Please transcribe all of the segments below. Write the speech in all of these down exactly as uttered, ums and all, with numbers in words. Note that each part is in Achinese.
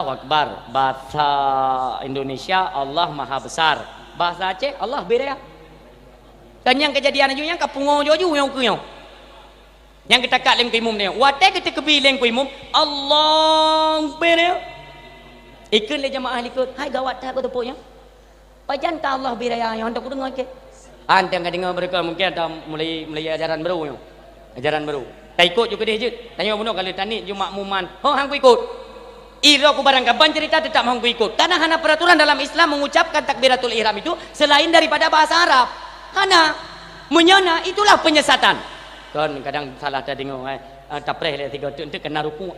Allahu Akbar. Bahasa Indonesia, Allah Maha Besar. Bahasa Aceh, Allah Beu Raya. Dan nyang kejadian aju nyang ka pungo ju-aju nyang ukeue nyoe. Nyang geutakat lé Teungku Imum nyoe. Watée geuteukeubi lé Teungku Imum, Allahu Akbar. Ikheun lé jamaah likot, hai gawat that beuteupeue nyoe. Pajan ka Allah Beu Raya nyoe, hana kudeungoe keu. Hana ka deungoe beureuka mungkin ata mulai, mulai ajaran baru nyoe. Ajaran baru. Taikot ju keudeh jeuet. Tanyoe bunoe ka lheueh taniet ju makmuman. Ho han kuikot. Iro ku barang kaban cerita tetap han kuikot. Karena hana peraturan dalam Islam mengucapkan takbiratul ihram itu selain daripada bahasa Arab. Hana. Meunyoe na, itulah penyesatan. Kon kadang salah tadeungoe, eh, tapreh lé sigoe teuk, enteuk kena rukuk.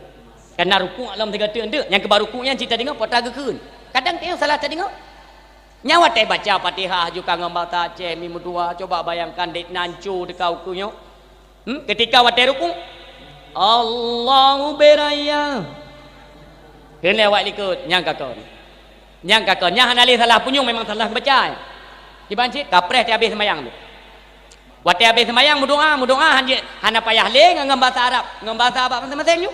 Kena rukuk lom sigoe teuk, enteuk. Nyang keuba rukuk nyan cit tadeungoe, po ta geukheun. Kadang teuh salah tadeungoe. Nyan watée baca Fatihah ju ka ngon bahasa Aceh, mimeutuwa, coba bayangkan dek nan cu teuka ukeue nyoe. Hmm? Ketika watée rukuk, Allahu Beu Raya. Kheun lé awak likot, nyang ka kon. Nyang ka kon, nyang hana lé salah punyueng memang salah baca. Kiban cit, kapreh teuh habéh seumayang tu. Watée habéh seumayang meudoá, meudoá han jeuet, hana payah lé ngon, ngon bahasa Arab, ngon bahasa Arab maséng-maséng ju.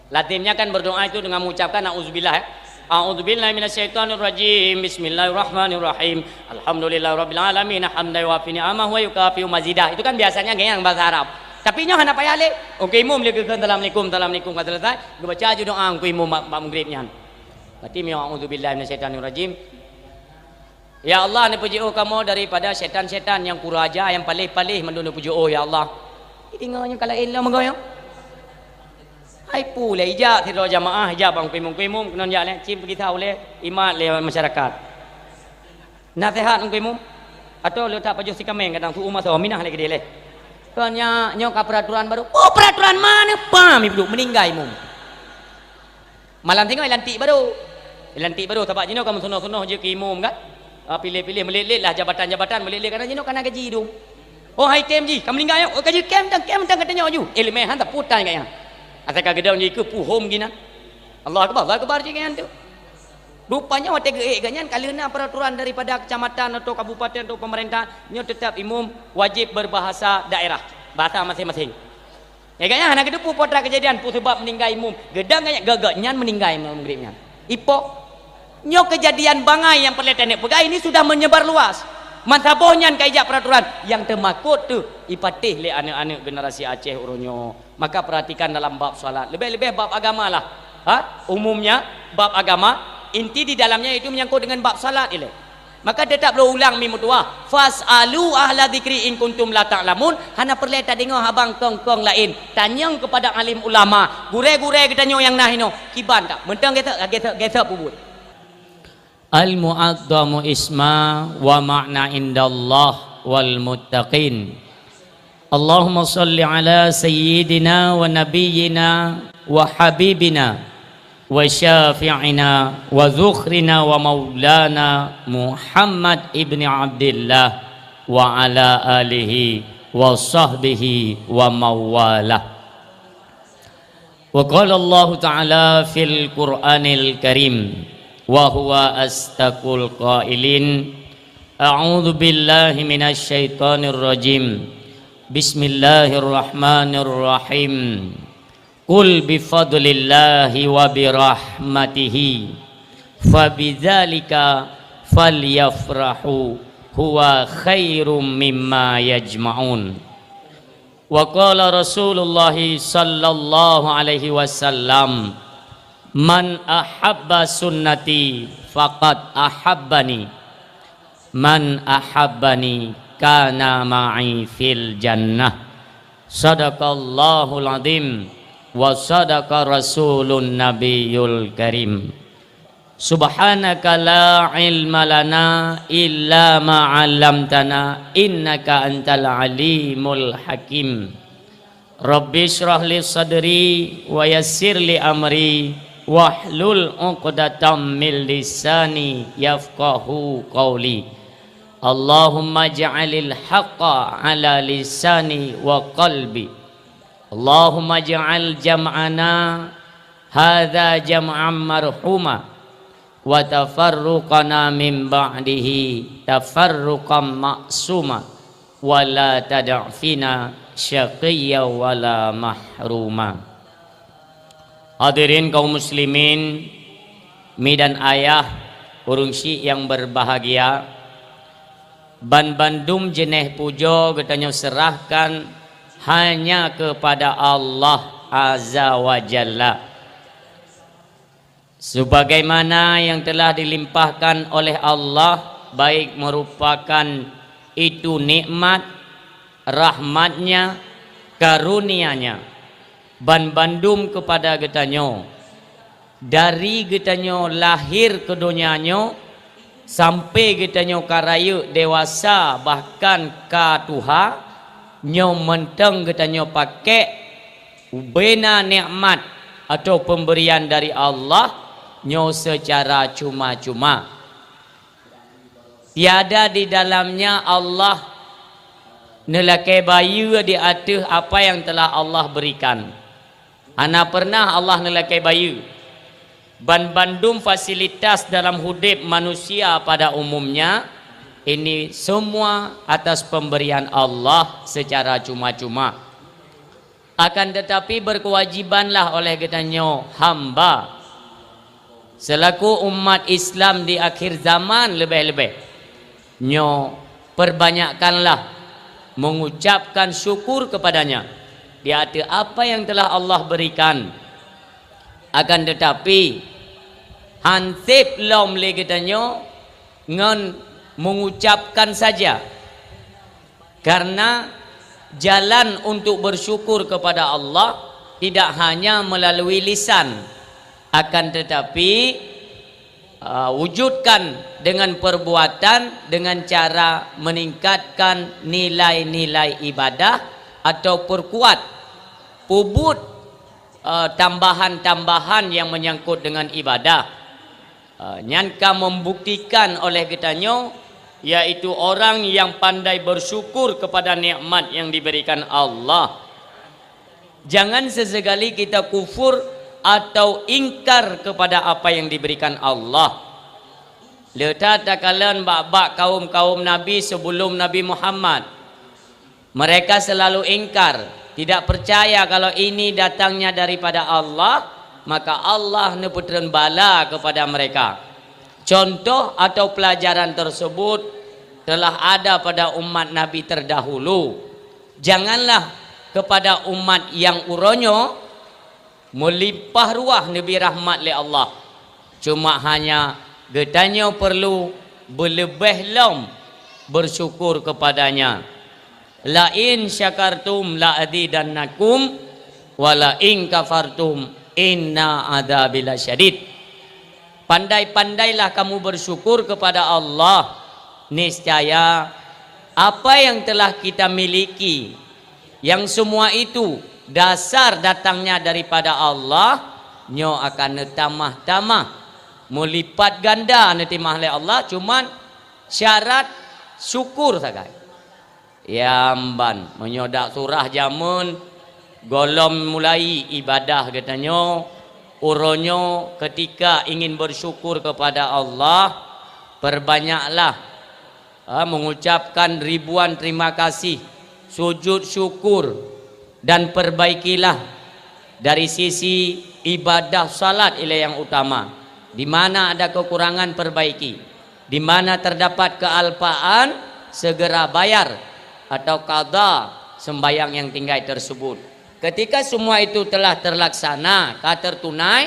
Lazimnya kan berdoa itu dengan mengucapkan auzubillah, ya. A'udzubillahi minasyaitonirrajim. Bismillahirrahmanirrahim. Alhamdulillahirabbil alamin, hamdan yuwafi ni'amahu wa yukafi'u mazidah. Itu kan biasanya ngon bahasa Arab. Tapi nyoe hana payah lé. Teungku Imum lé geukheun assalamualaikum, assalamualaikum ka selesai, geubaca ju doa Teungku Imum bak, bak Maghrib nyan. Berarti miyueb a'udzubillahi minasyaitonirrajim. Ya Allah, neupeujiôh kamoe daripada syaitan-syaitan nyang kuraja, nyang paléh-paléh mandum neupeujiôh, ya Allah. Deungoe nyoe ka laén lom meugoe nyoe. Hai pu lé ijak sidroe jamaah, ijak bang kuimum-kuimum, keunoe jak lé, cim peugisa ulée, imat lé masyarakat. Naseuhat ngon kuimum, atau leutak pajoh sikameng kadang su-uem asoe, minah lé keudeh lé. Kon nyak, nyoe ka peuraturan barô. Oh, peuraturan ma neuh? Pam, ibu meuninggai imum. Malam singoh ilantik barô. Ilantik barô, sabab jinoe ka meusunoh-sunoh jeuet keu imum kan. Ah, piléh-piléh, meulet-let lah jabatan-jabatan, meulet-let, karena jinoe ka na gaji dum. Oh, hai tem jih, ka meuninggai nyoe, oh, gaji kem tang, kem tang ka tanyoe ju. Ileumèe han tapeutan gobnyan. Asai ka geudong jih keu puhom ginan. Allahu Akbar, Allahu Akbar jih gobnyan tu. Rupanya watèe geuék gobnyan ka lheueh na peuraturan daripada kecamatan atau kabupaten atau pemerintah, nyoe tetap imum wajib berbahasa daerah, bahasa masing-masing. Ya, gobnyan hana geuteupeue peue teuma keujadian, peue sabab meuninggai imum. Geudong gobnyan, geuh gobnyan meuninggai imum Maghrib nyan. Ipo? Nyoe keujadian bangai nyang peureulèe taneuk peugah ini sudah menyebar luas. Meusaboh nyan ka ijak peuraturan nyang teumakot teuh ipatéh lé aneuk-aneuk generasi Aceh uroe nyoe. Maka perhatikan dalam bab salat. Leubeh-leubeh bab agama lah. Ha? Umumnya, bab agama, inti di dalamnya itu menyangkut dengan bab salat ilèe. Maka tetap lôn ulang mi meutuwah, "Fas'alu ahla dzikri in kuntum la ta'lamun." Hana peureulèe tadeungö haba kong-kong laén. Tanyong keupada alim ulama, gurèe-gurèe geutanyoe nyang na inoe, kiban ka. Mantong geuseuk, geuseuk, geuseuk peubuet. Al-mu'azzamu isma wa ma'na indallah wal muttaqin. Allahumma shalli ala sayyidina wa nabiyyina wa habibina wa syafi'ina wa dzukhrina wa maulana Muhammad ibni Abdillah wa ala alihi wa sahbihi wa mawalah. Wa qala Allahu ta'ala fil Qur'anil Karim, wa huwa asdaqul qailin, a'udzu billahi minasy syaithanir rajim. Bismillahirrahmanirrahim. Qul bi fadlillahi wa bi rahmatihi, fa bidzalika falyafrahu, huwa khairum mimma yajma'un. Wa qala Rasulullah sallallahu alaihi wasallam, "Man ahabba sunnati faqad ahabbani, man ahabbani kana ma'i fil jannah." Sadaqallahul azim wa sadaqa rasulun nabiyul karim. Subhanaka la ilma lana illa ma 'allamtana, innaka antal alimul hakim. Rabbi shrah li sadri wa yassir li amri wahlul 'uqdatam min lisani yafqahu qauli. Allahumma ja'alil haqqa 'ala lisani wa qalbi. Allahumma ja'al jam'ana hadza jam'an marhuma, wa tafarruqana min ba'dihi tafarruqan ma'suma, wa la tada' fina syaqiyya wa la mahruma. Hadirin kaum muslimin, mi dan ayah, ureuëng syiek nyang berbahagia, ban bandum jeuneh pujoe geutanyoe serahkan hanya kepada Allah Azza wa Jalla. Sebagaimana yang telah dilimpahkan oleh Allah, baik merupakan itu nikmat, rahmat-Nya, karunia-Nya, ban bandum kepada geutanyoe, dari geutanyoe lahir keu donya nyoe sampai geutanyoe ka rayeuk dewasa bahkan ka tuha, nyoe mantong geutanyoe pakek ubena nikmat atau pemberian dari Allah nyoe secara cuma-cuma. Tiada di dalamnya Allah neulakée bayeue di ateueh apa nyang telah Allah berikan. Hana pernah Allah neulakée bayeue. Ban bandum fasilitas dalam udeb manusia pada umumnya, ini semua atas pemberian Allah secara cuma-cuma. Akan tetapi, berkewajibanlah oleh geutanyoe hamba, selaku umat Islam di akhir zaman leubeh-leubeh, nyoe perbanyakkanlah mengucapkan syukur kepada-Nya di ateueh apa nyang telah Allah berikan. Akan tetapi, han seb lom lé geutanyoe ngon mengucapkan saja. Karena jalan untuk bersyukur kepada Allah tidak hanya melalui lisan, akan tetapi, uh, wujudkan dengan perbuatan dengan cara meningkatkan nilai-nilai ibadah atau perkuat, peubuet, uh, tambahan-tambahan yang menyangkut dengan ibadah. Ah, nyan ka membuktikan oleh geutanyoe, yaitu orang yang pandai bersyukur kepada nikmat yang diberikan Allah. Jangan sesekali kita kufur atau ingkar kepada apa yang diberikan Allah. Le that takalon bak-bak kaum-kaum nabi sebelum Nabi Muhammad. Mereka selalu ingkar, tidak percaya kalau ini datangnya daripada Allah, maka Allah neupeutrön bala kepada mereka. Contoh atau pelajaran tersebut telah ada pada umat Nabi terdahulu. Janganlah kepada umat yang uroe nyoe meulimpah ruah neubri rahmat lé Allah. Cuma hanya geutanyoe perlu beuleubeh lom bersyukur kepada-Nya. "La in syakartum la azidannakum, wa la in kafartum inna adzabi lasyadid." Pandai-pandailah kamu bersyukur kepada Allah. Niscaya apa yang telah kita miliki, yang semua itu dasar datangnya daripada Allah, nyoe akan neutamah-tamah, meulipat ganda neutimah lé Allah, cuman syarat syukur sagai. Nyang ban, meunyoe dak surah jameun, gohlom mulai ibadah geutanyoe, uroe nyoe ketika ingin bersyukur kepada Allah, perbanyaklah, ha, mengucapkan ribuan terima kasih, sujud syukur, dan perbaikilah dari sisi ibadah salat ilée nyang utama. Di mana ada kekurangan, perbaiki. Di mana terdapat kealpaan, segera bayar atau qadha sembahyang yang tinggai tersebut. Ketika semua itu telah terlaksana, ka tertunai,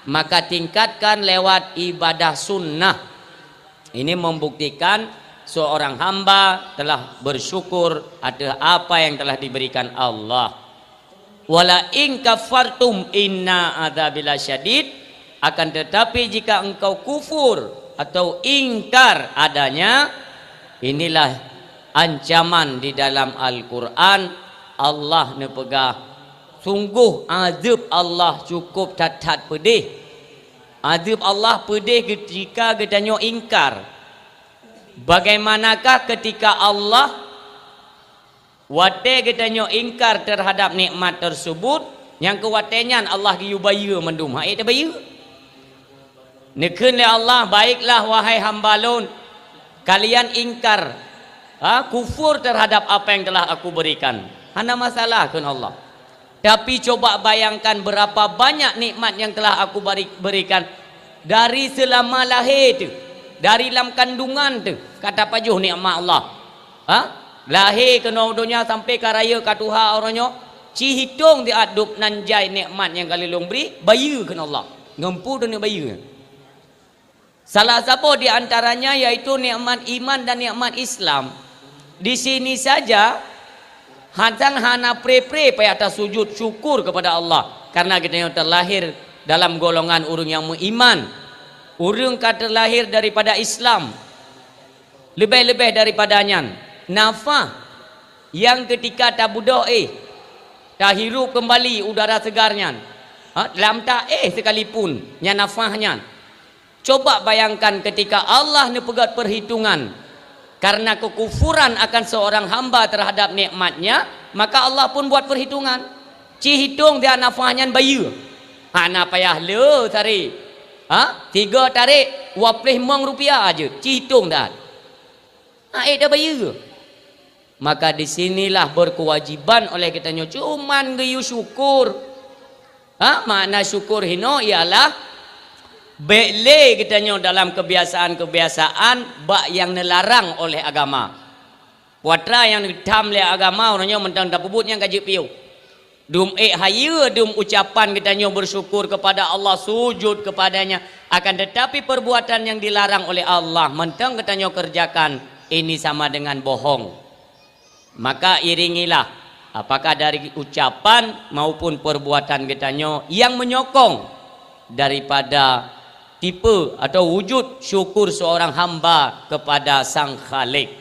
maka tingkatkan lewat ibadah sunnah. Ini membuktikan seorang hamba telah bersyukur atas apa yang telah diberikan Allah. "Wala in kafartum inna adzabi lasyadid," akan tetapi jika engkau kufur atau ingkar adanya, inilah ancaman di dalam Al-Quran. Allah neupeugah, "Sungguh azab Allah cukup that-that peudeh." Azab Allah peudeh ketika geutanyoe ingkar. Bagaimanakah ketika Allah, watée geutanyoe ingkar terhadap nikmat tersebut, nyang keu watée nyan Allah geuyue bayeue mandum, hai tabayeue. Neukheun lé Allah, "Baiklah, wahai hamba Lôn, kalian ingkar, ha, kufur terhadap apa yang telah Aku berikan. Hana masalah," kheun Allah. Tapi coba bayangkan berapa banyak nikmat yang telah aku bari-, berikan dari selama lahé teuh, dari lam kandungan teuh, ka tapajoh nikmat Allah. Ha? Lahé keunoe donya sampai ka rayeuk ka tuha uroe nyoe, ci hitong siat dub nan jai nikmat nyang ka lôn bri, bayeue kheun Allah. Ngon peue taneuk bayeue? Salah saboh di antaranya yaitu nikmat iman dan nikmat Islam. Di sini saja, hantang hana pre-pre payah tasujud syukur kepada Allah, karena geutanyoe terlahir dalam golongan ureuëng nyang meuiman. Ureuëng ka terlahir daripada Islam. Leubeh-leubeh daripada nyan, nafah nyang keutika tabeudôh éh, tahirup keumbali udara seugar nyan, ha, lam ta éh sekalipun nyan nafah nyan. Coba bayangkan ketika Allah neupeugét perhitungan karena kekufuran akan seorang hamba terhadap nikmatnya, maka Allah pun buat perhitungan. Ci hitong siat nafah nyan bayeue. Hana payah le tarek. Ha? Tiga tarek, dua ploh limong rupiah aja. Ci hitong siat. Ha, ék tabayeue. Maka di sinilah berkewajiban oleh geutanyoe cuman geuyue syukur. Ha, makna syukur hinoe ialah bék lé geutanyoe dalam kebiasaan-kebiasaan bak nyang neularang oleh agama. Peue atra nyang neutham lé agama, uroe nyoe mantong tapeubuet nyang ka jeuet piôh. Dum ék hayeue dum ucapan geutanyoe bersyukur kepada Allah, sujud kepada-Nya, akan tetapi perbuatan yang dilarang oleh Allah mantong geutanyoe kerjakan, ini sama dengan bohong. Maka iringilah, apakah dari ucapan maupun perbuatan geutanyoe yang menyokong daripada tipe atau wujud syukur seorang hamba kepada Sang Khalik.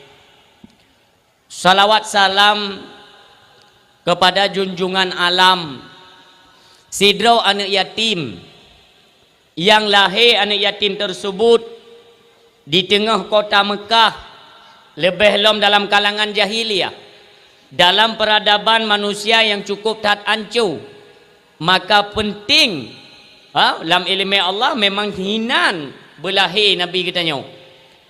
Salawat salam kepada junjungan alam, sidroe aneuëk yatim, nyang lahé aneuëk yatim tersebut di teungoh kota Meukah, leubeh lom dalam kalangan jahiliyah, dalam peradaban manusia nyang cukup that anco. Maka penting, ha, lam iéleumé Allah memang hinan beulahé Nabi geutanyoe.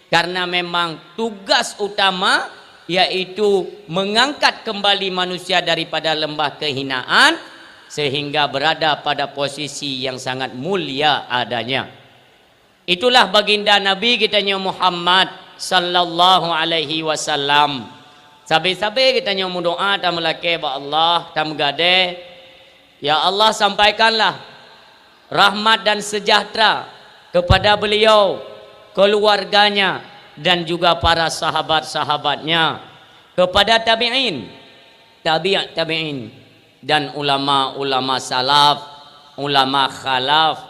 Karena memang tugas utama yaitu mengangkat kembali manusia daripada lembah kehinaan sehingga berada pada posisi yang sangat mulia adanya. Itulah baginda Nabi geutanyoe Muhammad sallallahu alaihi wasallam. Sabe-sabe geutanyoe meudoá tameulakée bak Allah, tameugadée, "Ya Allah, sampaikanlah rahmat dan sejahtera kepada beliau, keluarganya, dan juga para sahabat-sahabatnya, kepada tabi'in, tabi' tabi'in, dan ulama-ulama salaf, ulama khalaf,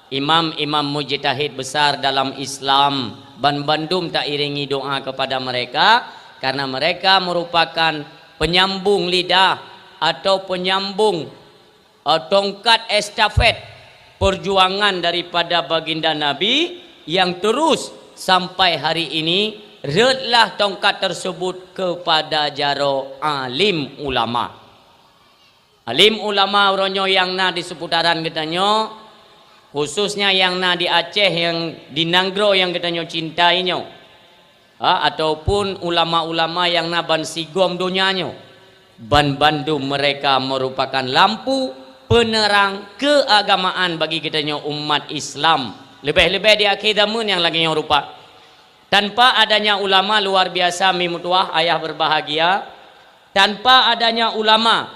imam-imam mujtahid besar dalam Islam, ban bandum tairingi doa kepada mereka, karena mereka merupakan penyambung lidah atau penyambung, eh, tongkat estafet perjuangan daripada baginda Nabi yang terus sampai hari ini, rhötlah tongkat tersebut kepada jaroe alim ulama." Alim ulama uroe nyoe nyang na di seputaran geutanyoe, khususnya nyang na di Aceh, nyang di nanggroe nyang geutanyoe cintai nyoe, ha, ataupun ulama-ulama nyang na ban sigom donya nyoe, ban bandum mereka merupakan lampu penerang keagamaan bagi geutanyoe umat Islam, leubeh-leubeh di akhé zaman nyang lagée nyoe rupa. Tanpa adanya ulama luar biasa, mi meutuwah, ayah berbahagia, tanpa adanya ulama,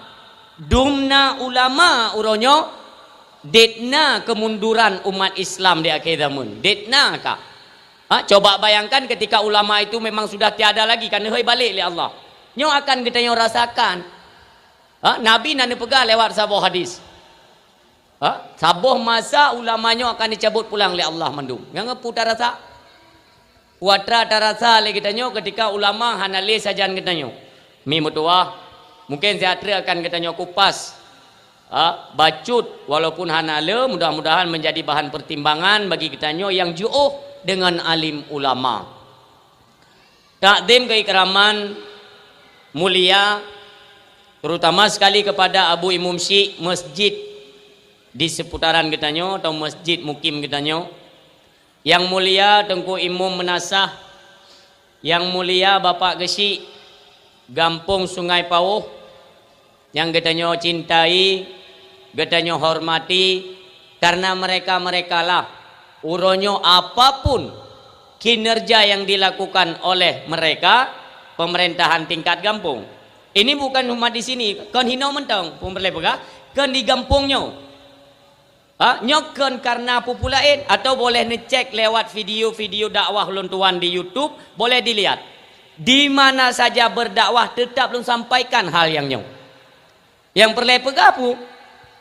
dumna ulama uroe nyoe, detna kemunduran umat Islam di akhé zaman. Detna ka. Ha, coba bayangkan ketika ulama itu memang sudah tiada lagi, ka neuhôi balek lé Allah. Nyoe akan geutanyoe rasakan. Ha, Nabi na neupeugah lewat saboh hadis. Ha, saboh masa ulama nyoe akan dicabut pulang lé Allah mandum. Nyang peue tarasa? Peue atra tarasa lé geutanyoe ketika ulama hana lé sajan geutanyoe. Mi meutuwah, mungkin siat treuk akan geutanyoe kupas, ha, bacut, walaupun hana le, mudah-mudahan menjadi bahan pertimbangan bagi geutanyoe nyang jiôh dengan alim ulama. Takzim keikraman mulia, terutama sekali kepada Abu Imum Syik masjid di seputaran geutanyoe atau masjid mukim geutanyoe. Yang mulia Teungku Imum Meunasah, yang mulia Bapak Geuchik Gampông Sungai Pawoh, Nyang geutanyoe cintai, geutanyoe hormati, karena mereka-merekalah uroe nyoe apapun kinerja yang dilakukan oleh mereka, pemerintahan tingkat gampông. Ini bukan cuma di sini, kon hinoe mantong, peue peureulée peugah, kon di gampông nyoe. Ha, nyoe kon karena peue-peue laén, atau boleh neucek lewat video-video dakwah ulôn tuan di YouTube, boleh dilihat. Di mana saja berdakwah, tetap lôn sampaikan hal nyang nyoe. Nyang peureulée peugah peue,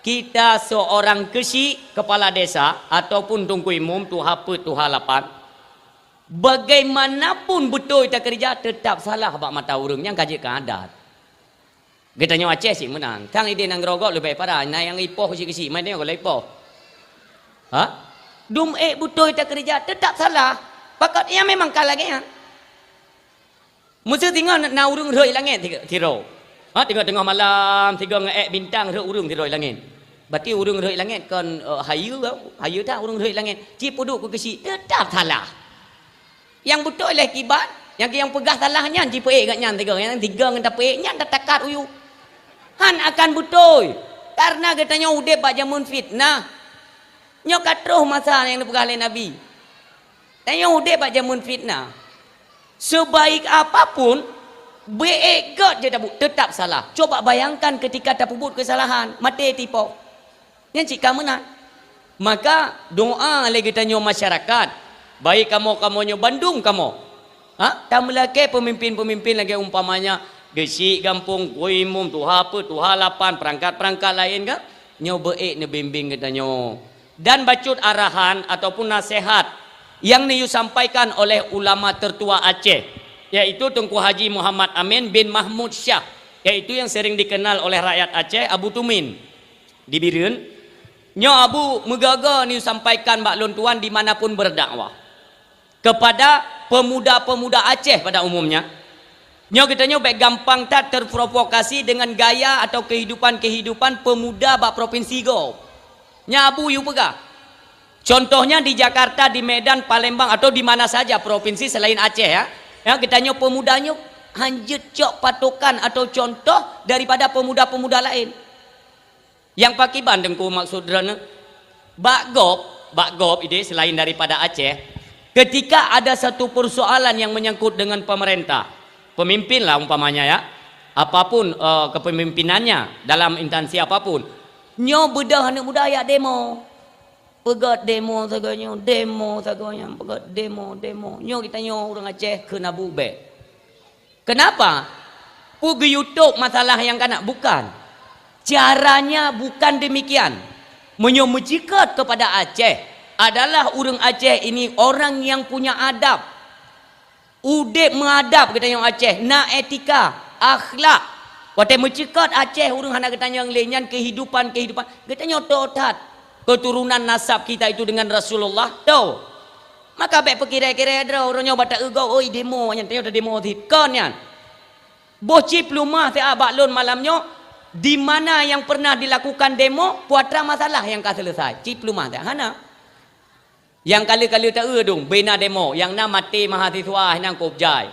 kita seorang keuchik, kepala desa, ataupun teungku imum, tuha peuet, tuha lapan, bagaimanapun beutôi takeurija, tetap salah bak mata ureuëng, nyang ka jeuet keu adat. Geutanyoe Aceh cit meunan. Sang idéh nanggroe gob leubeh parah, na nyang ipoh keuchik-keuchik, mantong gob lom ipoh. Ha? Dum ék beutôi takeurija, tetap salah. Pakon, ya memang ka lagée nyan. Meuseu singoh na ureuëng rhot langét tiga-, tiroe. Ha, teungoh-teungoh malam, sigoe ngon ék bintang rhot ureuëng tiroe langét. Berarti ureuëng rhot langét kon, eh, hayeue, hayeue that ureuëng rhot langét. Cit peuduek keu keuchik, tetap salah. Nyang beutôi lé kiban, nyang, nyang peugah salah nyan jipeuék geuh nyan sigoe, nyang sigoe ngon tapeuék nyan tatakat u yup. Han akan beutôi, karena geutanyoe udeb bak jameun fitnah. Nyoe ka troh masa nyang neupeugah lé Nabi. Tanyoe udeb bak jameun fitnah. Sebaik apapun, beuék gét jeuet tabu-, tetap salah. Coba bayangkan ketika tapeubuet keusalahan, maté tipoh. Nyan cit ka meunan. Maka doa lé geutanyoe masyarakat, baik kamoe-kamoe nyoe bandum kamoe. Ha? Tameulakée peumimpén-peumimpén lagée umpamanya geuchik gampông, teungku imum, tuha peuet, tuha lapan, peurangkat-peurangkat laén ka, nyoe beuék neubimbéng geutanyoe. Dan bacut arahan ataupun naseuhat nyang neuyue sampaikan oleh ulama tertua Aceh, yaitu Teungku Haji Muhammad Amin bin Mahmud Syah, yaitu yang sering dikenal oleh rakyat Aceh Abu Tumin di Bireuen. Nyoe Abu meugaga neuyue sampaikan bak lôn tuan di mana pun berdakwah. Kepada pemuda-pemuda Aceh pada umumnya. Nyoe geutanyoe bék gampang that terprovokasi dengan gaya atau kehidupan-kehidupan pemuda bak provinsi gob. Nyan Abu yue peugah. Contohnya di Jakarta, di Medan, Palembang, atau di mana saja provinsi selain Aceh, ya. Ya, geutanyoe pemuda nyoe hanjeuet cok patokan atau contoh daripada pemuda-pemuda laén. Nyang pakriban Teungku maksud droeneuh? Bak gob, bak gob idéh selain daripada Aceh, ketika ada satu persoalan yang menyangkut dengan pemerintah, pemimpin lah umpamanya ya, apapun, eh, kepemimpinannya dalam instansi apapun, nyoe beudôh aneuëk muda jak demo. Peugét demo sagoe nyoe, demo sagoe nyan, peugét demo, demo. Nyoe geutanyoe ureuëng Aceh kheun Abu bék. Kenapa? Peue geuyue tôb masalah nyang kana? Bukan. Caranya bukan demikian. Meunyoe meuceukeut kepada Aceh, adalah ureuëng Aceh ini orang yang punya adab. Udeb meuadab geutanyoe Aceh, na etika, akhlak. Watée meuceukeut Aceh ureuëng hana geutanyong lé nyan kehidupan-kehidupan. Geutanyoe tôb that. Keturunan nasab kita itu dengan Rasulullah, tôb. Maka bék peukira-kira droe, uroe nyoe bak ta-eu gob, oi demo nyan, tanyoe tademo cit. Kon nyan. Boh cit peuleumah siat bak lôn malam nyoe, di mana nyang pernah dilakukan demo, peue atra masalah nyang ka seuleusai. Cit peuleumah siat, hana. Nyang ka lheueh-ka lheueh ta-eu dong, bina demo, nyang na maté mahasiswa, nyang kôb jai.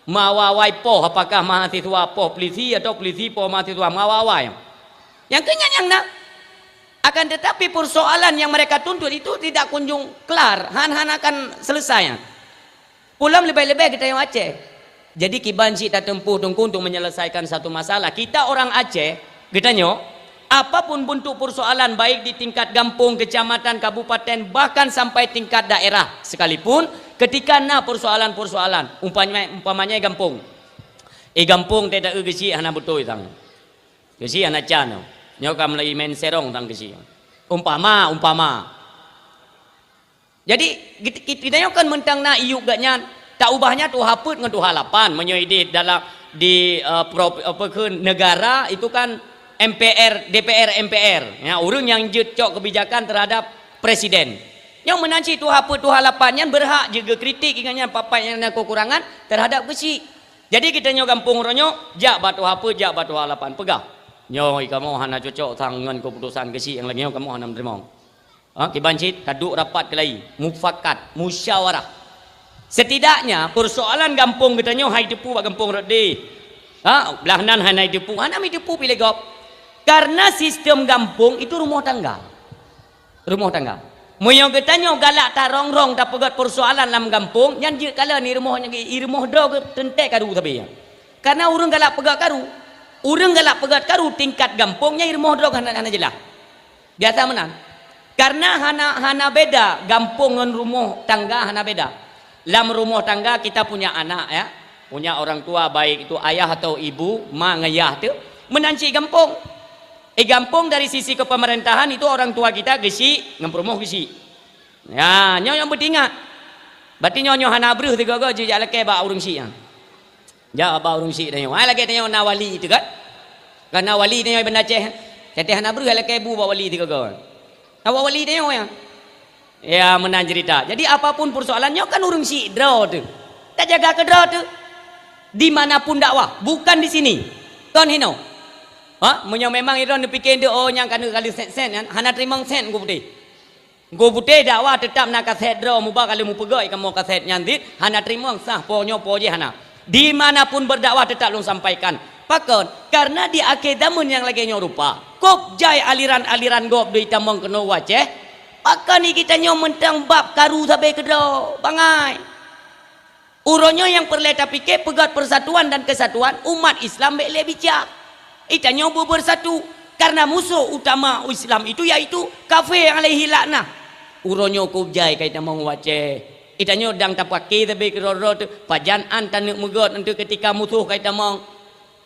Meuawai-awai poh, apakah mahasiswa poh pulisi atau pulisi poh mahasiswa, meuawai-awai. Nyang keu nyan nyang na. Akan tetapi persoalan yang mereka tuntut itu tidak kunjung kelar, han-han akan selesai. Peue lom leubeh-leubeh geutanyoe Aceh. Jadi kiban cit tateumpuh Teungku untuk menyelesaikan satu masalah. Kita orang Aceh, geutanyoe, apapun bentuk persoalan baik di tingkat gampông, kecamatan, kabupaten, bahkan sampai tingkat daerah sekalipun, ketika na persoalan-persoalan, umpamanya, umpamanya gampông. Eh gampông teuh ta-eu geuchik hana beutôi sang. Geuchik hana can. Nyoe ka meulai meu'en serong sang geuchik. Umpama, umpama. Jadi git-, git-, geutanyoe kan meuntang na iyup geuh nyan, ta ubahnya tuha peuet ngon tuha lapan. Meunyoe idéh dalam di, eh, prop-, apa kheun, negara itu kan M P R, D P R, M P R. Ya, ureuëng nyang jeuet cok kebijakan terhadap presiden. Nyang meunan cit tuha peuet tuha lapan nyan beurhak jeuet geukritik ingat nyan papai nyang na kekurangan terhadap geuchik. Jadi geutanyoe gampông uroe nyoe jak bak tuha peuet, jak bak tuha lapan peugah. Nyoe kamoe hana cocok sang ngon keputusan geuchik nyang lagée nyoe kamoe hana meuteurimong. Ha, kiban cit taduek rapat keulai, mufakat, musyawarah. Setidaknya persoalan gampông geutanyoe hai teupeu bak gampông rot deh. Ha, blah nan hana jiteupeue, hana jiteupeue pih lé gob. Karena sistem gampông itu rumoh tangga. Rumoh tangga. Meunyoe geutanyoe galak tarong-rong tapeugét peusoalan lam gampông, nyan jeuet kalon i rumoh, i rumoh droe geuh teuntée karu sabe nyan. Karena ureuëng galak peugét karu, ureuëng galak peugét karu tingkat gampông nyan i rumoh droe geuh hana, hana jeulaih. Biasa meunan. Karena hana, hana beda gampông ngon rumoh tangga, hana beda. Lam rumoh tangga kita punya anak, ya, punya orang tua, baik itu ayah atau ibu, ma ngon yah tu, meunan cit gampông. Eh, gampông dari sisi kepemerintahan itu orang tua kita geusyik, ngon peurumoh geusyik. Ya, nyoe nyang beutingat. Berarti nyoe, nyoe hana breuh sigoe-goe jijak lakée bak ureuëng syik nyan. Jak bak ureuëng syik tanyoe. Hai lagée tanyoe na wali teuh kan? Kan na wali tanyoe i Banda Aceh. Saté hana breuh lakée bu bak wali sigoe-goe. Na bak wali tanyoe ya. Ya, meunan cerita. Jadi apapun persoalan nyoe kan ureuëng syik droe teuh. Tajaga keu droe teuh. Di mana pun dakwah, bukan di sini. Kon hinoe. Ha, meunyoe memang droe neupike ndeuk, oh nyang ka neuk kali set-set nyan, hana teurimong set Teungku Putéh. Teungku Putéh dakwah teutap na kaset droe, muba ka lheueh mupeugét kamoe kaset nyan cit, hana teurimong sah po nyoe po jih hana. Di mana pun berdakwah tetap lôn sampaikan. Pakon? Karena di akhé zaman nyang lagée nyoe rupa, kôb jai aliran-aliran gob deuh itamong keunoe u Aceh. Pakon geutanyoe mantong bab karu sabe keudroe, bangai. Uroe nyoe nyang peureulée tapike peugét persatuan dan kesatuan umat Islam bék lé bica. Geutanyoe beubersatu, karena musoh utama Islam itu yaitu kafé alaihi laknah. Uroe nyoe kôb jai ka itamong u Aceh. Geutanyoe dang tapake sabe keudroe-droe teuh, pajan an taneuk meugét enteuk keutika musoh ka itamong.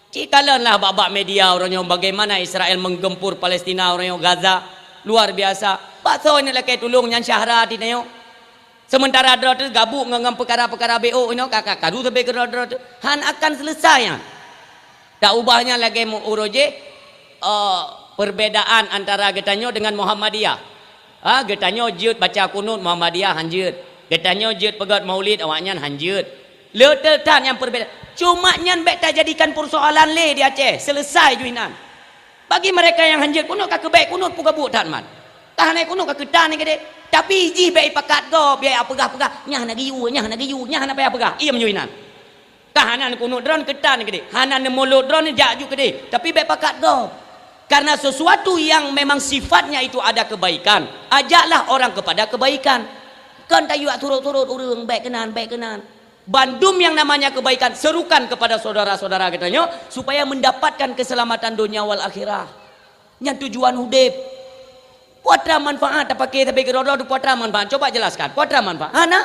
Cikalonlah bak-bak media uroe nyoe bagaimana Israel menggempur Palestina uroe nyoe Gaza. Luar biasa. Bak soe neuk lakée tulông nyan syahra geutanyoe. Sementara droe teuh gabuk ngon, ngon peukara-peukara B O inoe ka, ka, karu sabe keudroe-droe teuh. Han akan selesai nyan. Taubah nyan lagée mu-, uroe jih, eh, perbedaan antara geutanyoe dengan Muhammadiyah. Ha, geutanyoe jeuet baca kunut, Muhammadiyah han jeuet. Geutanyoe jeuet peugét maulid, awaknyan han jeuet. Le teuh that nyang perbeda. Cuma nyan bék tajadikan persoalan lé di Aceh, selesai ju inan. Bagi mereka nyang han jeuet kunut ka keuh bék kunut peugabuk that man. Ka hana kunut ka keuh tan keudeh. Tapi jih bék ipakat gob, bék ipeugah-peugah, nyan hana geuyue, nyan hana geuyue, nyan hana payah peugah. Iem ju inan. Ka hana neukunut droe keuh tan keudeh, hana neumulot droe jak ju keudeh, tapi bék pakat gob. Karena sesuatu yang memang sifatnya itu ada kebaikan, ajaklah orang kepada kebaikan. Kon tayue turot-turot ureuëng, bék keunan, bék keunan. Bandum yang namanya kebaikan, serukan kepada saudara-saudara geutanyoe supaya mendapatkan keselamatan dunia wal akhirah. Nyan tujuan udeb. Peue atra manfaat tapake sabe keudroe-droe, peue atra manfaat? Coba jelaskan. Peue atra manfaat? Hana.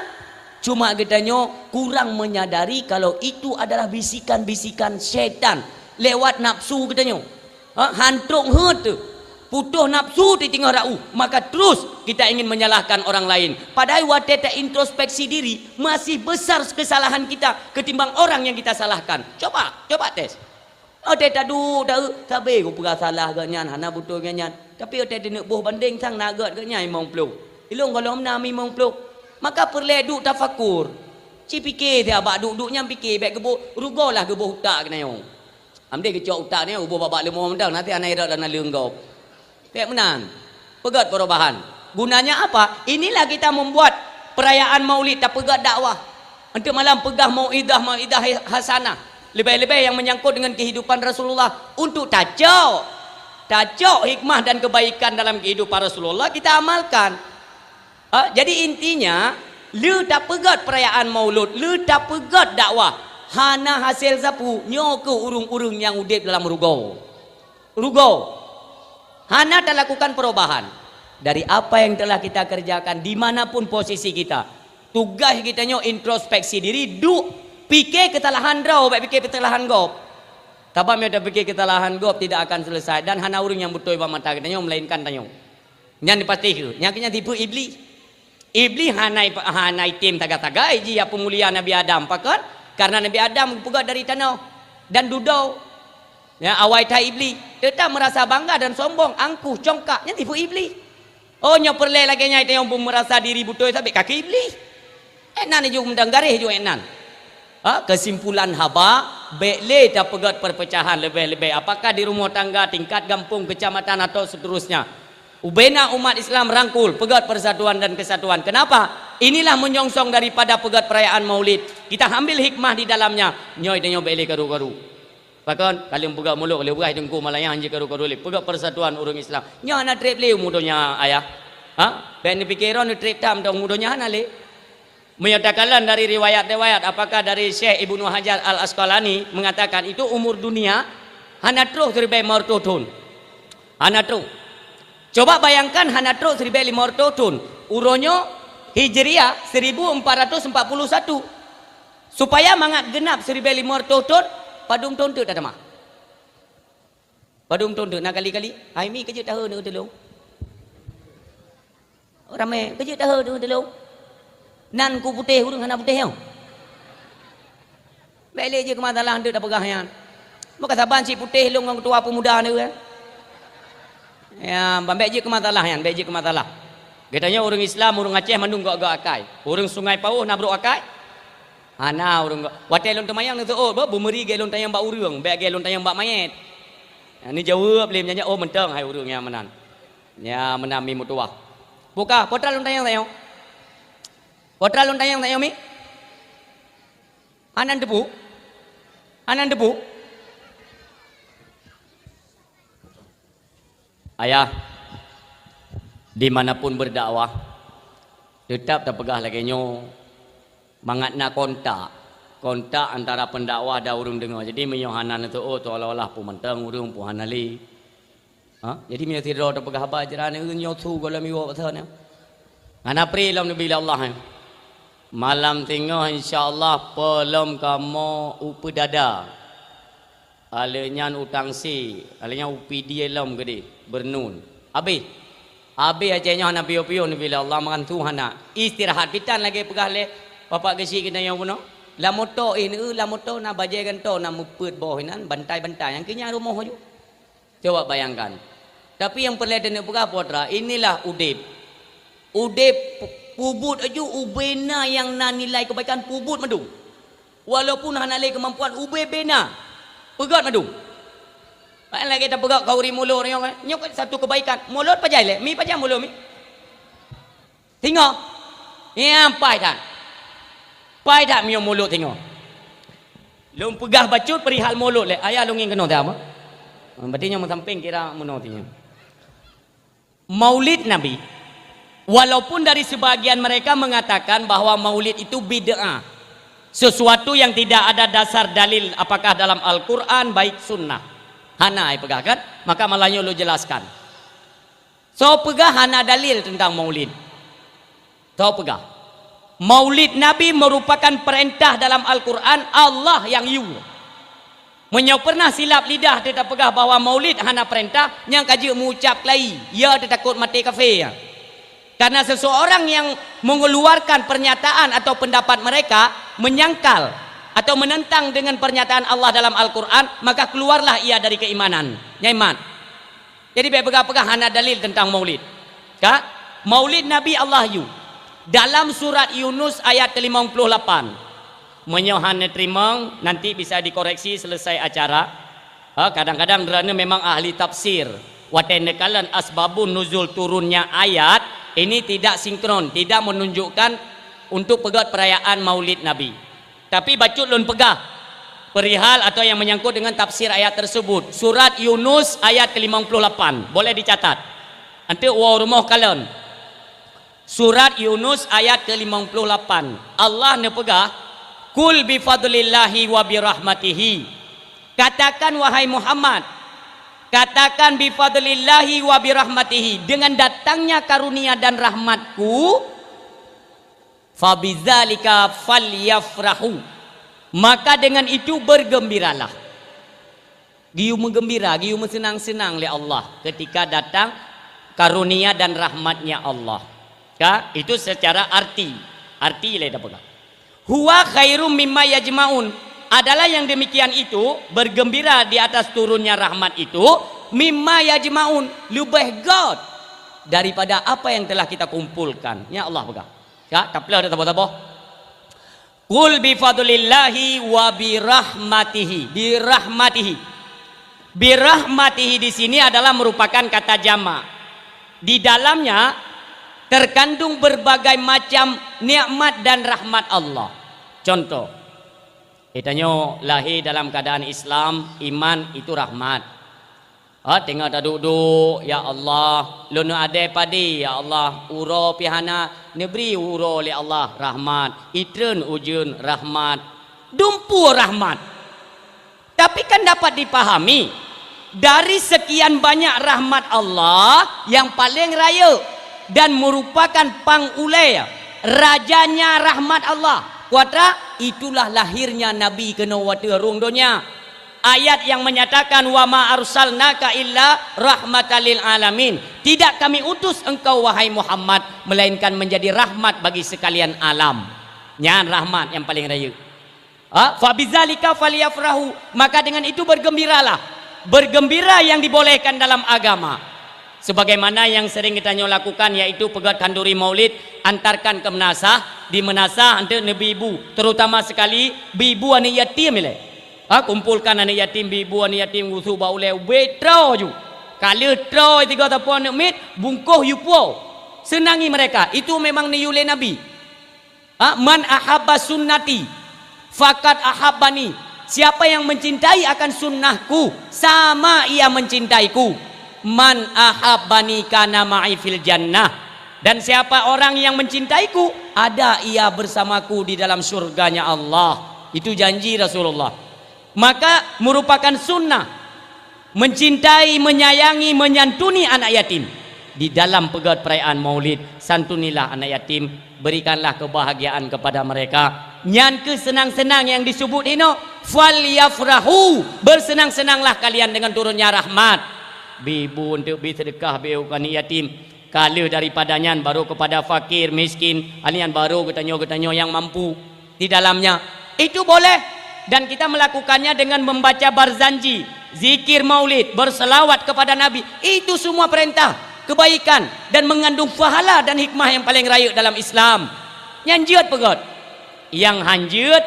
Cuma geutanyoe kurang menyadari kalau itu adalah bisikan-bisikan syaitan lewat nafsu geutanyoe. Ha, han trok heuet teuh. Putôh nafsu di teungoh rau, maka terus kita ingin menyalahkan orang lain. Padahai watée taintrospeksi diri, masih besar kesalahan kita ketimbang orang yang kita salahkan. Coba, coba tes. Watée taduek, taeu, sabe kupeugah salah geuh nyan, hana beutôi geuh nyan. Tapi watée taneuk boh bandeng sang na gét geuh nyan limong ploh. Ilôn gohlom na limong ploh. Maka peureulée duek tafakur. Ci pike siat bak duek-duek nyan pike bék geuboh, rugoe lah geuboh utak keunoe. Amdeh geucok utak nyoe, uboh babah leumo mantong, nanti hana irot dan naleueng gob. Bék meunan. Peugét perubahan. Gunanya apa? Inilah kita membuat perayaan Maulid, tapeugét dakwah. Untuk malam peugah mauidhah, mauidhah hasanah. Lebih-lebih yang menyangkut dengan kehidupan Rasulullah. Untuk tacok. Tacok hikmah dan kebaikan dalam kehidupan Rasulullah kita amalkan. Ah, jadi intinya, le tapeugét perayaan Maulud, le tapeugét dakwah, hana hasé sapeue, nyoe keuh ureuëng-ureuëng nyang udeb dalam rugoe. Rugoe. Hana talakukan perubahan dari apa yang telah kita kerjakan di mana pun posisi kita. Tugaih geutanyoe introspeksi diri, duek pike keusalahan droe, bék pike keusalahan gob. Sabab meunyoe tapike keusalahan gob tidak akan selesai dan hana ureuëng nyang beutôi bak mata geutanyoe melainkan tanyoe. Nyan pasti kheueh. Nyang keu nyan tipu Iblih. Iblih hana, hana item sagai-sagai jih ya peumulia Nabi Adam. Pakon? Karena Nabi Adam geupeugét dari tanoh dan dudoe. Ya, awai that Iblih. Teutap merasa bangga dan sombong, angkuh, congkak. Nyan tipu Iblih. Oh, nyoe peureulée lagée nyan tanyoe beumerasa diri beutôi sabe kaki Iblih. Ék nan ju meudan garéh ju ék nan. Ha, kesimpulan haba, bék lé tapeugét perpecahan leubeh-leubeh apakah di rumoh tangga, tingkat gampông, kecamatan atau seterusnya. Ubena umat Islam rangkul, peugét persatuan dan kesatuan. Kenapa? Inilah menyongsong daripada peugét perayaan Maulid. Kita ambil hikmah di dalamnya. Nyoe tanyoe bék lé karu-karu. Pakon? Ka lheueh peugah mulod, lheueh peugah teungku malayang hanjeuet karu-karu lé. Peugah persatuan ureuëng Islam. Nyoe hana treb lé umu donya, ayah. Ha? Bèk neupike droe neutreb tam teuh umu donya hana lé. Meunyoe takalon dari riwayat-riwayat, apakah dari Syekh Ibnu Hajar Al-Asqalani mengatakan itu umur dunia hana troh siribèe limong reutôh thon. Hana troh. Coba bayangkan hana troh siribèe limong reutôh thon. Uroe nyoe Hijriah seribu empat ratus empat puluh satu. Supaya mangat geunap siribèe limong reutôh thon, padum thon teuk tatamah? Padum thon teuk na kali-kali? Hai mi, keujeuet tahe neu teulông. Ramé, keujeuet tahe neu teulông. Nan ku putéh ureuëng hana putéh nyoe. Bèk lé jeuet keu masalah, handeuk tapeugah nyan. Meukasaban cit putéh lôn ngon keutua peumuda neu, eh. Ya, ban bèk jeuet keu masalah nyan, bèk jeuet keu masalah. Geutanyoe ureuëng Islam, ureuëng Aceh mandum gok-gok akai. Ureuëng Sungai Pauh na brok akai? Hana ureuëng gok. Watèe lôn teumayang neuseuôt, beumeuri gèt lôn tanyong bak ureuëng, bèk gèt lôn tanyong bak manyét. Neujaweueb lé nyan, "Oh, mantong hai ureuëng nyang meunan." Nyang meunan mi meutuwah. Bukon, peue teuma lôn tanyong tanyoe? Peue teuma lôn tanyong tanyoe mi? Hana teupeu? Hana teupeu? Ayah, di mana pun berdakwah, teutap tapeugah lagèe nyoe, mangat na kontak, kontak antara pendakwah dan ureuëng deungö. Jadi, meunyoe hana neuseuôt, seolah-olah peue mantong ureuëng, peue hana lé. Ha? Jadi, meunyoe sidroe tapeugah haba, jeuet nyoe su gohlom iwoe pasal nyoe. Hana pri lom neubi lé Allah, eh. Malam singoh, insya Allah, peulom kamoe u Peudada. Alèh nyan u Tangse, alèh nyan u Pidie lom keudeh, Beurnun. Habéh. Habéh Aceh nyoe hana piôh-piôh neubi lé Allah, mangat su hana. Istirahat pitan lagèe peugah lé Bapak Geuchik geutanyoe bunoe. Lam moto, eh, neu, lam moto na bajèe gantoe na meupeuet boh inan, bantai-bantai. Nyang keu nyan rumoh aju. Coba bayangkan. Tapi nyang peureulèe taneuk peugah, putra, inilah udép. Udép pu-, peubuet aju ubé na nyang na nilai keubaikan, peubuet mandum. Walaupun hana lé keumampuan, ubé bé na. Peugöt mandum. Laén lagèe tapeugöt khanduri mulod nyoe, nyoe kan satu keubaikan. Mulod pajan lé, mi pajan mulod mi. Singoh. Nyan pai that. Pai that meunyoe mulod singoh. Lôn peugah bacut perihal mulod lé. Ayah lôn ngieng keunoe siapa? Berarti nyoe meusampéng kira meunoe singoh. Maulid Nabi, walaupun dari sebagian mereka mengatakan bahwa maulid itu bid'ah, sesuatu yang tidak ada dasar dalil apakah dalam Al-Quran baik sunnah. Hana ai peugah kan? Maka malah nyoe lôn jelaskan. Soe peugah hana dalil teuntang maulid? Soe peugah? Maulid Nabi merupakan perintah dalam Al-Quran, Allah nyang yue. Meunyoe pernah silap lidah teuh tapeugah bahwa maulid hana perintah, nyan ka jeuet meuucap keulayi, ya teutakot maté kafé. Karena seseorang yang mengeluarkan pernyataan atau pendapat mereka menyangkal atau menentang dengan pernyataan Allah dalam Al-Quran, maka keluarlah ia dari keimanan. Nyan mat. Jadi, bèk peugah-peugah hana dalil teuntang maulid. Ka? Maulid Nabi Allah yue. Dalam surat Yunus ayat ke limong puluh lapan. Meunyoe hana teurimong, nanti bisa dikoreksi selesai acara. Ha, kadang-kadang droeneuh memang ahli tafsir. Watèe neukalon asbabun nuzul turunnya ayat, ini tidak sinkron, tidak menunjukkan untuk peugöt perayaan Maulid Nabi. Tapi bacut lôn peugah perihal atau yang menyangkut dengan tafsir ayat tersebut. Surat Yunus ayat ke limong puluh lapan. Boleh dicatat. Anteuk woe rumoh kalon. Surat Yunus ayat ke limong puluh lapan. Allah neupeugah, "Qul bi fadlillahi wa bi rahmatihi." Katakan, wahai Muhammad, katakan, "Bi fadlillahi wa bi rahmatihi," dengan datangnya karunia dan rahmat-Ku, "fabidzalika falyafrahu," maka dengan itu bergembiralah. Geuyue meugeumbira, geuyue meuseunang-seunang lé Allah ketika datang karunia dan rahmat-Nya Allah. Ka? Itu secara arti. Arti lé tapeugah. "Huwa khairum mimma yajma'un." Adalah yang demikian itu, bergembira di atas turunnya rahmat itu, "mimma yajma'un," leubeh göt daripada apa yang telah kita kumpulkan. Nyan Allah peugah. Ka, tapeuleueh dah saboh-saboh. "Qul bi fadlillahi wa bi rahmatihi." Bi rahmatihi. Bi rahmatihi di sini adalah merupakan kata jamak. Di dalamnya terkandung berbagai macam nikmat dan rahmat Allah. Contoh, Geutanyoe lahé dalam keuadaan Islam, iman itu rahmat. Ha, teungoh taduek-duek, "Ya Allah, lôn adé padé, ya Allah, uroe pih hana, neubri uroe lé Allah rahmat, itreun ujeuen rahmat, dumpeue rahmat." Tapi kan dapat dipahami, dari sekian banyak rahmat Allah yang paling rayeuk dan merupakan pang ulée rajanya rahmat Allah, kuatra, itulah lahirnya Nabi keunoe u ateueh rhueng donya. Ayat yang menyatakan, "Wa ma arsalnaka illa rahmatan lil alamin." Tidak Kami utus engkau, wahai Muhammad, melainkan menjadi rahmat bagi sekalian alam. Nyan rahmat nyang paleng rayeuk. Ha? "Fa bizalika falyafrahu." Maka dengan itu bergembiralah. Bergembira yang dibolehkan dalam agama. Sebagaimana yang sering geutanyoe lakukan, yaitu peugét khanduri maulid, antarkan ke meunasah, di meunasah anteuk neubi bu, terutama sekali bi bu aneuk yatim ilée. Ha, kumpulkan aneuk yatim, bi bu aneuk yatim, geusu bak ulée, ubé troe ju. Ka lheueh troe tiga sapeue aneuk miet, bungkôh yue puwoe. Senangi mereka. Itu memang neuyue lé Nabi. Ha, "Man ahabba sunnati, faqad ahabbani." Siapa yang mencintai akan sunnahku, sama ia mencintaiku. "Man ahabbani kana ma'i fil jannah." Dan siapa orang yang mencintaiku, ada ia bersamaku di dalam surganya Allah. Itu janji Rasulullah. Maka merupakan sunnah mencintai, menyayangi, menyantuni anak yatim. Di dalam peugét perayaan maulid, santunilah anak yatim, berikanlah kebahagiaan kepada mereka. Nyan keuh seunang-seunang nyang disebut inoe, "Falyafrahu," bersenang-senanglah kalian dengan turunnya rahmat. Bi bu anteuk bi seudeukah, bi u keu aneuk yatim. Ka lheueh daripada nyan, baru kepada fakir, miskin, nyan baru geutanyoe-geutanyoe nyang mampu di dalamnya. Itu boleh. Dan kita melakukannya dengan membaca barzanji, zikir maulid, berselawat kepada Nabi. Itu semua perintah kebaikan dan mengandung pahala dan hikmah yang paling rayeuk dalam Islam. Nyan jeuet peugét. Nyang han jeuet,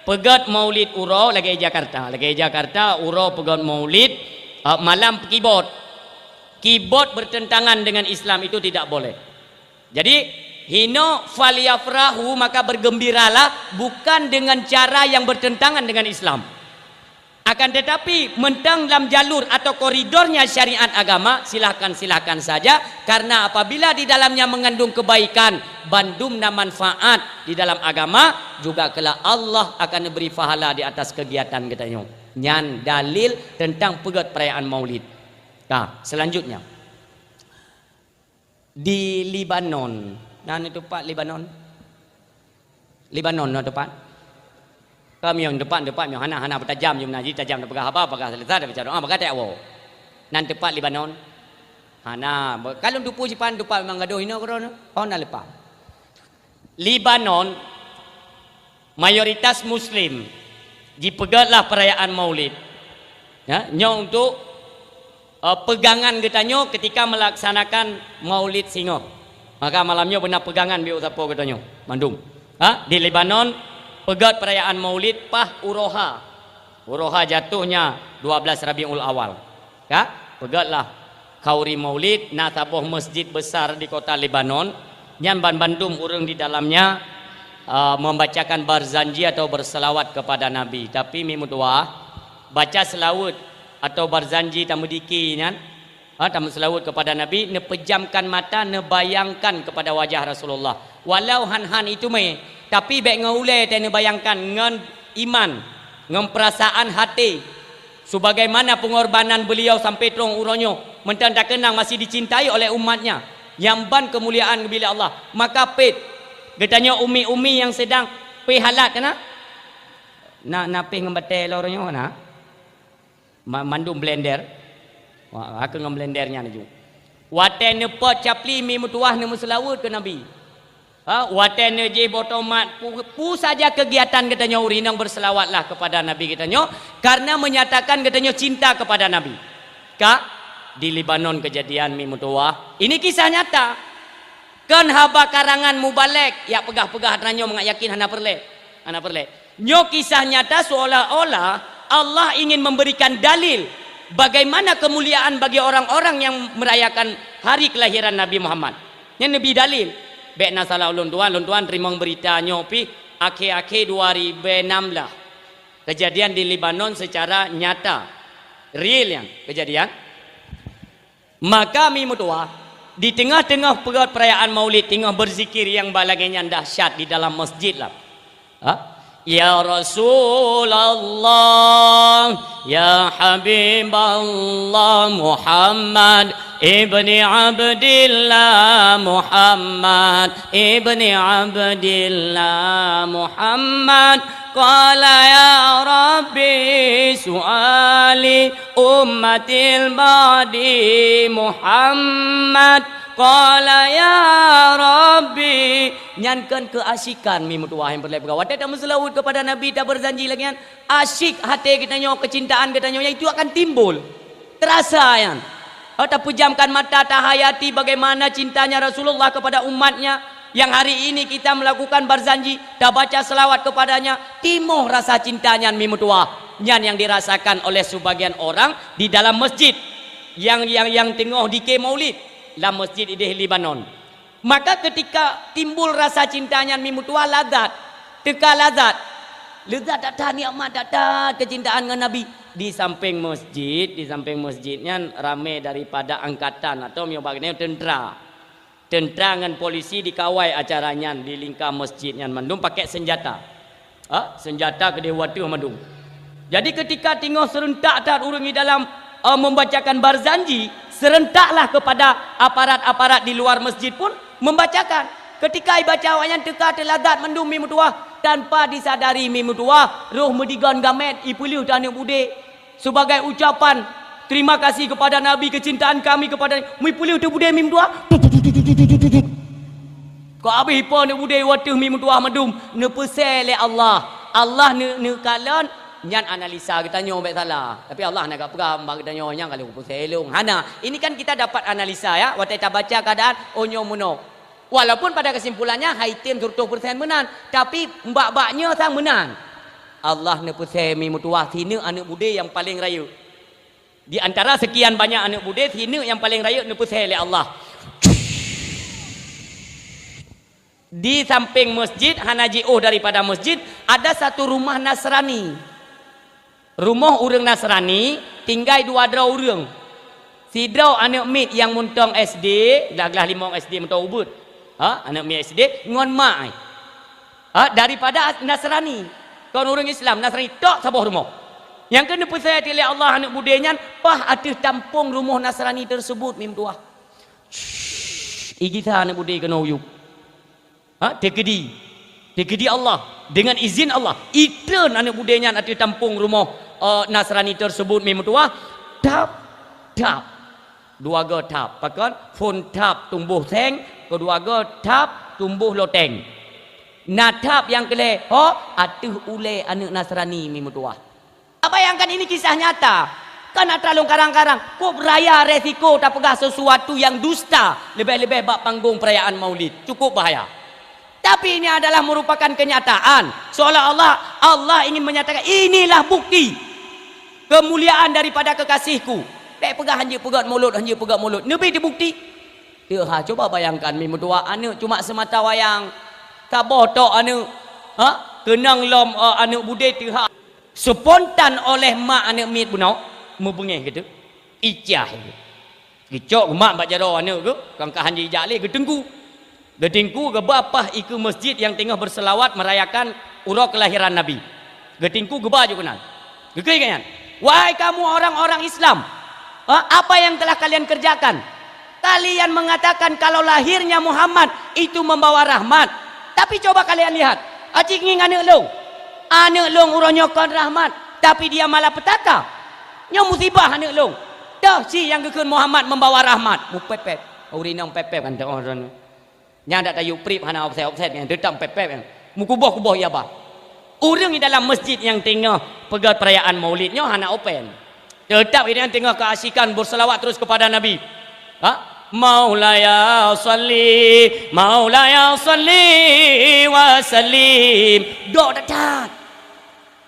peugét maulid uroe lagée Jakarta. Lagée Jakarta, uroe peugét maulid, eh, malam kibot. Kibot bertentangan dengan Islam, itu tidak boleh. Jadi, hinoe, "Falyafrahu," maka bergembiralah, bukan dengan cara yang bertentangan dengan Islam. Akan tetapi, mantong lam jalur atau koridornya syariat agama, silahkan-silahkan saja, karena apabila di dalamnya mengandung kebaikan, bandum na manfaat di dalam agama, juga kelak Allah akan beri pahala di atas kegiatan geutanyoe. Nyan dalil tentang peugét perayaan maulid. Nah, selanjutnya. Di Lebanon, na neutupat Lebanon? Lebanon na tupat? Ka meunyoe tupat, tupat meunyoe hana, hana beutajam jih meunan, jih tajam tapeugah haba, peugah seuleusoe, tabaca doa, peugah tajak woe. Na neutupat Lebanon? Hana, ka lôn tupue sipan tupat memang gadôh inoe keudroe, oh na leupah. Lebanon mayoritas Muslim, jipeugét lah perayaan Maulid. Ya, nyoe untuk, eh, pegangan geutanyoe ketika melaksanakan Maulid singoh. Maka malam nyoe beuna pegangan bak sapo geutanyoe mandum. Ha, di Lebanon peugét perayaan Maulid paih uroe ha. Uroe ha jatuhnya dua belas Rabiul Awal. Ka, peugét lah khanduri Maulid, na saboh masjid besar di kota Lebanon, nyan banmandum ureuëng di dalamnya, eh, membacakan barzanji atau berselawat kepada Nabi. Tapi mi meutuwah, baca seulaweuet atau barzanji tameudiki nyan, ha, tameuseulaweuet kepada Nabi, neupeujamkan mata, neubayangkan kepada wajah Rasulullah. Walau han-han iteumé, tapi bék ngon ulée teuh neubayangkan, ngon iman, ngon peurasaan até. Sebagaimana pengorbanan beliau sampai troh uroe nyoe, mantong takeunang masih dicintai oleh umatnya, nyang ban keumuliaan geubri lé Allah. Maka pét, geutanyoe umi-umi nyang sedang pih halat kana? Na, na pih ngon batée lom uroe nyoe na? Ma-, mandum blender. Wah, ka ngon blender nyan laju. Watée neupot capli mi meutuwah neumeuseulaweuet keu Nabi. Ha, watée neujih boh tomat, pu-, peue saja keugiatan geutanyoe ureuëng inong beuseulawatlah kepada Nabi geutanyoe, karena menyatakan geutanyoe cinta kepada Nabi. Ka, di Lebanon kejadian mi meutuwah. Ini kisah nyata. Kon haba karangan mubalek, jak peugah-peugah tanyoe mangat yakin hana peureulée. Hana peureulée. Nyoe kisah nyata seolah-olah Allah ingin memberikan dalil bagaimana kemuliaan bagi orang-orang yang merayakan hari kelahiran Nabi Muhammad. Nyan neubi dalil. Bék na salah ulôn tuan, ulôn tuan teurimong beurita nyoe pih akhé-akhé dua ribu enam belas. Kejadian di Lebanon secara nyata, real nyan kejadian. Maka mi meutuwah, di teungoh-teungoh peugét peurayaan Maulid, teungoh beuzikir nyang ba lagée nyan dahsyat di dalam masjid lah. Ha? Ya Rasulullah, ya Habiballah, Muhammad ibni Abdillah, Muhammad ibni Abdillah, Muhammad. Qala ya Rabbi su'ali ummatil ba'di Muhammad. Qala ya Rabbi. Nyan kon keuasyikan mi meutuwah nyang peureulée peugah. Watée tameuseulaweuet keupada Nabi, tabeurzanji lagée nyan, asyik até geutanyoe, keucintaan geutanyoe, nyang itu akan timbul. Teurasa nyan. Oh, tapeujamkan mata, tahayati bagaimana cintanya Rasulullah kepada umatnya, yang hari ini kita melakukan barzanji, tabaca selawat kepadanya, timoh rasa cinta nyan mi meutuwah. Nyan nyang dirasakan oleh sebagian orang di dalam masjid yang, yang, yang teungoh dike Maulid lam masjid ideh Lebanon. Maka ketika timbul rasa cinta nyan mi meutuwah, lazat, teuka lazat. Leuzat that-that, nikmat that-that keucintaan ngon Nabi. Di sampéng masjid, di sampéng masjid nyan ramé daripada angkatan atau meunyoe bak nyoe teuntra. Teuntra ngon polisi dikawai acara nyan di lingka masjid nyan mandum pakai senjata. Ha? Senjata keudeh u ateueh mandum. Jadi, ketika teungoh seurentak that ureuëng di dalam, eh, membacakan barzanji, seurentaklah kepada aparat-aparat di luar masjid pun membacakan. Ketika ibaca awaknyan teuka teulazat mandum mi meutuwah, tanpa disadari mi meutuwah, roh meudigon gamét ipeuleueh teuh aneuëk budé. Sebagai ucapan terima kasih kepada Nabi, kecintaan kami kepada, meupeuleueh teuh budé mi meutuwah. Kok habéh ipo aneuëk budé u ateueh mi meutuwah mandum, neupeusé lé Allah. Allah neu-, neukalon, nyan analisa geutanyoe bék salah. Tapi Allah hana geupeugah bak geutanyoe nyan ka lheueh peusé lôn. Hana. Ini kan kita dapat analisa, ya, watée tabaca keadaan, oh, nyoe meunoe. Walaupun pada kesimpulannya hai tem seratus persen meunan, tapi bak-bak nyoe sang meunan. Allah neupeusé mi meutuwah sineuk aneuëk budé nyang paleng rayeuk. Di antara sekian banyak aneuëk budé, sineuk nyang paleng rayeuk neupeusé lé Allah. Di sampéng masjid, hana jiôh daripada masjid, ada satu rumah Nasrani. Rumoh ureuëng Nasrani tinggai dua droe ureuëng. Sidroe aneuëk miet nyang mantong S D, glah-glah limong S D mantong ubeut. Ha, aneuëk miet S D ngon mak ai. Ha, daripada Nasrani. Kon ureuëng Islam, Nasrani tok saboh rumoh. Nyang keuneuk peusayati lé Allah aneuëk budé nyan, paih ateueh tampông rumoh Nasrani tersebut mi meutuwah. Shh, igisa aneuëk budé keunoe u yup. Ha, teukeudi. Teukeudi Allah. Dengan izin Allah, itreun aneuëk budé nyan ateueh tampông rumoh, eh, Nasrani tersebut mi meutuwah. Tap, tap. Dua goe tap. Pakon? Phon tap tumboh seng, keudua goe tap tumboh loteng. Na tap nyang keu lhée ho ateueh ulée aneuëk Nasrani mi meutuwah. Bayangkan, ini kisah nyata. Kan atra lôn karang-karang, kok raya resiko tapeugah sesuatu yang dusta, leubeh-leubeh bak panggong perayaan Maulid. Cukup bahaya. Tapi ini adalah merupakan kenyataan. Seolah-olah Allah ingin menyatakan, "Inilah bukti kemuliaan daripada kekasihku." Bék peugah hanjeuet peugét mulod, hanjeuet peugét mulod. Neubi teubukti. Teuha, cuba bayangkan, mi meutuwah aneuëk cuma seumata wayang. Saboh tok aneuëk. Ha? Keunong lom, eh, aneuëk budé teuha. Spontan oleh mak aneuëk miet bunoe, meubeungéh gitu. Icah gitu. Geucok mak bak jaroe aneuëk geuh, kangkahan jijak lé geuteungku. Geuteungku geuba paih ikeue masjid nyang teungoh berselawat merayakan uroe kelahiran Nabi. Geuteungku geuba jok keunan. Geukheun gobnyan, "Wahai kamu orang-orang Islam, ha, apa yang telah kalian kerjakan? Kalian mengatakan kalau lahirnya Muhammad itu membawa rahmat. Tapi coba kalian lihat, aci ngieng aneuëk lôn. Aneuëk lôn uroe nyoe kon rahmat, tapi dia malapetaka. Nyoe musibah aneuëk lôn. Toh si nyang geukheun Muhammad membawa rahmat." Mupepet. Ureuëng inong pepet kan teuh droeneuh. Nyang dak tayue prip hana offset-offset nyan, teutap pepet nyan. Meukuboh-kuboh ia bah. Ureuëng di dalam masjid nyang teungoh peugét perayaan Maulid nyoe hana open. Teutap gobnyan teungoh keuasyikan berselawat terus kepada Nabi. Ha? "Maulaya salli, Maulaya salli wa sallim." Dok that-that.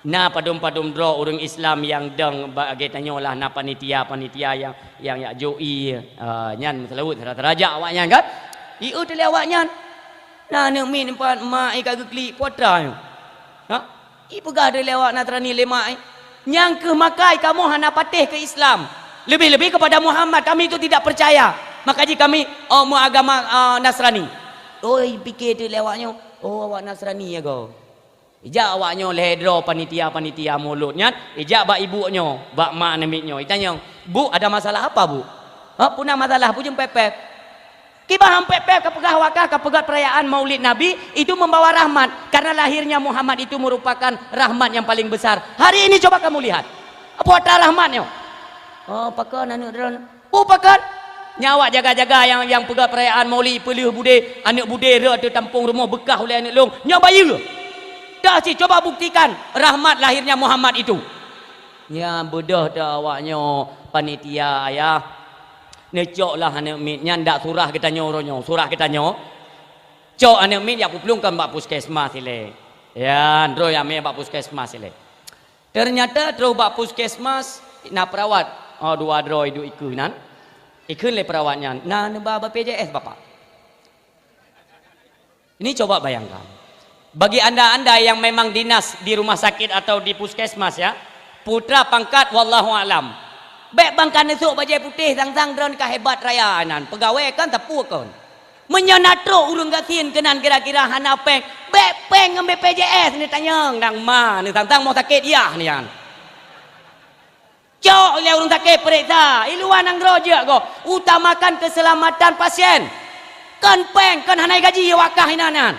Na padum-padum droe ureuëng Islam nyang dong bak lagée tanyoe lah, na panitia-panitia nyang, nyang jak jok ie, ah, nyan meuseulaweuet sira-sira jak awaknyan kan? Ieu teuh lé awaknyan. Na aneuëk miet empat mak ie ka geuklik, peue atra nyoe? Ha? Ipeugah deh lé awak Nasrani lé mak, eh, "Nyang kheueh makai kamoe hana patéh keu Islam. Lebih-lebih kepada Muhammad, kami itu tidak percaya. Maka jih kami, oh, meuagama, ah, Nasrani." Oh, ipike deh lé awak nyoe, "Oh, awak Nasrani ya go." Ijak awak nyoe lhèe droe panitia-panitia mulod nyan, ijak bak ibu nyoe, bak mak aneuk miet nyoe. Itanyong, "Bu, ada masalah apa, Bu?" "Ha, peue na masalah, peue jeuem pèp-pèp?" "Kiban han pèp-pèp kapeugah awak kah kapeugöt peurayaan Maulid Nabi itu membawa rahmat, karena lahirnya Muhammad itu merupakan rahmat yang paling besar. Hari ini coba kamu lihat. Apa ata rahmat nyoe?" "Oh, pakon aneuk droen?" "Oh, pakon?" "Nyan awak jaga-jaga nyang, nyang peugöt peurayaan Maulid peuleueh budé, aneuk budé rhot teuh tampông rumoh beukah ulèh aneuk lôn. Nyoe bayeue. Dah cit coba buktikan rahmat lahirnya Muhammad itu." Nyan beudôh teuh awak nyoe panitia, ayah. Neucok lah aneuk miet nyan dak surah geutanyoe uroe nyoe, surah geutanyoe. Cok aneuk miet jak peuplueng kon bak puskesmas ilèe. Ya, droe jak mé bak puskesmas ilèe. Ternyata troh bak puskesmas na perawat. Oh, dua droe duek ikeue nan. Ikheun lé perawat nyan, "Na neuba B P J S, Bapak?" Ini coba bayangkan. Bagi anda-anda yang memang dinas di rumah sakit atau di puskesmas ya, putra pangkat wallahu alam. Bèk ban ka neusok bajèe putéh sang-sang droen ka hebat raya nan. Peugawée kon, sapeue kon. Meunyoe na trok ureueng gasien keunan kira-kira hana péng, bèk péng ngon B P J S neutanyong, dang ma neusang-sang moh sakét yah nyan. Cok ilèe ureueng sakét peuriksa, i luwa nanggroe jeuet goh, utamakan keuseulamatan pasien. Kon péng, kon hana gaji awak kah inan nyan.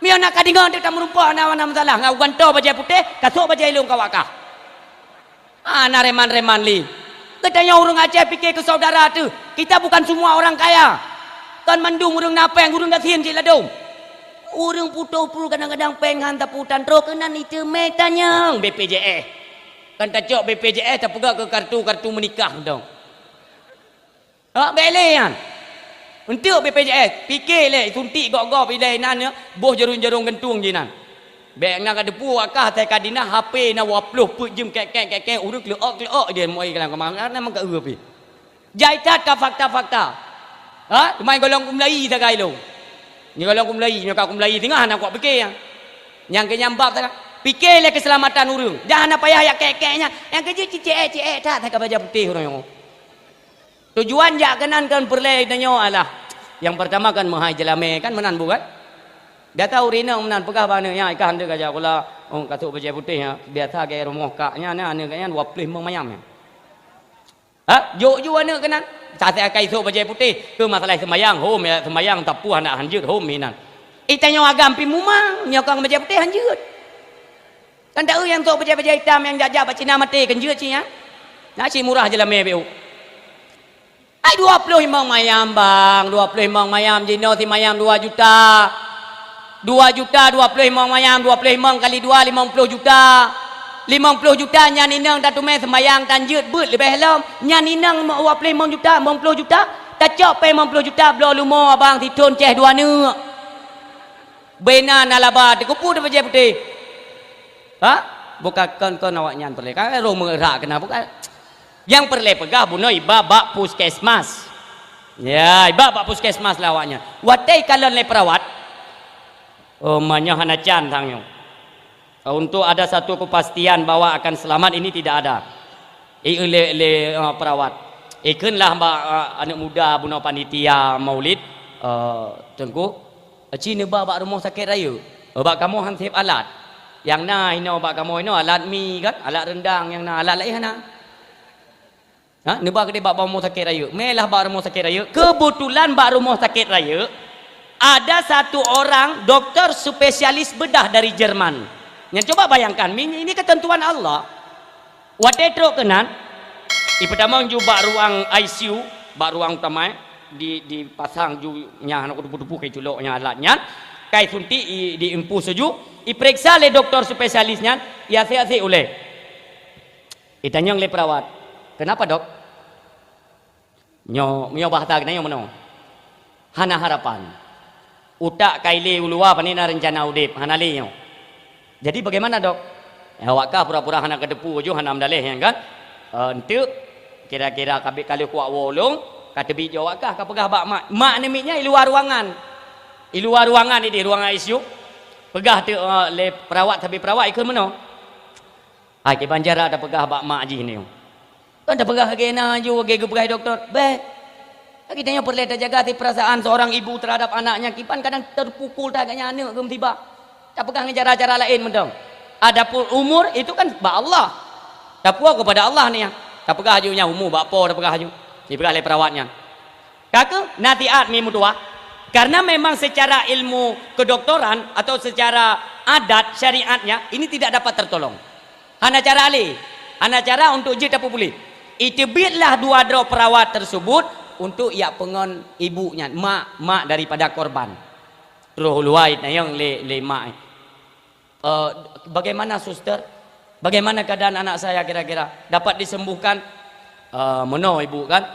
Meunyoe na ka deungoe teuk tameurumpok na, na masalah, ngon gantoe bajèe putéh, kasok bajèe ilông keu awak kah. Hana reman-reman lé. Geutanyoe ureueng Aceh pike keu saudara teuh. Kita bukan semua orang kaya. Kon mandum ureueng na péng, ureueng gasien cit ladôm. Ureueng putôh peue kadang-kadang péng han tapeutan trok keunan iteumé tanyong B P J S. Kan tacok B P J S tapeugah keu kartu-kartu meunikah dong. Ha, bèk lé nyan. Eunteuk B P J S, pike lé, suntik gob-gob ilèe inan nyoe, boh jarôm-jarôm gantung jih nan. Bèk na ka teupeue awak kah asai ka dinah H P na dua ploh peuet jeuem kèk-kèk kèk-kèk, ureueng kleuok-kleuok jih moe lam kamar, na meuka eu pih. Jai that ka fakta-fakta. Ha, teuma gohlom kumlai sagai lôn. Nyoe gohlom kumlai, nyoe ka kumlai singoh hana kuat pike nyan. Nyang keu nyan bab sagai. Pike lé keuseulamatan ureueng. Dah hana payah jak kèk-kèk nyan. Nyang keujeuet cicék-cicék that asai ka bajèe putéh ureueng nyoe. Tujuan jak keunan kan peureulèe tanyoe alah. Nyang peurtama kan meuhai jeulamèe kan meunan bukan? Biasa ureueng inong meunan peugah bak aneuk nyan, "Ikah han deuh ka jak sikula, oh, kasôk bajèe putéh nyan." Biasa gaya rumoh kak nyan, aneuk kak nyan dua ploh limong mayam nyan. Ha? Jok ju aneuk keunan. Saat akai sôk bajèe putéh, keu masalah seumayang, hom ya, seumayang tapuh aneuk han jeuet, hom inan. Itanyoe agam pih mumang, nyoe kong bajèe putéh han jeuet. Kan taeu nyang sôk bajèe-bajèe itam nyang jak-jak bak Cina maté kan jeuet cit nyan. Na cit murah jeulamèe beu. Ai dua ploh limong mayam, bang, dua ploh limong mayam, jinoe simayam dua juta. Dua juta dua ploh limong mayam, dua ploh limong kali dua, limong ploh juta. Limong ploh juta nyan inong tateumé seumayang tan jeuet beuet leubeh lom. Nyan inong dua ploh limong juta, limong ploh juta. Tacok péng limong ploh juta bloe leumo abang sithon ceh dua neuk. Bena na laba teukupu teubajèe putéh. Ha? Bukan kon-kon awak nyan peureulèe. Kan roh meurak keunan bukan. Nyang peureulèe peugah bunoe iba bak puskesmas. Ya, iba bak puskesmas lah awak nyan. Watèe ikalon lé perawat. Oh, ma nyoe hana can sang nyoe. Untuk ada satu kepastian bahwa akan selamat ini tidak ada. I lé, lé, eh, perawat. Ikheun lah bak, eh, aneuk muda bunoe panitia maulid, eh, Teungku, ci neuba bak rumoh sakét rayeuk. Eh, bak kamoe han sép alat. Nyang na inoe bak kamoe inoe alat mi kan, alat rendang nyang na, alat laén hana. Ha, neuba keudéh bak, bak rumoh sakét rayeuk. Mé lah bak rumoh sakét rayeuk. Keubeutulan bak rumoh sakét rayeuk ada satu orang doktor spesialis bedah dari Jerman. Nyan coba bayangkan, mi-, ini ketentuan Allah. Watèe trok keunan, ipeutamong ju bak ruang I C U, bak ruang utama, di, dipasang ju nyang hana kutupu-tupu keu culok nyang alat nyan, kai suntik i, diimpus ju, ipeuriksa lé doktor spesialis nyan, iasèk-asèk ulèe. Itanyong lé perawat, "Kenapa, Dok?" Nyoe, nyoe bahasa geutanyoe meunoe. Hana harapan. Utak ka ilé u luwa pane na reuncana udép, hana lé nyoe. Jadi bagaimana, Dok? Eh, awak kah pura-pura hana kateupeue ju, hana meudaleh nyan kan? Eh, enteuk kira-kira ka bit ka lheueh kuat woe lôn, ka teubiet ju awak kah, ka peugah bak mak. Mak namiet nyan i luwa ruangan. I luwa ruangan idéh, ruangan I C U. Peugah teuk, eh, lé perawat, sabe perawat ikheun meunoe. Hai, kiban cara tapeugah bak mak jih nyoe. Kan tapeugah lagèe na ju, lagèe geupeugah dokto. Bèk. Lagèe nyoe peureulèe tajaga si perasaan seorang ibu terhadap anaknya. Kiban kadang terpukul that geuhnyan aneuk geuh musibah. Tapeugah ngon cara-cara laén mantong. Adapun umur, itu kan bak Allah. Tapuwoe kepada Allah nyan. Tapeugah ju nyan umur bak po tapeugah ju. Dipeugah lé perawat nyan. Ka keuh, nasihat mi meutuwah. Karena memang secara ilmu kedokteran atau secara adat syariatnya, ini tidak dapat tertolong. Hana cara lé, hana cara untuk jeuet tapeupuléh. Iteubietlah dua droe perawat tersebut untuk jak peungon ibu nyan, mak, mak daripada korban. Troh luwai tanyong lé, lé mak. "Eh, bagaimana, suster? Bagaimana keadaan anak saya kira-kira? Dapat disembuhkan?" "Eh, meunoe, ibu, kan?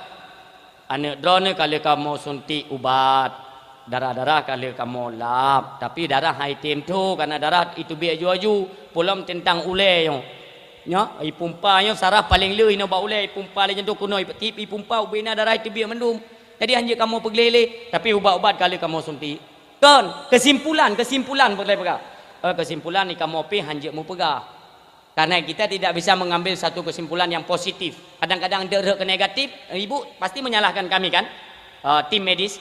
Aneuk droeneuh ka lheueh kamoe suntik ubat. Darah-darah ka lheueh kamoe lap. Tapi darah han item tho, karena darah iteubiet aju-aju. Peulom teuntang ulèe nyoe. Nyoe, ipumpa nyoe saraf paleng le inoe bak ulèe, ipumpa lé jantung keunoe, ip-, ip-, ipumpa ubena darah iteubiet mandum. Jadi han jeuet kamoe peugleh lé, tapi ubat-ubat ka lheueh kamoe suntik." Kon, kesimpulan, kesimpulan peureulèe peugah. Eh, kesimpulan ni kamoe pih han jeuet mupeugah. Karena kita tidak bisa mengambil satu kesimpulan yang positif. Kadang-kadang deuh-deuh ke negatif, ibu pasti menyalahkan kami kan? Eh, tim medis.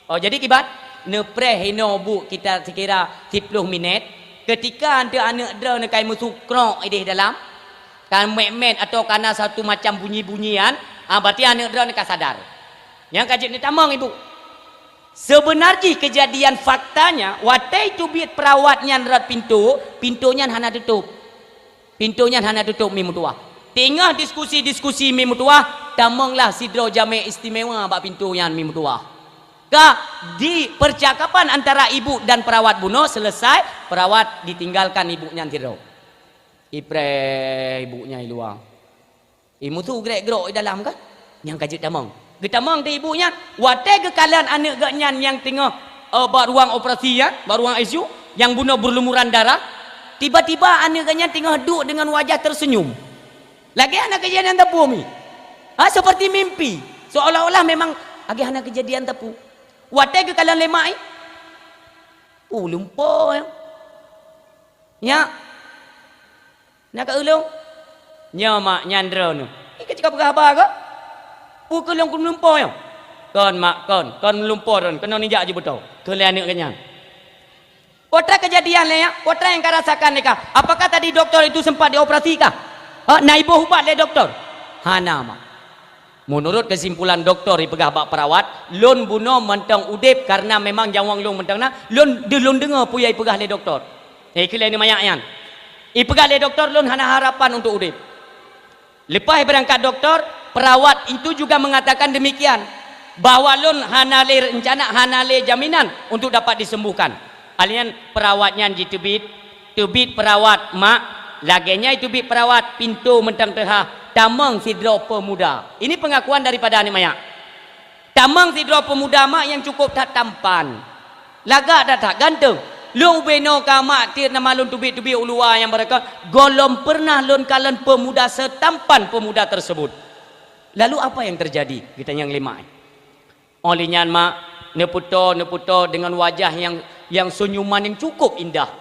Oh, jadi kiban, neupreh inoe bu kita sekira siploh minit. Ketika aneuk droeneuh ka meusukrok idéh dalam, ka mèt-mèt atau kana satu macam bunyi-bunyian, ah, berarti aneuk droeneuh ka sadar. Nyang ka jeuet neutamong, ibu. Sebenar jih kejadian faktanya, watèe teubiet perawat nyan rot pintoe, pintoe nyan hana tutôp. Pintoe nyan hana tutôp mi meutuwah. Teungoh diskusi-diskusi mi meutuwah, tamonglah sidroe jamèe istimewa bak pintoe nyan mi meutuwah. Ka di percakapan antara ibu dan perawat bunoe selesai, perawat ditinggalkan ibu nyan sidroe. Ipreh ibu nyan i luwa. Imusu grek-grok i dalam kan? Nyang ka jeuet tamong. Geutamong di ibu nyan, watèe geukalon aneuk geuh nyan nyang teungoh, eh, bak ruang operasi nyan, bak ruang I C U, nyang bunoe berlumuran darah, tiba-tiba aneuk geuh nyan teungoh duek dengan wajah tersenyum. Lagèe hana kejadian teupeu mi. Ha, seperti mimpi. Seolah-olah memang lagèe hana kejadian teupeu. Watèe geukalon lé mak, eh? Uh, lumpoe, eh. Nyak. Na keu ulôn? Nyoe mak, nyan droeneuh. Nyoe keuh cit ka peugah haba kah? Peu keuh lôn keuneuk lumpoe nyoe? Kon mak, kon. Kon lumpoe droeneuh. Keunoe nijak jeuet beutoe. Kheun lé aneuk geuh nyan. Peue treuk kejadian lé nyak? Peue treuk nyang karasakan lé kah? Apakah tadi doktor itu sempat dioperasi kah? Ha, na iboh ubat lé doktor? Hana mak. Meunurot keusimpulan doktor ipeugah bak perawat, lôn bunoe mantong udép karena memang nyawöng lôn mantong na, lôn deuh lôn deungoe peue nyang ipeugah lé doktor. Eh, kheun lé aneuk manyak nyan. Ipeugah lé doktor lôn hana harapan untuk udép. Lepas beurangkat doktor, perawat itu juga mengatakan demikian, bahwa lôn hana lé reuncana, hana lé jaminan untuk dapat disembuhkan. Alèh nyan perawat nyan jiteubiet, teubiet perawat mak, lagèe nyan teubiet perawat pintoe mantong teuhah, tamong sidroe pemuda. Ini pengakuan daripada aneuk manyak. Tamong sidroe pemuda mak nyang cukup that tampan. Lagak that-that ganteng. Lôn ubé noe ka mak tiep nama lôn teubiet-teubiet u luwa nyang beureukat, gohlom pernah lôn kalon pemuda setampan pemuda tersebut. Lalu apa yang terjadi? Geutanyong lé mak. Óh lheueh nyan mak neupeutoe, neupeutoe deungon wajah nyang, nyang senyuman nyang cukup indah.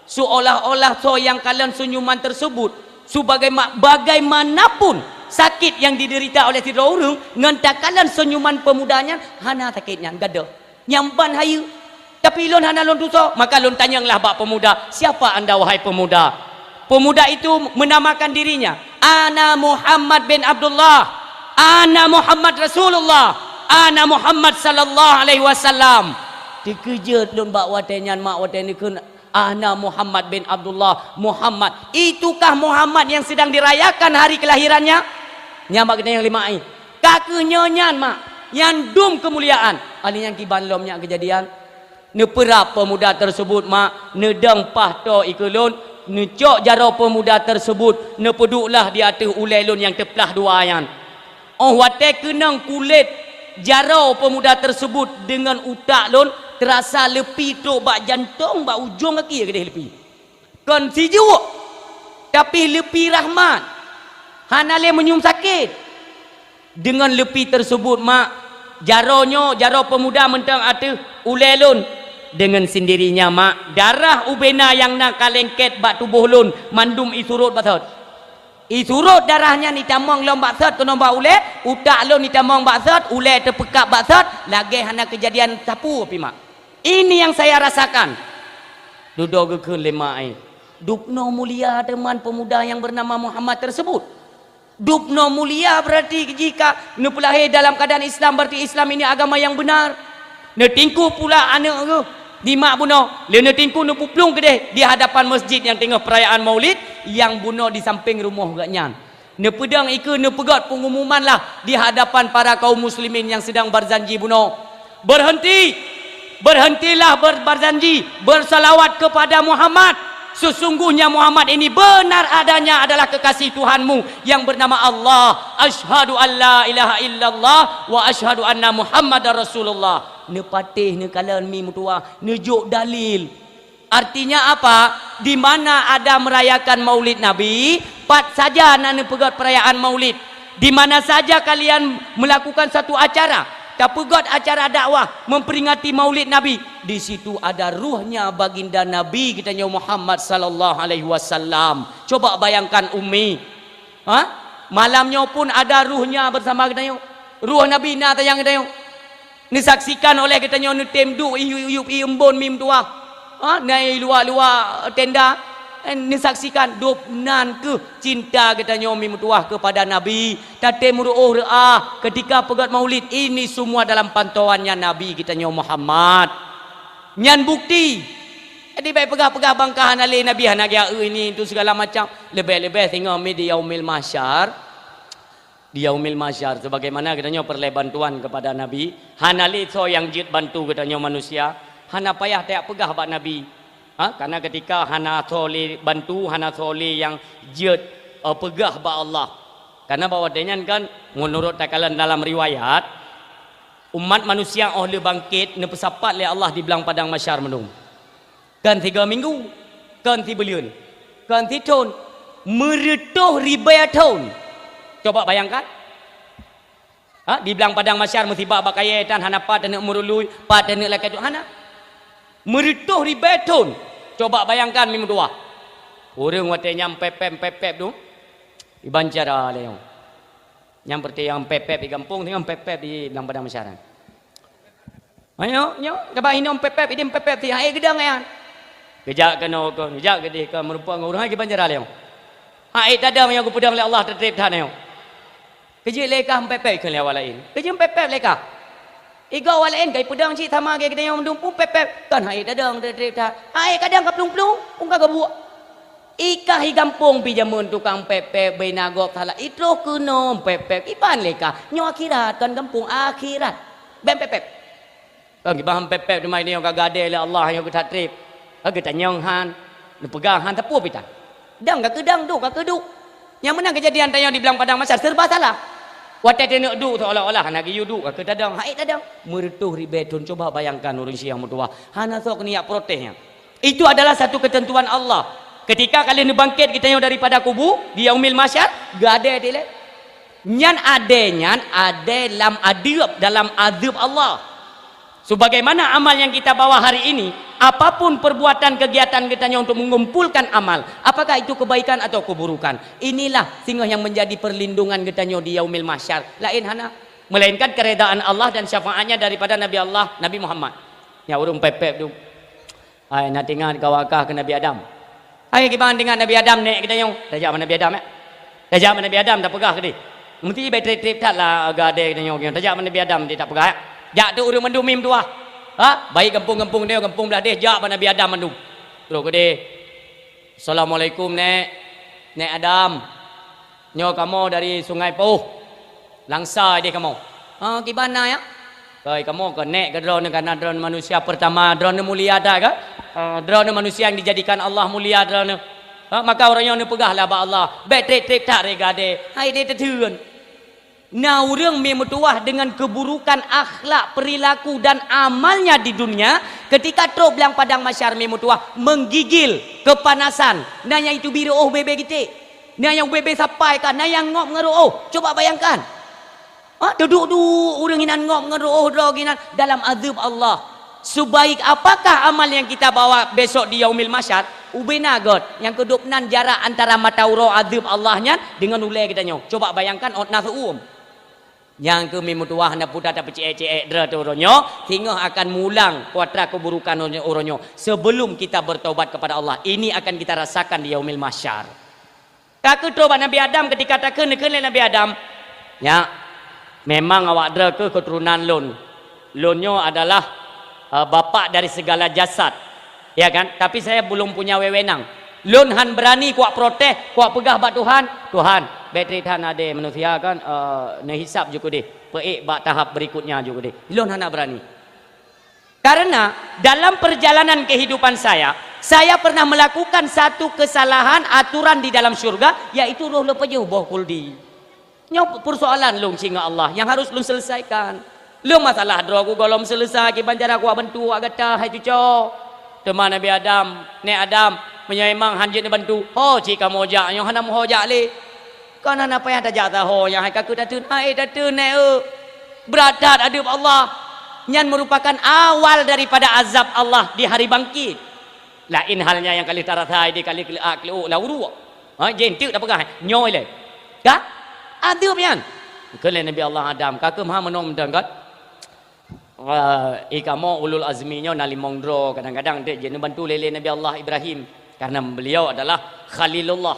Seolah-olah soe nyang kalon senyuman tersebut, sebagaima-, bagaimanapun sakit yang diderita oleh sidroe ureuëng, ngon takalon senyuman pemuda nyan, hana sakét nyan, gadôh. Nyang ban hayeue. Tapi lôn hana lôn tusoe, maka lôn tanyonglah bak pemuda, "Siapa anda, wahai pemuda?" Pemuda itu menamakan dirinya, "Ana Muhammad bin Abdullah, ana Muhammad Rasulullah, ana Muhammad sallallahu alaihi wasallam." Teukeujot lôn bak watée nyan, mak, watée neukheun, "Ana Muhammad bin Abdullah, Muhammad. Itukah Muhammad yang sedang dirayakan hari kelahirannya?" Nyan bak geutanyoe lé mak, eh. Ka kheueh nyoe nyan, mak, nyang dum keumuliaan. Ali nyang kiban lom nyan keujadian. Neupeurab peumuda teusebut, mak, neudong paih toe ikeue lôn, neucok jaroe peumuda teusebut, neupeuduek lah di ateueh ulée lôn nyang teuplah dua nyan. Óh watée keunong kulét jaroe peumuda teusebut deungon utak lôn, teurasa leupi trok bak jantong, bak ujong gaki keudeh leupi. Kon sijuek, tapi leupi rahmat. Hana lé meunyum sakét. Deungon leupi teusebut, mak, jaroe nyoe, jaroe peumuda mantong ateueh ulée lôn. Deungon sendirinya, mak, darah ubena nyang na ka lengket bak tuboh lôn mandum isurot bak sot. Isurot darah nyan itamong lom bak sot keunoe bak ulée, utak lôn itamong bak sot, ulée teupeukab bak sot, lagée hana keujadian sapeue pih, mak. Ini yang saya rasakan. Dudoe geukheun lé mak, eh. Dubnoe mulia teuma pemuda yang bernama Muhammad tersebut. Dubnoe mulia berarti jika neupeulahé dalam keadaan Islam, berarti Islam ini agama yang benar. Neutingku pula aneuk geuh, nyimak bunoe, lé neutingku neupuplueng keudeh di hadapan masjid nyang teungoh perayaan Maulid nyang bunoe di samping rumoh geuh nyan. Neupeudong ikeue, neupeugot pengumuman lah di hadapan para kaum muslimin nyang sedang berjanji bunoe. Berhenti! Berhentilah ber-, berjanji, bersalawat kepada Muhammad. Sesungguhnya Muhammad ini benar adanya adalah kekasih Tuhanmu yang bernama Allah. Asyhadu an la ilaha illallah wa asyhadu anna Muhammadar Rasulullah. Neupatéh, neukalon mi meutuwah, neujok dalil. Artinya apa? Di mana ada merayakan Maulid Nabi, pat saja na neupeugét perayaan Maulid. Di mana saja kalian melakukan satu acara, tapeugét acara dakwah memperingati Maulid Nabi, di situ ada ruhnya baginda Nabi geutanyoe Muhammad sallallahu alaihi wasallam. Coba bayangkan, Ummi. Ha? Malam nyoe pun ada ruhnya bersama geutanyoe. Ruh Nabi na tanyang geutanyoe. Neusaksikan oleh geutanyoe neutem duek i yup-yup i embon mi meutuwah. Ha? Na i luwa-luwa tenda. Eh, neusaksikan dub nan keuh cinta geutanyoe mi meutuwah keupada Nabi. Tatem reuôh reuah ketika peugét Maulid. Ini semua dalam pantauannya Nabi geutanyoe Muhammad. Nyan bukti. Jadi, bék peugah-peugah bangka hana lé Nabi, hana geujak eu ini, itu segala macam. Leubeh-leubeh singoh mi di Yaumil Mahsyar. Di Yaumil Mahsyar, sebagaimana geutanyoe peureulée bantuan keupada Nabi, hana lé soe nyang jeuet bantu geutanyoe manusia, hana payah tajak peugah bak Nabi. Ha? Karena ketika hana soe lé bantu, hana soe lé nyang jeuet, eh, peugah bak Allah. Karena bak watée nyan kan, meunurot takalon dalam riwayat, umat manusia óh lheueh bangkét neupeusapat lé Allah di blang padang mahsyar meunung. Kon sigoe minggu, kon sibuleuen, kon sithon, meureutôh ribée thon. Coba bayangkan. Ha, di blang padang mahsyar musibah bak kayée tan hana pat taneuk meurului, pat taneuk lakée tu hana. Meureutôh ribée thon. Coba bayangkan mi meutuwah. Ureuëng watée nyan pép-pép, pép-pép tu, iban cara lé nyoe. Nyang peureuté nyang pép-pép di gampông, nyang pép-pép di blang padang mahsyar. Ayo, nyoe, gaba inong pép-pép, idin pép-pép ti, hai geudong nyan. Geujak keunoe kon, geujak keudeh kon, meurumpok ngon ureuëng hai kiban cara lé nyoe. Hai tadong nyang geupeudong lé Allah teutreb that nyoe. Keujeuet lé kah pép-pép keu lé awak laén. Keujeuet pép-pép lé kah. Igoe awak laén kai peudong cit sama geutanyoe mandum pun pép-pép. Kon hai tadong teutreb that. Hai kadang ka plueng-plueng, pun ka geubuek. Ikah i gampông pi jameun tukang pép-pép, beuna gob salah itroh keunoe pép-pép. Iban lé kah, nyoe akhirat kon gampông akhirat. Bék pép-pép. Kon kiban pép-pép teuma nyoe ka gadée lé Allah nyoe geutat treb. Ka geutanyong han, neupeugah han teupeu pitan. Dang ka keudang, duek ka keuduek. Nyang meunan keujadian tanyoe di blang padang mahsyar serba salah. Watée taneuk duek seolah-olah hana geuyue duek ka keutadong, hai tadong. Meureutôh ribée thon, coba bayangkan ureuëng syiah meutuwah. Hana soe keuniyak protes nyan. Itu adalah satu ketentuan Allah. Ketika ka lheueh neubangkét geutanyoe daripada kubu, di Yaumil Mahsyar, geuadée dilée. Nyan adée nyan, adée lam adeueb, dalam adeueb Allah. Sebagaimana amal yang kita bawa hari ini, apapun perbuatan kegiatan geutanyoe untuk mengumpulkan amal, apakah itu kebaikan atau keburukan, inilah singoh yang menjadi perlindungan geutanyoe di Yaumil Mahsyar. Laén hana, melainkan keredaan Allah dan syafaatnya daripada Nabi Allah, Nabi Muhammad. Nyan ureuëng pép-pép tu. Hai, na teuingat ka wakah keu Nabi Adam. Hai, kiban teuingat Nabi Adam, nék geutanyoe. Tajak bak Nabi Adam, eh. Tajak bak Nabi Adam, tapeugah keudeh. Meusti bék treb-treb that lah gadée geutanyoe. Tajak bak Nabi Adam, di tapeugah, eh. Jak tu ureuëng mandum mi meutuwah. Ha? Baik gampông-gampông dia, gampông blah deh, jak bak Nabi Adam mandum. Troh keudeh. Assalamualaikum, Nék. Nék Adam. Nyoe kamoe dari Sungai Poh. Langsa ideh kamoe. Ha, kiban na, ya? Koi kamoe keu nék keu droeneuh, karena droeneuh manusia pertama, droeneuh mulia that, kan? Ha, droeneuh manusia yang dijadikan Allah mulia droeneuh. Ha, maka uroe nyoe neupeugah lah bak Allah, bék treb-treb that ré gadée. Hai deh teutheun. Na ureuëng mi meutuwah dengan keburukan akhlak, perilaku, dan amalnya di dunia, ketika troh blang padang mahsyar mi meutuwah menggigil, kepanasan. Na nyang itu biru, oh, bebe gitek. Na nyang bebe sapai kan, na nyang ngop ngon reuôh. Coba bayangkan. Ha, teuduek-duek ureuëng inan ngop ngon reuôh droe inan dalam azeueb Allah. Sebaik apakah amal yang kita bawa besok di Yaumil Mahsyar? Ubena göt, nyang keudop nan jarak antara mata uroe azeueb Allah nyan deungon ulèe geutanyoe. Coba bayangkan, ôt na seuuem. Nyang keuh mi meutuwah na puta tapeucék-cék droe teuh uroe nyoe, singoh akan mulang kuatra keuburukan uroe nyoe, uroe nyoe. Sebelum kita bertobat kepada Allah, ini akan kita rasakan di Yaumil Mahsyar. Ka keuh troh bak Nabi Adam, ketika takheun, neukheun lé Nabi Adam, "Nyak, memang awak droe keuh keuturonan lôn. Lôn nyoe adalah, eh, bapak dari segala jasad, ya kan? Tapi saya belum punya wewenang. Lôn han beurani kuwak protes, kuwak peugah bak Tuhan, 'Tuhan, bèk trép that adé manusia kan, eh, neuhisab ju keudéh, peuék bak tahap berikutnya ju keudéh.' Lôn hana beurani." Karena dalam perjalanan kehidupan saya, saya pernah melakukan satu kesalahan aturan di dalam syurga, yaitu roh lôn pajoh boh khuldi. Nyoe persoalan lôn singoh Allah nyang harus lôn selesaikan. Lôn masalah droe ku gohlom selesai, kiban cara kuwak bantu awak gata, hai cuco. Teuma Nabi Adam, "Nèk Adam, meunyoe memang han jeuet neubantu, ho cit kamoe jak, nyoe hana meuho jak lé." Kon hana payah tajak saho nyang hai ka keuh tateun, hai tateun nèk eu. Brat that adeueb Allah. Nyan merupakan awal daripada azab Allah di Hari Bangkit. Laén halnya nyang ka lheueh tarasa di kali keuleuak keuleuuk lam uruek. Ha, jeuet teuk tapeugah, nyoe lé. Ka? Adeueb nyan. Kheun lé Nabi Allah Adam, ka keuh meuha meunoe mantong kan? Wah, i kamoe ulul azmi nyoe na limong droe, kadang-kadang dek jeuet neubantu lé, lé Nabi Allah Ibrahim, karena beliau adalah Khalilullah.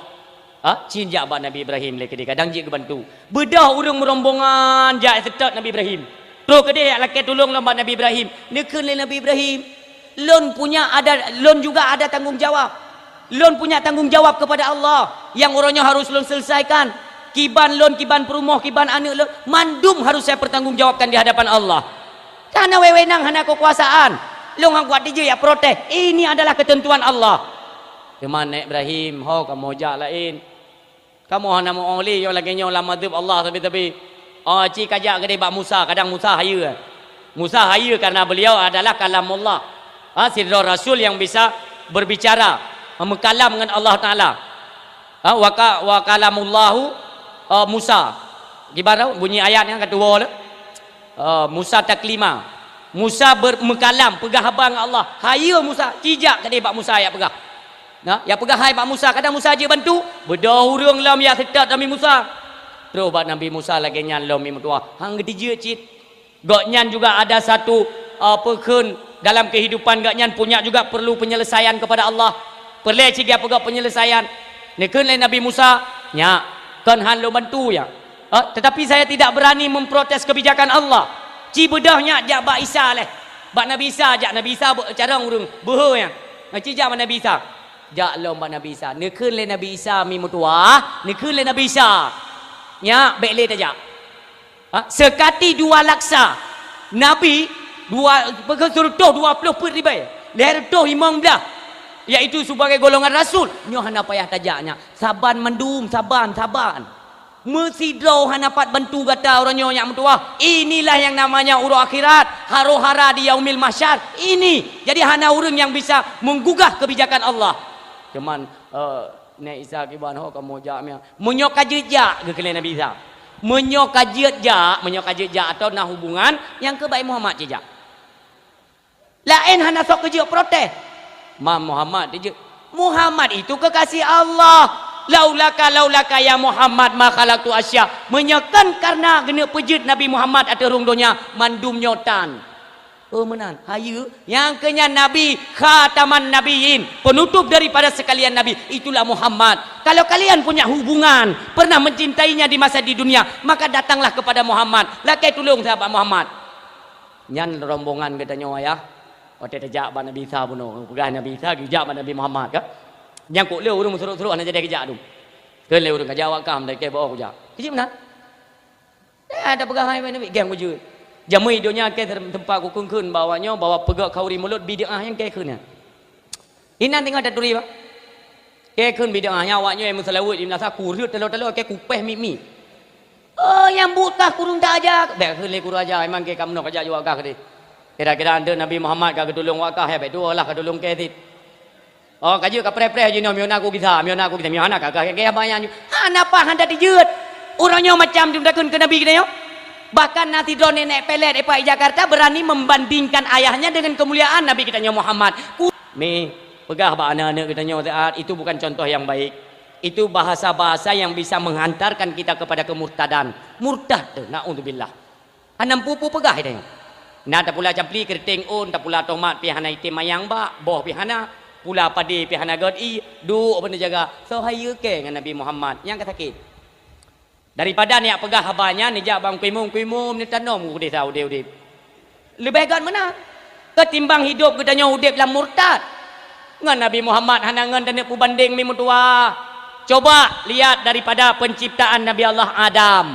Ha, cit jak bak Nabi Ibrahim lé keudéh, kadang jeuet geubantu. Beudôh ureuëng meurombongan jak seutôt Nabi Ibrahim. Troh keudéh jak lakée tulông lom bak Nabi Ibrahim. Neukheun lé Nabi Ibrahim, "Lôn punya ada, lôn juga ada tanggung jawab." Lôn punya tanggung jawab kepada Allah nyang uroe nyoe harus lôn selesaikan. Kiban lôn, kiban peurumoh, kiban aneuëk lôn, mandum harus saya pertanggungjawabkan di hadapan Allah. Hana wewenang, hana kekuasaan. Lôn han kuat dijeuet jak protes. Ini adalah ketentuan Allah. Teuma Nèk Ibrahim, ho kamoe jak laén. Kamoe hana meu lé nyang lagée nyoe lam adeueb Allah sabe-sabe. Oh, ci kajak keudéh bak Musa, kadang Musa hayeue. Musa hayeue karena beliau adalah kalamullah. Ha, sidroe rasul yang bisa berbicara, meukalam ngon Allah Taala. Ha, wa ka-, wa kalamullahu, eh, Musa. Kiban bunyi ayat nyang ka tuwoe lé. Eh, Musa taklima. Musa ber-, meukalam, peugah haba ngon Allah. Hayeue Musa, ci jak keudéh bak Musa jak peugah. Nah, jak peugah hai bak Musa, kadang Musa jeuet bantu, beudôh ureuëng lom jak seutôt Nabi Musa. Troh bak Nabi Musa lagée nyan lom mi meutuwah, han geutijeuet cit. Gobnyan juga ada satu, eh, peukheun dalam kehidupan gobnyan punya juga perlu penyelesaian kepada Allah. Peureulée cit jak peugah penyelesaian. Neukheun lé Nabi Musa, "Nyak, kon han lôn bantu nyak. Eh, tetapi saya tidak berani memprotes kebijakan Allah." Ci beudôh nyak jak bak Isa lé. Bak Nabi Isa jak, Nabi Isa beu-, carông ureuëng, beuhe nyan. Ci jak bak Nabi Isa. Jak lom bak Nabi Isa. Neukheun lé Nabi Isa mi meutuwah, neukheun lé Nabi Isa, "Nyak, bèk lé tajak." Ha, seukati dua laksa. Nabi, dua, sireutôh dua ploh peuet ribèe, lhèe reutôh limong blaih, yaitu sebagai golongan rasul. Nyoe hana payah tajak nyak. Saban mandum, saban, saban. Meusidroe hana pat bantu gata uroe nyoe nyak meutuwah. Inilah yang namanya uroe akhirat, haro-hara di Yaumil Mahsyar. Ini. Jadi hana ureuëng nyang bisa menggugah kebijakan Allah. Cuman, eh, Nèk Isa kiban ho kamoe jak miang. Meunyoe ka jeuet jak, geukheun lé Nabi Isa. Meunyoe ka jeuet jak, meunyoe ka jeuet jak atau na hubungan, nyang keuh bak Muhammad ci jak. Laén hana soe keujeuet protes. Ma Muhammad dijeuet. Muhammad itu kekasih Allah. Laulaka, laulaka ya Muhammad ma khalaqtu asya. Meunyoe kon karena geuneuk peujeuet Nabi Muhammad ateueh rhueng donya, mandum nyoe tan. Oh meunan, hayeue. Nyang keu nyan Nabi, khataman nabiyyin, penutup daripada sekalian nabi, itulah Muhammad. Kalau kalian punya hubungan, pernah mencintainya di masa di dunia, maka datanglah kepada Muhammad. Lakée tulông sahabat Muhammad. Nyan rombongan geutanyoe ayah. Watée tajak bak Nabi Isa bunoe, peugah Nabi Isa geujak bak Nabi Muhammad ka. Nyang kok lé ureuëng meusurok-surok hana jadi geujak dum. Keu lé ureuëng kajak awak kah meunan kée baoh kujak. Keu jih meunan. Eh, ada peugah hai Nabi, geng kujeuet. Jamé donya kée teumpat kukheun-kheun bak awak nyoe bahwa peugöt khauri mulod bid'ah nyang kée kheun nyan. Inan teungoh taturi bah. Kée kheun bid'ah nyan awak nyoe meuseulaweuet di meunasah kureuet talo-talo kée kupéh mi-mi. Oh, nyang buet kah kureueng ta aja. Bèk kheun lé kureueng aja, memang kée ka meunoe kajak jaweueb kah keudeh. Kira-kira andeuk Nabi Muhammad ka geutulông awak kah, ya bèk tuwoe lah ka tulông kée cit. Oh, ka jeuet ka preh-preh jinoe, miyona ku gisa, miyona ku gisa, miyona ka, ka, ka, ka, banyak nyoe. Hana paih hana dijeuet. Ureuëng nyoe macam jeuet takheun keu Nabi geutanyoe. Bahkan na sidroe nenek pelet di Jakarta berani membandingkan ayahnya dengan kemuliaan Nabi geutanyoe Muhammad. Ku-, mi, peugah bak aneuk-aneuk geutanyoe saat itu bukan contoh yang baik. Itu bahasa-bahasa yang bisa menghantarkan kita kepada kemurtadan. Murtad tu, naudzubillah. Hana peue-peue peugah geutanyoe. Na tapula campli keureuteng ôn, tapula tomat pih hana item mayang bak, boh pih hana, pula padé pih hana gét ié, duek bak neujaga. Soe hayeu kée ngon Nabi Muhammad, nyang ka sakét. Daripada neujak peugah haba nyan, neujak bak Teungku Imum, Teungku Imum neutanom u desa udeb-udeb. Leubeh gét meunan, ketimbang hidup geutanyoe udeb lam murtad. Ngon Nabi Muhammad hana ngon taneuk peubandeng mi meutuwah. Coba lihat daripada penciptaan Nabi Allah Adam.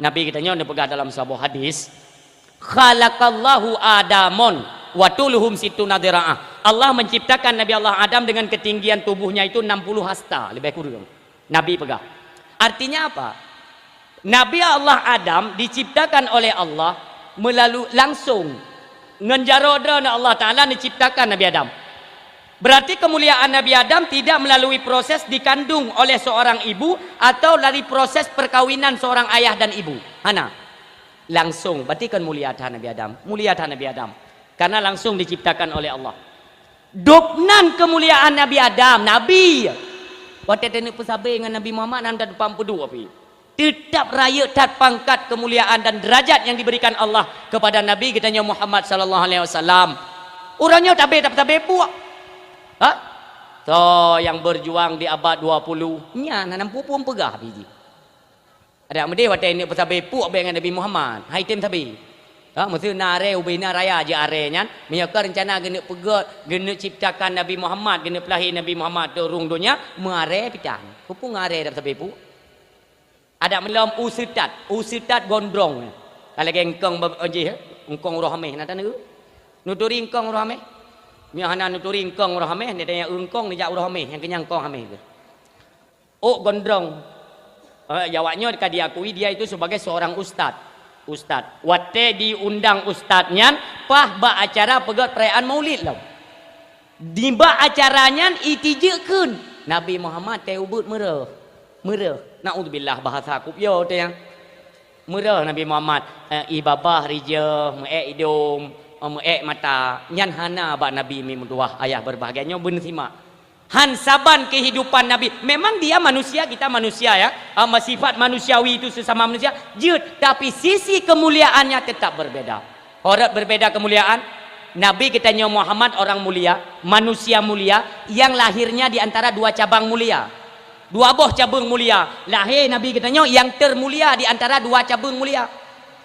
Nabi geutanyoe neupeugah dalam saboh hadis, "Khalaqallahu Adamon wa tuluhum sittuna dira'ah." Allah menciptakan Nabi Allah Adam dengan ketinggian tubuhnya itu enam puluh hasta, lebih kurang. Nabi peugah. Artinya apa? Nabi Allah Adam diciptakan oleh Allah melalui langsung ngon jaroe droeneuh Allah Taala menciptakan Nabi Adam. Berarti kemuliaan Nabi Adam tidak melalui proses dikandung oleh seorang ibu atau dari proses perkawinan seorang ayah dan ibu. Hana. Langsung. Berarti kan mulia that Nabi Adam. Mulia that Nabi Adam. Karena langsung diciptakan oleh Allah. Dubnan kemuliaan Nabi Adam, Nabi. Watée taneuk peusabe ngon Nabi Muhammad, hana teupang peuduek pih. Teutab rayeuk that pangkat kemuliaan dan derajat yang diberikan Allah kepada Nabi geutanyoe Muhammad sallallahu alaihi wasallam. Uroe nyoe tabe, tabe puak. Ha? Soe nyang berjuang di abad dua puluh, nyan hana peue-peue peugah biji. Adak meudeh watée neuk peusabe puak bék ngon Nabi Muhammad, hai tem sabe. Ha, meuseu na aré ubé na raya jeuet aré nyan, meunyoe ka reuncana geuneuk peugét, geuneuk ciptakan Nabi Muhammad, geuneuk peulahé Nabi Muhammad teurung donya, meuaré pitan. Peue-peue ngon aré dan sabe puak? Adak meulom u seutat, u seutat gondrong. Ka lagée eungkong ba-, jih, eungkong uroe Hameh na taneuk. Neuturi eungkong uroe Hameh. Meunyoe hana neuturi eungkong uroe Hameh, neutanya eungkong neujak uroe Hameh, nyang keunyan eungkong Hameh tu. Ôk gondrong. Eh, ya, awak nyoe ka diakui dia itu sebagai seorang ustaz. Ustaz. Watée diundang ustaz nyan, paih bak acara peugét perayaan Maulid lom. Nibak acara nyan itijeuk kheun, Nabi Muhammad tée ubeuet meureuh. Meureuh. Naudzubillah, bahasa kupiôh teuh nyan. Meureuh Nabi Muhammad, eh, ié babah rijeuh, meuék idong, eh, meuék mata. Nyan hana bak Nabi mi meutuwah, ayah berbahagia. Nyoe beuneusimak. Han saban kehidupan Nabi. Memang dia manusia, kita manusia, ya. Ah, sifat manusiawi itu sesama manusia. Jeuet, tapi sisi kemuliaannya tetap berbeda. Ho rot berbeda kemuliaan. Nabi geutanyoe Muhammad orang mulia, manusia mulia, yang lahirnya di antara dua cabang mulia. Dua boh cabeueng mulia. Lahé Nabi geutanyoe nyang termulia di antara dua cabeueng mulia.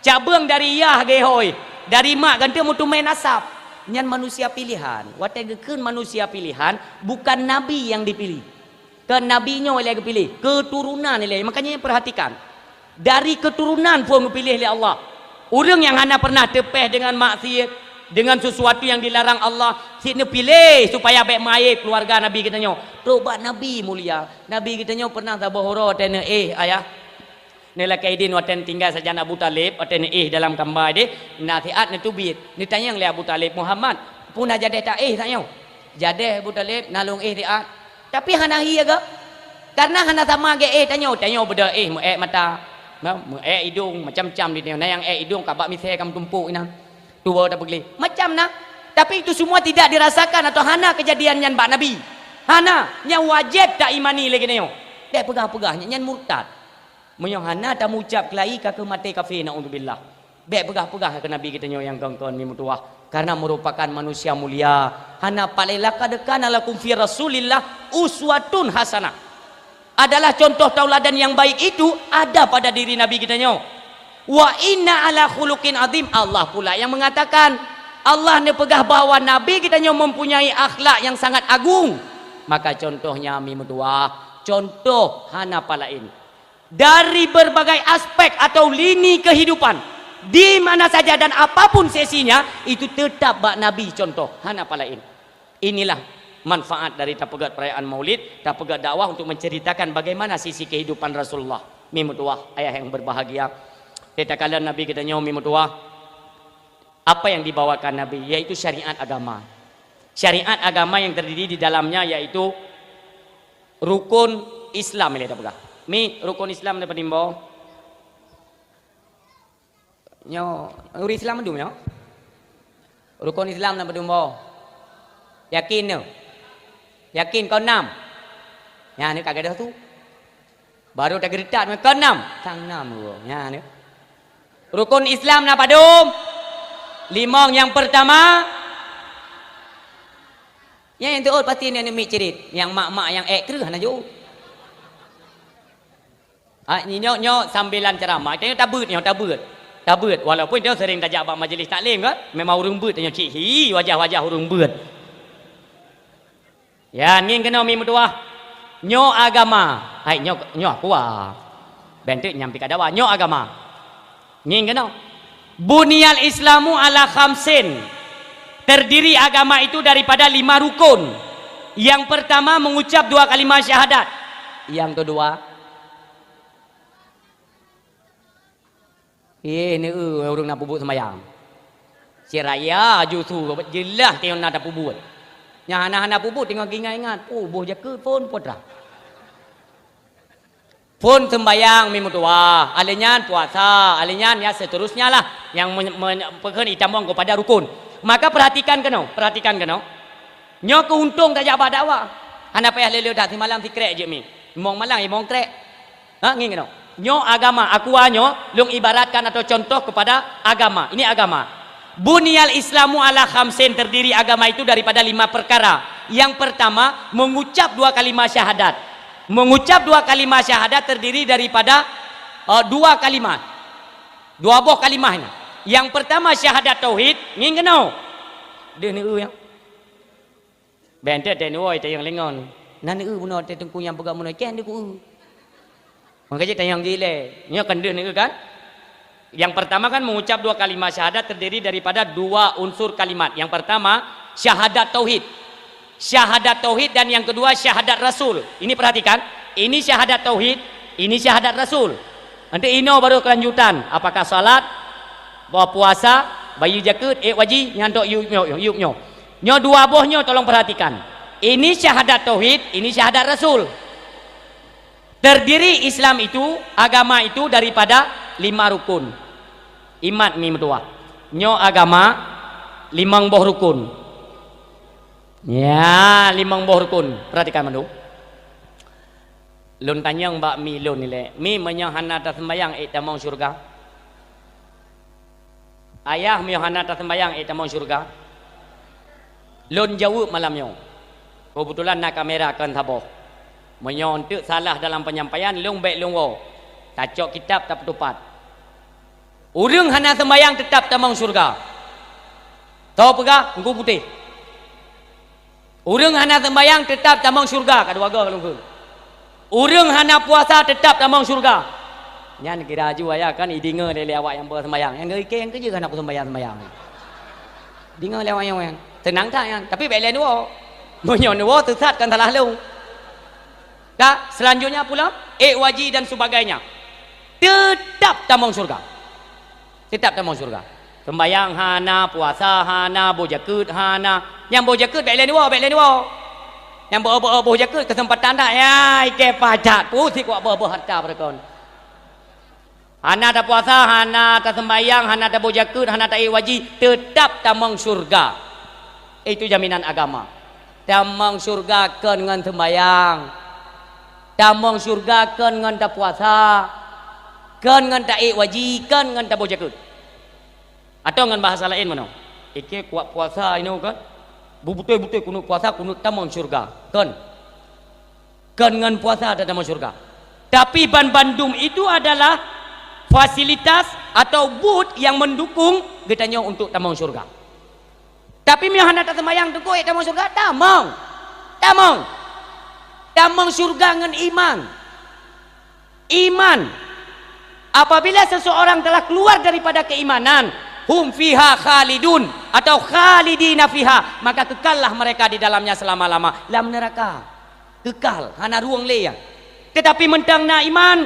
Cabeueng dari yah geuhôi, dari mak ganti meuteumé nasab. Nyan manusia pilihan. Watée geukheun manusia pilihan, bukan nabi nyang dipilih. Kan nabi nyoe lé geupiléh, keuturonan ilée. Makanya perhatikan. Dari keuturonan phon geupiléh lé Allah. Ureuëng nyang hana pernah teupéh deungon maksiat, deungon sesuatu nyang dilarang Allah, cit neupiléh supaya bék meuaéb keuluwarga Nabi geutanyoe. Trok bak Nabi mulia. Nabi geutanyoe pernah saboh uroe watée neuéh, ayah. Neulakée idin watée neutinggai sajan Abu Thalib, watée neuéh dalam kamba ideh, na siat neuteubiet. Neutanyong lé Abu Thalib, "Muhammad, peue na jadeh taéh tanyoe?" "Jadeh, Abu Thalib, na lôn éh siat." Tapi hana hi agam. Karena hana sama geuéh tanyoe, tanyoe beudôh éh meuék mata, na, meuék idong, macam-macam di tanyoe. Na nyang ék idong ka bak misée ka meutumpok inan. Tuwoe tapeugleh. Macam na. Tapi itu semua tidak dirasakan atau hana kejadian nyan bak Nabi. Hana. Nyan wajéb taimani lé geutanyoe. Bék peugah-peugah nyan, nyan murtad. Meunyoe hana tamucab keulayi ka keuh maté kafé, naudzubillah. Bék peugah-peugah keu Nabi geutanyoe nyang kon-kon mi meutuwah, karena merupakan manusia mulia. Hana paleng, "Laqad kana lakum fi Rasulillah uswatun hasanah." Adalah contoh tauladan yang baik itu ada pada diri Nabi geutanyoe. "Wa inna ala khuluqin azim." Allah pula yang mengatakan, Allah neupeugah bahwa Nabi geutanyoe mempunyai akhlak yang sangat agung. Maka contohnya mi meutuwah, contoh hana palaén. Dari berbagai aspek atau lini kehidupan, di mana saja dan apapun sesinya, itu tetap bak Nabi contoh, hana palaén. Inilah manfaat dari tapeugét perayaan Maulid, tapeugét dakwah untuk menceritakan bagaimana sisi kehidupan Rasulullah. Mi meutuwah, ayah yang berbahagia. Takalon Nabi geutanyoe mi meutuwah, apa yang dibawakan Nabi, yaitu syariat agama. Syariat agama yang terdiri di dalamnya yaitu rukun Islam, ilée tapeugah. Mi rukun Islam na padum boh? Nyoe ureueng Islam mandum nyoe. Rukon Islam na padum boh? Yakin nyoe? Yakin kon nam? Nyan nyoe ka gadôh su. Baru tageureutak nyoe kon nam? Sang nam rukon. Nyan nyoe. Rukon Islam na padum? Limong. Nyang peurtama, nyang, nyang teuôt pasti nyan miet cirit. Nyang mak-mak nyang ék kreueh hana jeuet. Ah, nyoe, nyoe sambilan ceramah. Nyoe tabeuet, nyoe tabeuet. Tabeuet. Walaupun nyoe sering tajak bak majlis taklim kan? Memang ureueng beuet nyoe cit hi, wajah-wajah ureueng beuet. Ya, ngieng keunoe mi meutuwah. Nyoe agama. Hai, nyoe, nyoe aku ah. Bentuk nyang pih ka dawa. Nyoe agama. Ngieng keunoe. Buniyal Islamu ala khamsin. Terdiri agama itu daripada lima rukun. Yang pertama mengucap dua kalimat syahadat. Yang kedua, eh, neu ureueng na peubuet sembahyang. Siraya justru jeulaih teuh na tapeubuet. Nyang hana-hana peubuet teungoh ingat-ingat, oh, boh jakeuet phon putra. Phon sembahyang mi meutuwah, alèh nyan puasa, alèh nyan ya seterusnya lah yang men-, men-, peukheun itamong kepada rukun. Maka perhatikan keunoe, perhatikan keunoe. Nyoe keuntông tajak bak dakwah. Hana payah lé-lé that simalam sikrek jeuet mi. Imong malam, imong krek. Ha, ngieng keunoe. Nyoe agama, aqua nyoe, lôn ibaratkan atau contoh kepada agama. Ini agama. Buniyal Islamu ala khamsin, terdiri agama itu daripada lima perkara. Yang pertama, mengucap dua kalimat syahadat. Mengucap dua kalimat syahadat terdiri daripada, eh, dua kalimat. Dua boh kalimah nyan. Yang pertama syahadat tauhid, ngieng keunoe. Deuh neu nyang. Bèk teuntèe neuwoe tayang lingon. Na neu bunoe teuh teungku nyang peugah bunoe, kèe neu ku. Maka jih tayang jih lé. Nyoe kan deuh neu kan? Yang pertama kan mengucap dua kalimat syahadat terdiri daripada dua unsur kalimat. Yang pertama, syahadat tauhid. Syahadat tauhid dan yang kedua syahadat rasul. Ini perhatikan, ini syahadat tauhid, ini syahadat rasul. Nanti inoe baru kelanjutan, apakah salat, puasa, bayeue jakeuet, ék wajib, nyan tok yub nyoe, yub nyoe. Nyoe dua boh nyoe tolong perhatikan. Ini syahadat tauhid, ini syahadat rasul. Terdiri Islam itu, agama itu daripada lima rukun. Imat mi meutuwah. Nyoe agama limong boh rukun. Ya, limong boh rukun. Perhatikan mandum. Lôn tanyong bak mi lôn ilèe, "Mi, meunyoe hana taseumbahyang ék tamong syeuruga?" Ayah, meunyoe hana taseumbahyang ék tamong syeuruga? Lôn jaweueb malam nyoe. Keubeutulan na kamera kon saboh. Meunyoe eunteuk salah dalam peunyampaian, lôn bèk lôn woe. Tacok kitab tapeutupat. Ureueng hana seumbahyang teutab tamong syeuruga. Toh peugah, Teungku Putéh. Ureueng hana seumbahyang teutab tamong syeuruga, ka dua goe lôn kheun. Ureueng hana puasa teutab tamong syeuruga. Nyan kira aju ayah kan ideungoe lé, lé awak nyang beuseumbahyang. Nyang geukheun nyang keujeuet hana kuseumbahyang-seumbahyang. Deungoe lé awak nyang, nyang teunang that nyan, tapi bèk lé neuwoe. Meunyoe neuwoe teusat kan salah lôn. Ka, selanjutnya pula, ék wajib dan sebagainya. Teutab tamong syeuruga. Teutab tamong syeuruga. Seumbahyang hana, puasa hana, boh jakeuet hana. Nyang boh jakeuet bèk lé neuwoe, bèk lé neuwoe. Nyang boh, boh, boh jakeuet keuseumpatan that, ya, ikèe pacat, pusik wak boh-boh hareuta beureukon. Hana tapuasa, hana taseumbahyang, hana taboh jakeuet, hana taék wajib, teutab tamong syeuruga. Itu jaminan agama. Tamong syeuruga kon ngon seumbahyang. Tamong syeuruga kon ngon tapuasa, kon ngon taék wajib, kon ngon taboh jakeuet. Atau ngon bahasa laén meunoe, ikèe kuat puasa inoe kan? Beubeutôi-beutôi kunut puasa, kunut tamong syeuruga. Kon. Kon ngon puasa tatamong syeuruga. Tapi banmandum itu adalah fasilitas atau buet nyang meundukung geutanyoe untuk tamong syeuruga. Tapi meunyoe hana taseumbahyang, teungku, ék tamong syeuruga? Tamong. Tamong. Tamong syeuruga ngon iman. Iman. Apabila seseorang telah keluar daripada keimanan, hum fiha khalidun atau khalidina fiha, maka kekallah mereka di dalamnya selama-lama, lam neuraka. Keukal, hana ruweueng lé nyan. Teutapi mantong na iman,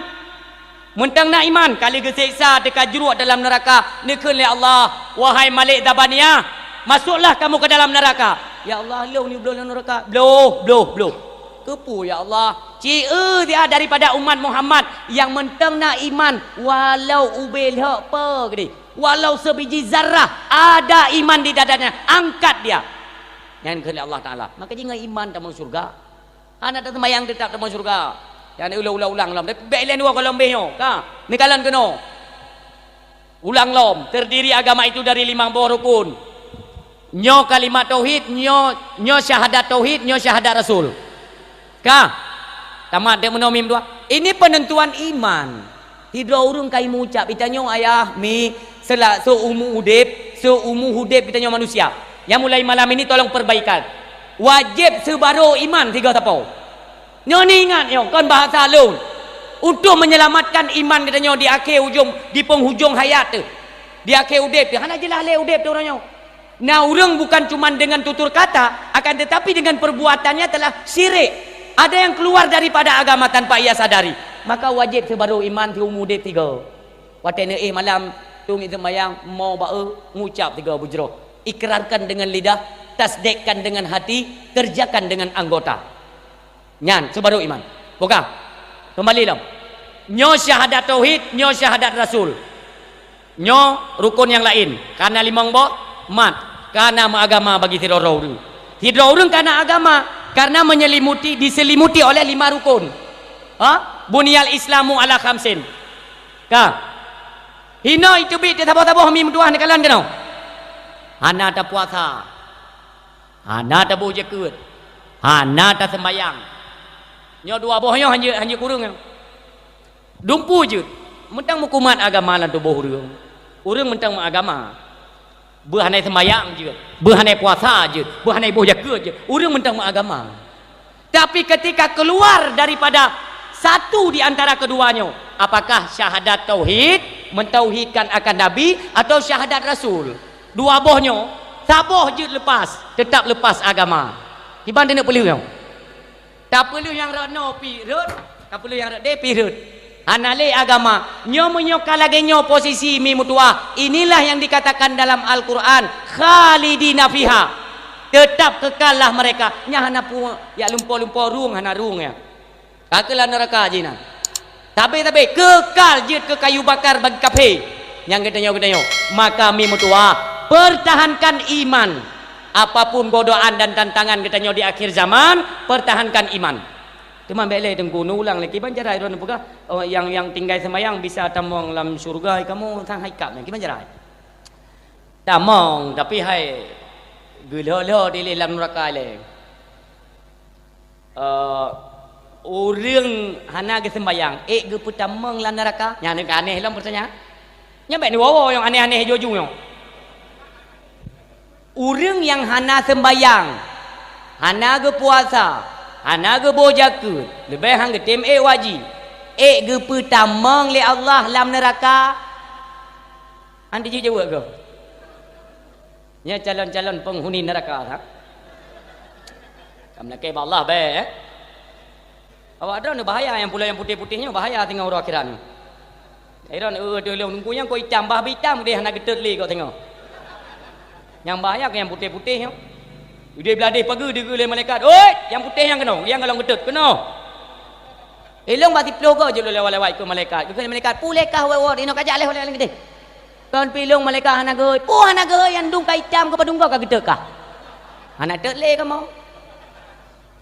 mantong na iman, ka lheueh geuseksa teuka jruek dalam neuraka, neukheun lé Allah, "Wahai Malik Zabaniyah, masuklah kamu ke dalam neraka." "Ya Allah, lôn neubloe lam neuraka." "Bloh, bloh, bloh." Keupeue, ya Allah? Ci-e siat daripada umat Muhammad nyang mantong na iman, walau ubé lhok peue keudeh, walau sebiji zarah ada iman di dadanya, angkat dia. Nyan keuheundak Allah Taala. Maka jih ngon iman tamong syurga. Hana taseumayang teutap tamong syurga. Nyan ulang-ulang lom. Tapi bèk ilèe dua goh lom beh nyoe. Ka, neukalon keunoe. Ulang lom, terdiri agama itu dari lima boh rukun. Nyoe kalimat tauhid, nyoe, nyoe syahadat tauhid, nyoe syahadat rasul. Ka? Tamat dek meunoe mim dua. Ini penentuan iman. Sidroe ureueng ka imeuucap, geutanyoe ayah, mi, seula-, seuumu udeb, seuumu udeb geutanyoe manusia. Nyang mulai malam ini tolong perbaikan. Wajéb seubarô iman sigoe sapo. Nyoe neuingat nyoe, kon bahasa lôn. Untuk menyelamatkan iman geutanyoe di akhé ujong, di penghujung hayat teuh, di akhé udeb teuh, hana jeulaih lé udeb teuh uroe nyoe. Na ureueng bukan cuman dengan tutur kata, akan tetapi dengan perbuatannya telah syirik. Ada yang keluar daripada agama tanpa ia sadari. Maka wajéb seubarô iman siumu udeb sigoe. Watèe neuéh malam, tueng seumayang, mo ba-e, ngucap sigoe beujroh. Ikrarkan dengan lidah, tasdikkan dengan hati, kerjakan dengan anggota. Nyan, seubarô iman. Buka. Keumbali lom. Nyoe syahadat tauhid, nyoe syahadat rasul. Nyoe rukun nyang laén. Kana limong boh, mat. Kana meuagama bagi sidroe ureueng. Sidroe ureueng kana agama, karena menyelimuti, diselimuti oleh lima rukun. Ha? Buniyal Islamu ala khamsin. Ka. Hinoe iteubiet teuh saboh-saboh mi meutuah neukalon keunoe. Hana tapuasa. Hana taboh jakeuet. Hana taseumayang. Nyoe dua boh nyoe hanjeuet, hanjeuet kureueng nyoe. Dumpeue jeuet. Mantong meukumat agama lam tuboh ureueng. Ureueng mantong meuagama. Beuh hana seumayang jeuet. Beuh hana puasa jeuet. Beuh hana boh jakeuet jeuet. Ureueng mantong meuagama. Tapi ketika keluar daripada satu di antara keduanyoe, apakah syahadat tauhid, mentauhidkan akan Nabi, atau syahadat Rasul? Dua boh nyoe, saboh jeuet lepas, tetap lepas agama. Kiban teuneuk peuleueh nyoe. Tapeuleueh nyang rot noe pih rhot, tapeuleueh nyang rot deh pih rhot. Hana lé agama. Nyoe meunyoe ka lagèe nyoe posisi mi meutuah, inilah yang dikatakan dalam Al-Quran, "Khalidina fiha." Tetap kekallah mereka. Nyan hana pu-, jak lumpo-lumpo rueng hana rueng nyan. Ka keuh lam neuraka jih nyan. Sabe-sabe kekal jeuet keu kayu bakar bagi kafé. Nyang geutanyoe-geutanyoe. Maka mi meutuah, pertahankan iman. Apapun godaan dan tantangan geutanyoe di akhir zaman, pertahankan iman. Teuma bèk lé Teungku, neuulang lé, kiban cara droeneuh peugah, oh, nyang, nyang tinggai seumayang bisa tamong lam syeuruga, kamoe sang hai kap nyan, kiban cara? Tamong, tapi hai geulho-lho dilèe lam neuraka lé. Eh, ureueng hana geuseumayang, ék geupeutamong lam neuraka? Nyan aneh lom peutanyaan. Nyan bèk neuwoe-woe nyang aneh-aneh ju-ju nyoe. Ureueng nyang hana seumbayang, hana geupuasa, hana geuboh jakeuet, leubeh han geutem ék wajéb, ék geupeutamong lé Allah lam neuraka? Han jijaweueb keuh? Nyan calon-calon penghuni neuraka, ha? Ka meulakèe bak Allah bèk, eh? Awak droeneuh bahaya, nyang pulo nyang putéh-putéh nyoe bahaya teungoh uroe akhirat nyoe. Ai droeneuh, eh, teuh lôn Teungku nyang kok itam, bah beuitam deh hana geutot lé kok teungoh. Nyang bahaya keu nyang putéh-putéh nyoe. Idéh blah deh pageue digeue lé malaikat, "Oi, nyang putéh nyang keunoe, nyang golom geutot, keunoe." Ilôn bak siplôh goe jeuet lôn lewat-lewat keu malaikat. Geukheun malaikat, "Puléh kah wot-wot, inoe kajak lé, lé, lé, lé." Kon pi ilôn malaikat hana geuhôi. Peue hana geuhôi, nyang dum ka itam keu padum goe ka geutot kah? Hana tot lé kamoe.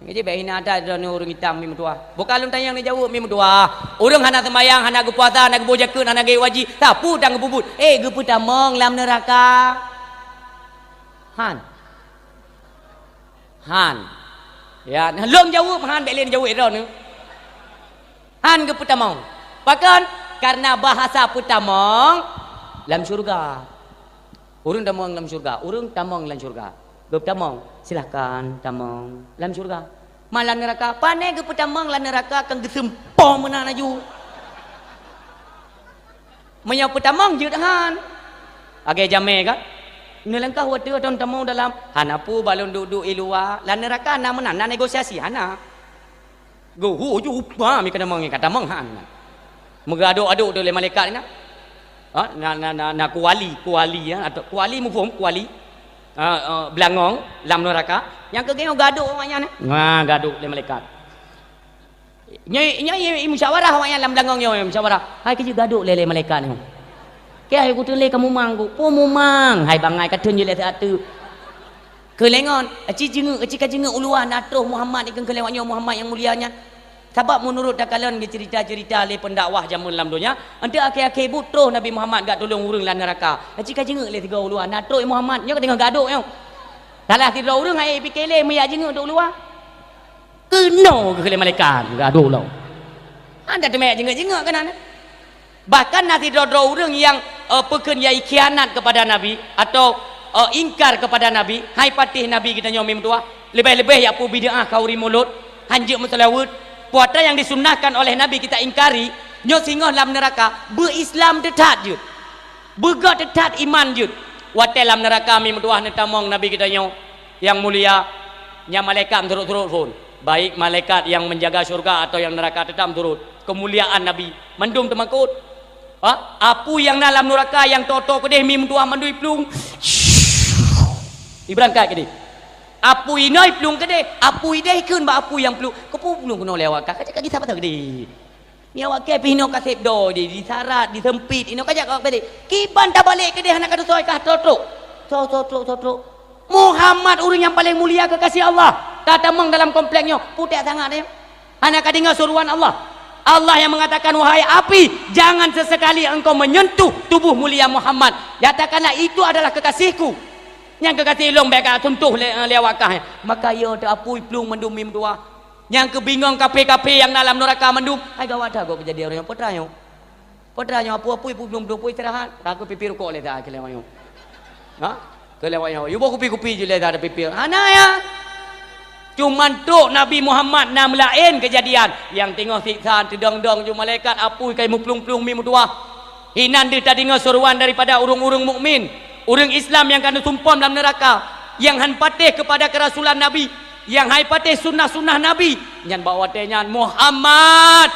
Nyan jih bèk hina that droeneuh ureueng itam mi meutuah. Bukon lôn tanyong neujaweueb mi meutuah. Ureueng hana seumayang, hana geupuasa, hana geuboh jakeuet, hana geuék wajéb, sapeue tan geupeubuet? Eh, geupeutamong lam neuraka. Han. Han. Ya, lôn jaweueb han, bèk lé neujaweueb droeneuh. Han geupeutamong. Pakon? Kareuna bahasa peutamong lam syeuruga. Ureueng tamong lam syeuruga, ureueng tamong lam syeuruga. Geupeutamong, silahkan tamong lam syeuruga. Malam neuraka, pane geupeutamong lam neuraka kan geuseumpom meunan laju. Meunyoe peutamong jeuet han. Lagèe jamèe kan? Neulangkah watèe atau tamong dalam, hana peue bak lôn duek-duek i luwa. Lam neuraka na meunan, na negosiasi, hana. Geuhu ju upa mi keutamong, keutamong han. Meugadôk-adôk tu lé malaikat na. Ha, na, na, na, na kuali, kuali, ya, atau kuali muphom, kuali. Ha, ha, beulangong lam neuraka. Nyang keu geuh gadôk awaknyan, eh. Nah, gadôk lé malaikat. Nyoe, nyoe, nyoe musyawarah awaknyan lam beulangong nyoe musyawarah. Hai keuh jeuet gadôk lé, lé malaikat nyoe. Keu hai kuteun lé ka mumang ku. Peue mumang? Hai bangai ka theun jeuet lé siat teuk. Keu lé ngon, aci jeungeuk, aci ka jeungeuk u luwa na troh Muhammad ikheun keu lé awaknyoe Muhammad nyang mulia nyan. Sabab meunurot takalon geuceurita-ceurita lé peundakwah jameun lam donya, eunteuk akhé-akhé buet troh Nabi Muhammad geutulông ureuëng lam neuraka. Aci ka jeungeuk lé sigoe u luwa na troh Muhammad nyoe ka teungoh gadôk nyoe. Salah sidroe ureuëng hai pike lé meujak jeungeuk dôk u luwa. Keunoe keuh lé malaikat, gadôh lom. Hana teumé jingeuk-jingeuk keunan. Bahkan na sidroe-droe ureuëng nyang, eh, peukheun yai khianat keupada Nabi atau, eh, ingkar keupada Nabi, hai patéh Nabi geutanyoe mi meutuwah, leubeh-leubeh yak peue bid'ah khauri mulod, hanjeuet meuseulaweuet, puasa nyang disunnahkan oleh Nabi kita ingkari, nyoe singoh lam neuraka, beu-Islam teuthat jeuet. Beugöt teuthat iman jeuet. Watée lam neuraka mi meutuwah neutamong Nabi geutanyoe nyang mulia, nyang malaikat meusurot-surot phon, baik malaikat nyang menjaga syurga atau nyang neuraka teutap meusurot. Keumuliaan Nabi mandum teumakot. Ha? Apui nyang na lam neuraka nyang toe-toe keudeh mi meutuwah mandum iplueng. Ibeurangkat keudeh. Apui inoe iplueng keudeh, apui deh ikheun bak apui nyang plueng. Keupeue plueng keunoe lé awak kah? Ka cit ka gisa patah keudeh. Nyoe awak kée pih inoe ka seb doe di, disarat, disempit, inoe ka jak kawak balik. Kiban tabalek keudeh hana ka tusoe kah trok-trok. Soe, soe trok, soe trok. Muhammad ureuëng nyang paleng mulia keukasih Allah. Ka tamong dalam komplek nyoe, putéh sangat nyoe. Hana ka deungoe suruhan Allah. Allah yang mengatakan, "Wahai api, jangan sesekali engkau menyentuh tubuh mulia Muhammad. Nyatakanlah itu adalah kekasihku." Nyang keukasih lôn bék ka sentuh lé, lé awak kah. Maka yo teu apui plueng mandum mi meutuwah. Nyang keubingong kaphé-kaphé nyang na lam neuraka mandum, hai gawat that gob keujadian uroe nyoe, peue teuma nyoe. Peue teuma nyoe, apui-apui peue plueng-plueng peue istirahat, ka keu pipi rukok lé that keu lewat nyoe. Ha? Keu lewat nyoe. Yue boh kupi-kupi jeuet lé that pipi. Hana ya. Cuman trok Nabi Muhammad na meulaén keujadian nyang teungoh siksa teudong-dong ju malaikat apui kai meuplueng-plueng mi meutuwah. Inan deuh tadeungoe seruan daripada ureuëng-ureuëng mukmin, ureuëng Islam nyang ka neusumpom lam neuraka, nyang han patéh keupada keurasulan Nabi, nyang hai patéh sunnah-sunnah Nabi. Nyan bak watée nyan, "Muhammad,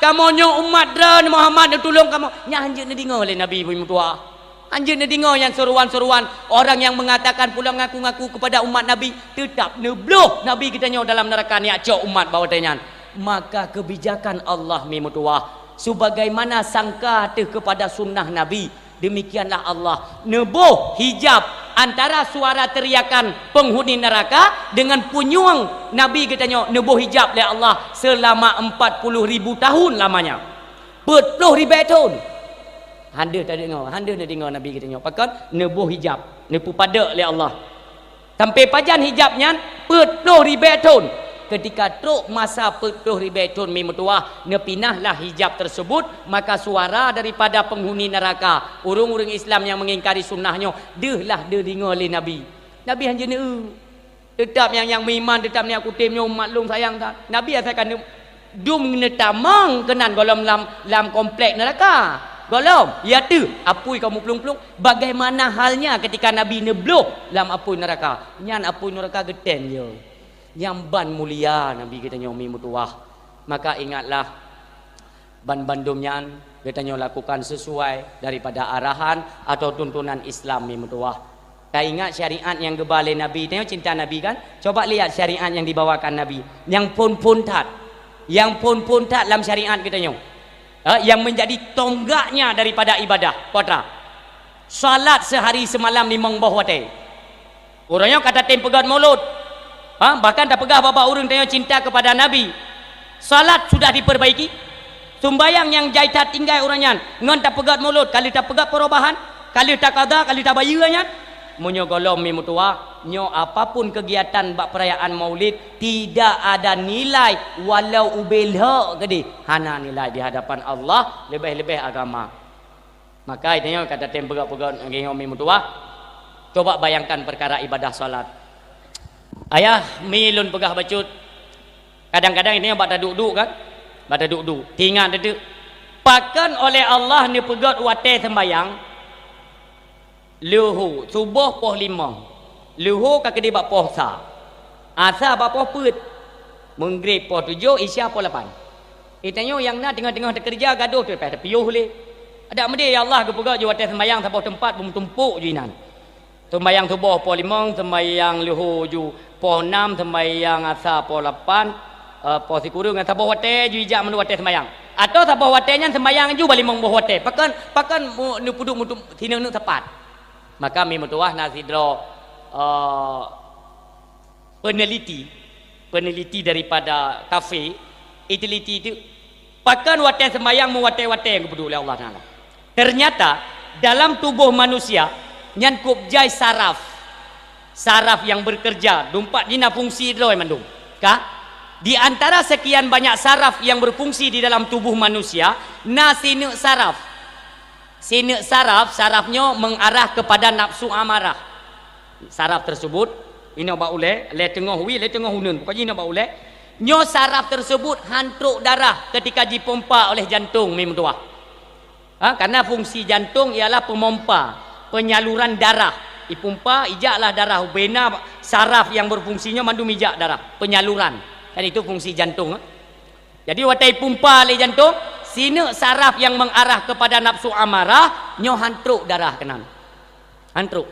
kamoe nyoe umat droen, Muhammad, neutulông kamoe." Nyan hanjeuet neudeungoe lé Nabi mi meutuwah. Hanjeuet neudeungoe nyan seruan-seruan orang nyang meungatakan pulang ngaku-ngaku keupada umat Nabi, teutap neubloh Nabi geutanyoe dalam neuraka nyak cok umat bak watée nyan. Maka keubijakan Allah mi meutuwah, sebagaimana sangka teuh keupada sunnah Nabi, demikianlah Allah neuboh hijab antara suara teriakan penghuni neraka dengan punyueng Nabi geutanyoe neuboh hijab lé Allah selama empat puluh ribu tahun lamanya. Peuet ploh ribée thon. Han deuh tadeungoe, han deuh neudeungoe Nabi geutanyoe. Pakon? Neuboh hijab, neupeupadek lé Allah. Sampai pajan hijab nyan? Peuet ploh ribée thon. Ketika trok masa peuet ploh ribée thon mi meutuwah, neupinahlah hijab tersebut, maka suara daripada penghuni neraka, ureuëng-ureuëng Islam nyang mengingkari sunnah nyoe, deuhlah deudeungoe lé Nabi. Nabi hanjeuet neueu. Teutap nyang, nyang meuiman, teutap nyak kutem nyoe umat lôn sayang that. Nabi asai ka dum neutamong keunan gohlom lam, lam komplek neuraka. Gohlom, ya teuh, apui ka meuplueng-plueng. Bagaimana halnya ketika Nabi neubloh lam apui neuraka? Nyan apui neuraka geutem yo. Nyang ban mulia Nabi geutanyoe mi meutuwah. Maka ingatlah, banbandum nyan geutanyoe lakukan sesuai daripada arahan atau tuntunan Islam mi meutuwah. Taingat syariat nyang geuba lé Nabi, tanyoe cinta Nabi kan? Coba lihat syariat nyang dibawakan Nabi. Nyang phon-phon that. Nyang phon-phon that lam syariat geutanyoe. Ha, yang menjadi tonggaknya daripada ibadah. Peue teuma? Salat sehari semalam limong boh watée. Uroe nyoe ka tatem peugét mulod. Ha, bahkan tapeugah bak-bak ureuëng tanyoe cinta keupada Nabi. Salat sudah diperbaiki. Sumbayang nyang jai that tinggai uroe nyan ngon tapeugét mulod, ka lheueh tapeugét perubahan, ka lheueh takada, ka lheueh tabayeue nyan. Meunyoe gohlom mi meutuwah, nyoe apapun kegiatan bak perayaan Maulid tidak ada nilai walau ubé lhok keudeh, hana nilai di hadapan Allah, leubeh-leubeh agama. Maka tanyoe ka tatem peugét-peugét lagée nyoe mi meutuwah. Coba bayangkan perkara ibadah salat. Ayah mi lôn peugah bacut. Kadang-kadang tanyoe bak taduek-duek kan? Bak taduek-duek. Tingat teuk. Pakon oleh Allah neupeugét watée sembayang? Luho, suboh poh limong. Luho ka keudeh bak poh sa. Asa bak poh peuet. Meugreb poh tujoh, Isya poh lapan. Eh, tanyoe nyang na teungoh-teungoh teukeureuja gadôh teupeh teupiôh lé. Adak meudeh, ya Allah, geupeugah ju watée seumayang saboh teumpat beumeutumpôk ju inan. Seumayang suboh poh limong, seumayang luho ju poh nam, seumayang asa poh lapan, eh, poh sikureueng ngon saboh watèe ju ijak mandum watèe seumayang. Atau saboh watèe nyan seumayang ju bak limong boh watèe. Pakon, pakon mu-, neupeuduek mutu-, sineuk-neuk sapat. Maka mi meutuwah na sidroe, eh, peneliti, peneliti daripada kafe, iteliti itu, pakon watèe seumayang meuwatèe-watèe nyang geupeuduek lé Allah Taala. Ternyata, dalam tuboh manusia, nyan kôp jai saraf. Saraf nyang bekerja, dumpat jih na fungsi droe mandum. Ka? Di antara sekian banyak saraf yang berfungsi di dalam tubuh manusia, na sineuk saraf. Sineuk saraf, saraf nyoe mengarah kepada nafsu amarah. Saraf tersebut, inoe bak ulèe, lé teungoh wie, lé teungoh uneun, pokok jih inoe bak ulèe. Nyoe saraf tersebut han trok darah ketika jipompa oleh jantung, mi meutuwah. Ha, karena fungsi jantung ialah pemompa, penyaluran darah. Ipompa, ijaklah darah, ubena saraf yang berfungsi nyoe mandum ijak darah, penyaluran. Kan itu fungsi jantung, eh. Jadi, watèe ipompa lé jantung, sineuk saraf yang mengarah kepada nafsu amarah, nyoe han trok darah keunan. Han trok.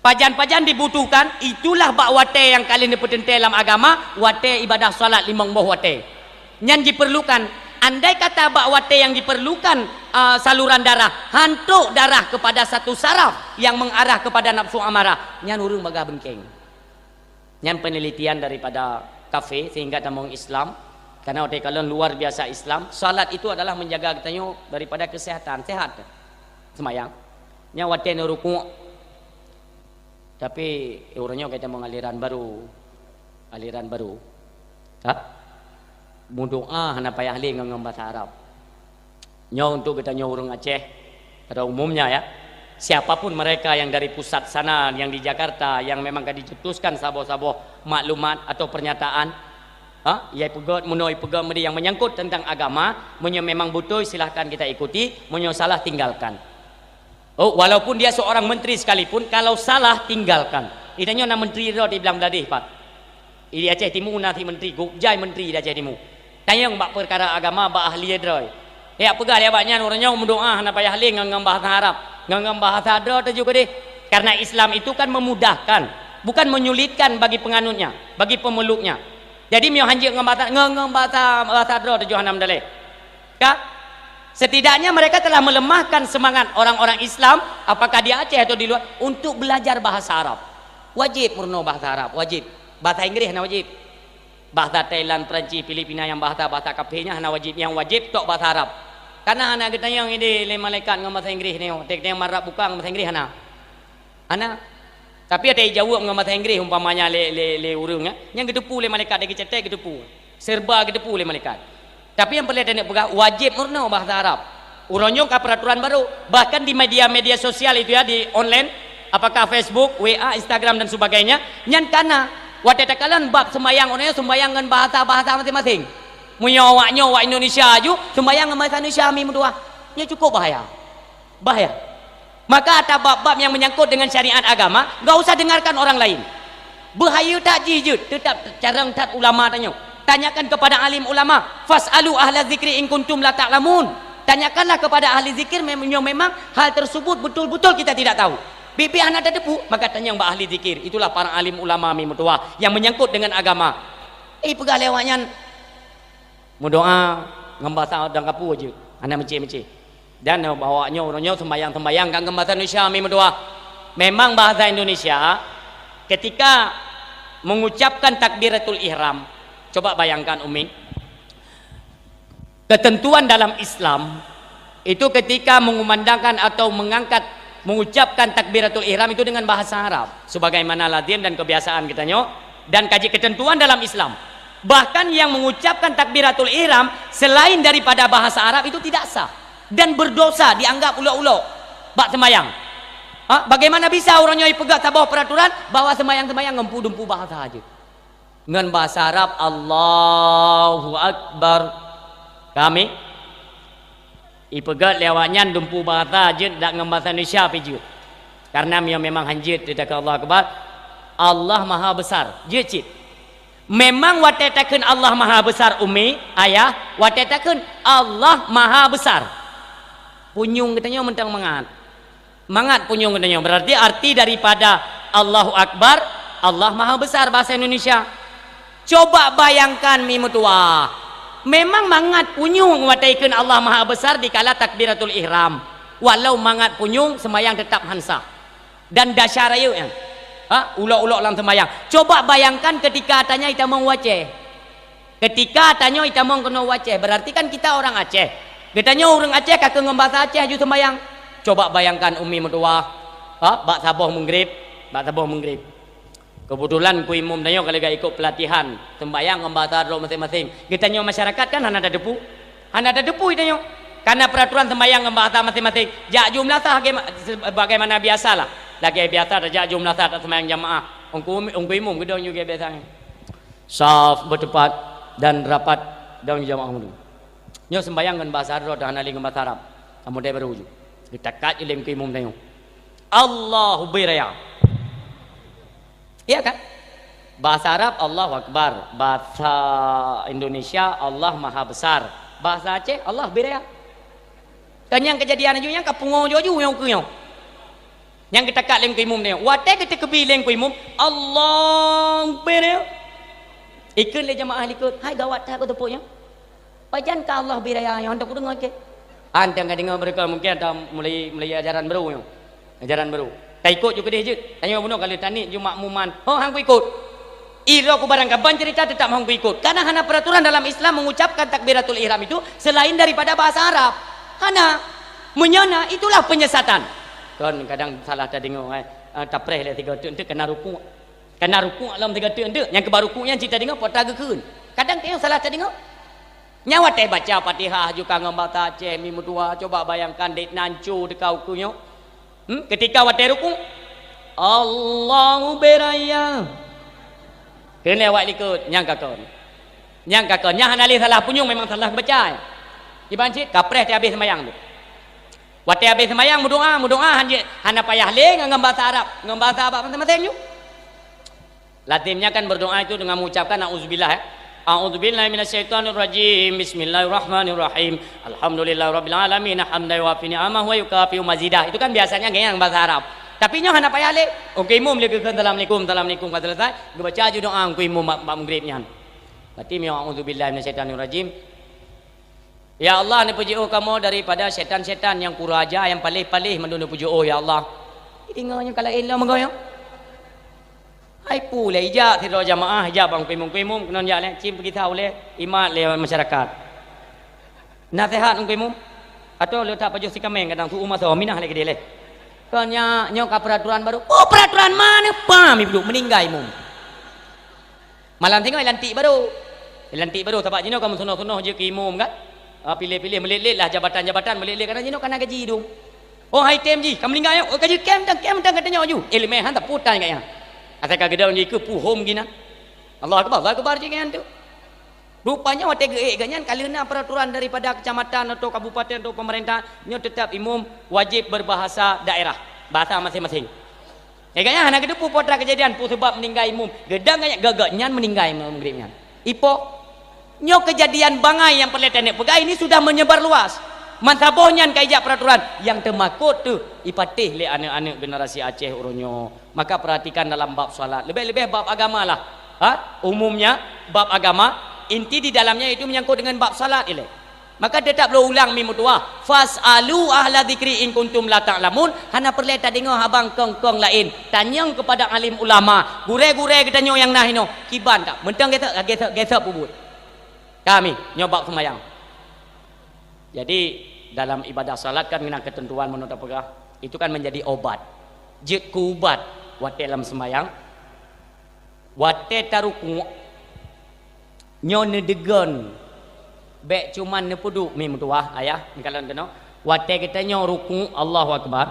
Pajan-pajan dibutuhkan, itulah bak watèe nyang ka lheueh neupeuteuntèe lam agama, watèe ibadah salat limong boh watèe. Nyan jiperlukan. Andai kata bak watèe nyang jiperlukan, a, saluran darah, han trok darah kepada satu saraf yang mengarah kepada nafsu amarah, nyan ureueng bagah beungkeng. Nyan penelitian daripada kafe sehingga tamong Islam. Karena watèe kalon luar biasa Islam, salat itu adalah menjaga geutanyoe daripada kesehatan, sehat. Seumayang. Nyan watèe neurukuk. Tapi, eh, uroe nyoe ka tamong aliran baru. Aliran baru. Ha? Meudoa hana payah lé ngon, ngon bahasa Arab. Nyoe untuk geutanyoe ureueng Aceh pada umumnya, ya. Siapapun mereka yang dari pusat sana, yang di Jakarta, yang memang ka dicetuskan saboh-saboh maklumat atau pernyataan, ha, ya, ipeugöt, meunoe ipeugöt meudeh yang menyangkut tentang agama, meunyoe memang beutôi, silahkan kita ikuti, meunyoe salah, tinggalkan. Oh, walaupun dia seorang menteri sekalipun, kalau salah, tinggalkan. Geutanyoe na menteri droe di Blang Bladeh, Pak. Di Aceh Timu na si menteri, gop jai menteri di Aceh Timu. Tanyong bak peukara agama, bak ahli droe. Ya, peugah lé awaknyan, uroe nyoe meudoa hana payah lé ngon, ngon bahasa Arab. Ngon, ngon bahasa droe teuh ju keudeh. Karena Islam itu kan memudahkan, bukan menyulitkan bagi penganutnya, bagi pemeluknya. Jadi, meunyoe hanjeuet ngon bahasa, ngon, ngon bahasa, bahasa droe teuh ju hana meudaleh. Ka? Setidaknya mereka telah melemahkan semangat orang-orang Islam, apakah di Aceh atau di luar, untuk belajar bahasa Arab. Wajib meurunoe bahasa Arab, wajib. Bahasa Inggréh hana wajib. Bahasa Thailand, Perancis, Filipina nyang bahasa-bahasa kafé nyan hana wajib. Nyang wajib tok bahasa Arab. Karena hana geutanyong idéh lé malaikat ngon bahasa Inggréh nyoe. Teuka tanyong Arab buka ngon bahasa Inggréh hana. Hana. Tapi watèe jaweueb ngon bahasa Inggréh umpamanya lé, lé, lé ureueng, eh, nyan geuteupeue lé malaikat, di geucetek geuteupeue. Serba geuteupeue lé malaikat. Tapi nyang peureulèe taneuk peugah, wajéb meurunoe bahasa Arab. Uroe nyoe ka peraturan baru. Bahkan di media-media sosial itu ya, di online, apakah Facebook, W A, Instagram dan sebagainya, nyan ka na. Watèe takalon bab seumayang, uroe nyoe seumayang ngon bahasa-bahasa maséng-maséng. Meunyoe awak nyoe awak Indonesia aju, seumayang ngon bahasa Indonesia, mi meutuwah. Nyoe cukup bahaya. Bahaya. Maka ata bab-bab nyang menyangkut dengan syariat agama, enggak usah dengarkan orang lain. Bahaya that jih jeuet, tetap carông that ulama tanyoe. Tanyakan kepada alim ulama, "Fas'alu ahla dzikri in kuntum la ta'lamun." Tanyakanlah kepada ahli zikir mem-, yang memang hal tersebut betul-betul kita tidak tahu. Bibi hana tateupeue, maka tanyong bak ahli zikir. Itulah para alim ulama mi meutuwah yang menyangkut dengan agama. Eh, peugah lé awaknyan, meudoa ngon bahasa dan kapu jeuet, hana meucé-meucé. Dan awak nyoe, uroe nyoe sembayang-sembayang ka ngon bahasa Indonesia mi meudoa. Memang bahasa Indonesia ketika mengucapkan takbiratul ihram. Coba bayangkan, Umi. Ketentuan dalam Islam itu ketika mengumandangkan atau mengangkat, mengucapkan takbiratul ihram itu dengan bahasa Arab, sebagaimana lazim dan kebiasaan kita nyoe, dan ka jeuet ketentuan dalam Islam. Bahkan yang mengucapkan takbiratul ihram selain daripada bahasa Arab itu tidak sah dan berdosa, dianggap ulok-ulok bak sembahyang. Ha? Bagaimana bisa uroe nyoe ipeugah saboh peraturan bahwa sembahyang-sembahyang ngon dumpeue bahasa jeuet? Ngon bahasa Arab, "Allahu Akbar." Kami ipeugah lé awaknyan dumpeue bahasa jeuet, dak ngon bahasa Indonesia pih jeuet. Karena meunyoe memang hanjeuet teuka Allahu Akbar, Allah Maha Besar. Jeuet cit. Memang watèe takheun Allah Maha Besar, Umi, Ayah, watèe takheun Allah Maha Besar. Punyueng geutanyoe mantong mangat. Mangat punyueng geutanyoe. Berarti arti daripada Allahu Akbar, Allah Maha Besar bahasa Indonesia. Coba bayangkan mi meutuwah. Memang mangat punyueng watée kheun Allah Maha Besar dikala takbiratul ihram. Walau mangat punyueng, sembahyang tetap han sah. Dan dasar rayeuk nyan. Ha, ulok-ulok lam sembahyang. Coba bayangkan ketika tanyoe itamong u Aceh. Ketika tanyoe itamong keunoe u Aceh, berarti kan kita orang Aceh. Geutanyoe ureuëng Aceh ka keu ngon bahasa Aceh aju sembahyang. Coba bayangkan umi meutuwah. Ha, bak saboh meugrib, bak saboh meugrib. Kebetulan ku imum tanyoe ka lagak ikut pelatihan sembahyang ngon bahasa droe masing-masing. Geutanyoe masyarakat kan hana tateupeue. Hana tateupeue tanyoe. Karena peraturan sembahyang ngon bahasa masing-masing. Jak ju meulasah bagaima-, sebagaimana biasalah. Lagée biasa tajak ju meulasah tasembahyang jamaah. Ungku, ungku imum geudong juga biasanya. Saf bertepat dan rapat dan jamaah mundu. Nyoe sembahyang ngon bahasa droe dan hana lé ngon bahasa Arab. Kamoe dai baru ju. Geutakat ju lé ungku imum tanyoe. Allahu biraya. Iya kan? Bahasa Arab Allahu Akbar, bahasa Indonesia Allah Maha Besar, bahasa Aceh Allah biraya. Kan nyang kejadian aju nyang ka pungo ju-aju nyang ukeue nyoe. Nyang geutakat lé ungku imum nyoe. Watée geuteukeubi lé ungku imum, Allahu biraya. Ikheun lé jamaah likot, hai gawat that keu teupok nyoe. Pajan ka Allah biraya nyoe, hana kudeungoe keu. Hana ka deungoe mereka mungkin ada mulai, mulai ajaran baru nyoe. Ajaran baru. Ka ikot ju keudeh jeuet. Tanyoe bunoe ka lheueh taniet ju makmuman. Ho hang kuikot. Iro ku barang kaban cerita tetap hang kuikot. Karena hana peraturan dalam Islam mengucapkan takbiratul ihram itu selain daripada bahasa Arab. Hana. Meunyoe na, itulah penyesatan. Kon kadang salah tadeungoe, eh, tapreh lé sigoe teuk, enteuk kena rukuk. Kena rukuk lom sigoe teuk, enteuk. Nyang keuba rukuk nyan cit tadeungoe, po ta geukheun. Kadang teuh salah tadeungoe. Nyan watée baca Fatihah ju ka ngon bahasa Aceh mi meutuwah, coba bayangkan dek nanco teuka ukeue nyoe. Hmm? Ketika watée rukuk, Allahu biraya. Keuneuk awak likot, nyang ka kon. Nyang ka kon, nyang hana lé salah punyueng memang salah geubaca. Iban cit kapreh teuh habéh seumayang tu. Watée habéh seumayang meudoá, meudoá han jeuet, hana payah lé ngon, ngon bahasa Arab, ngon bahasa Arab maséng-maséng ju. Lazimnya kan berdoa itu dengan mengucapkan auzubillah, ya. A'udzubillahi minasyaitonirrajim. Bismillahirrahmanirrahim. Alhamdulillahirabbil alamin. Hamdan yuwafi ni'amahu wa yukafi'u mazidah. Itu kan biasanya gaya bahasa Arab. Tapi nyoe hana payah lé. Ungku imum lé geukheun assalamualaikum, assalamualaikum ka selesai. Geubaca ju doa ungku imum bak, bak meugrib nyan. Berarti miyueb a'udzubillahi minasyaitonirrajim. Ya Allah, neupeujiôh kamoe daripada syaitan-syaitan nyang kuraja, nyang paléh-paléh mandum neupeujiôh, ya Allah. Deungoe nyoe ka laén lom meugoe nyoe. Hai pu lé ijak sidroe jamaah, ijak bak ungku imum, ungku imum keunan jak lé, cim peugisa ulée, imat lé masyarakat. Naseuhat ungku imum, atau leutak pajoh sikameng kadang su umat so minah lé keudeh lé. Kon nyak, nyoe ka peraturan baru. Oh, peraturan mana? Pam ibu meuninggai imum. Malam singoh lantik baru. Lantik baru sabab jinoe ka meusunoh-sunoh jeuet keu imum kan. Ah, piléh-piléh meulet-let lah jabatan-jabatan meulet-let karena jinoe kana gaji idong. Oh, hai tem jih, ka meuninggai nyoe. Oh, gaji kem tang, kem tang kata nyoe ju. Ilmeh han taputan kat nyan. Asai ka geudong jih keu puhom ginan. Allahu akbar, Allahu akbar jih nyan tu. Rupanya watée geuék geuh nyan ka lheueh na peraturan daripada kecamatan atau kabupaten atau pemerintah, nyoe tetap imum wajib berbahasa daerah, bahasa masing-masing. Gobnyan hana geuteupeue peue teuma keujadian, peue sabab meuninggai imum. Geudang gobnyan, gobnyan meuninggai meugrib nyan. Ipo? Nyoe keujadian bangai nyang peureulée taneuk peugah ini sudah menyebar luas. Meusaboh nyan ka ijak peraturan nyang teumakot teuh ipatéh lé aneuëk-aneuëk generasi Aceh uroe nyoe. Maka perhatikan dalam bab salat. Leubeh-leubeh bab agama lah. Ha? Umumnya bab agama, inti di dalamnya itu menyangkut dengan bab salat ilée. Maka tetap lôn ulang mi meutuwah, "Fas'alu ahla dzikri in kuntum la ta'lamun." Hana peureulée tadeungoe haba kong-kong laén. Tanyong keupada alim ulama, gurée-gurée geutanyoe nyang na hinoe, kiban that. Meuntang gesek, gesek, gesek peubuet. Kami nyoe bab seumayang. Jadi dalam ibadah salat kan na keuteuntuan meunoe tapeugah, itu kan menjadi obat. Jeuet keu ubat watée lam seumayang. Watée tarukuk, nyoe neudeugon, bék cuman neupeuduek mi meutuwah, ayah, meukalon keunoe. Watée geutanyoe rukuk, Allahu Akbar,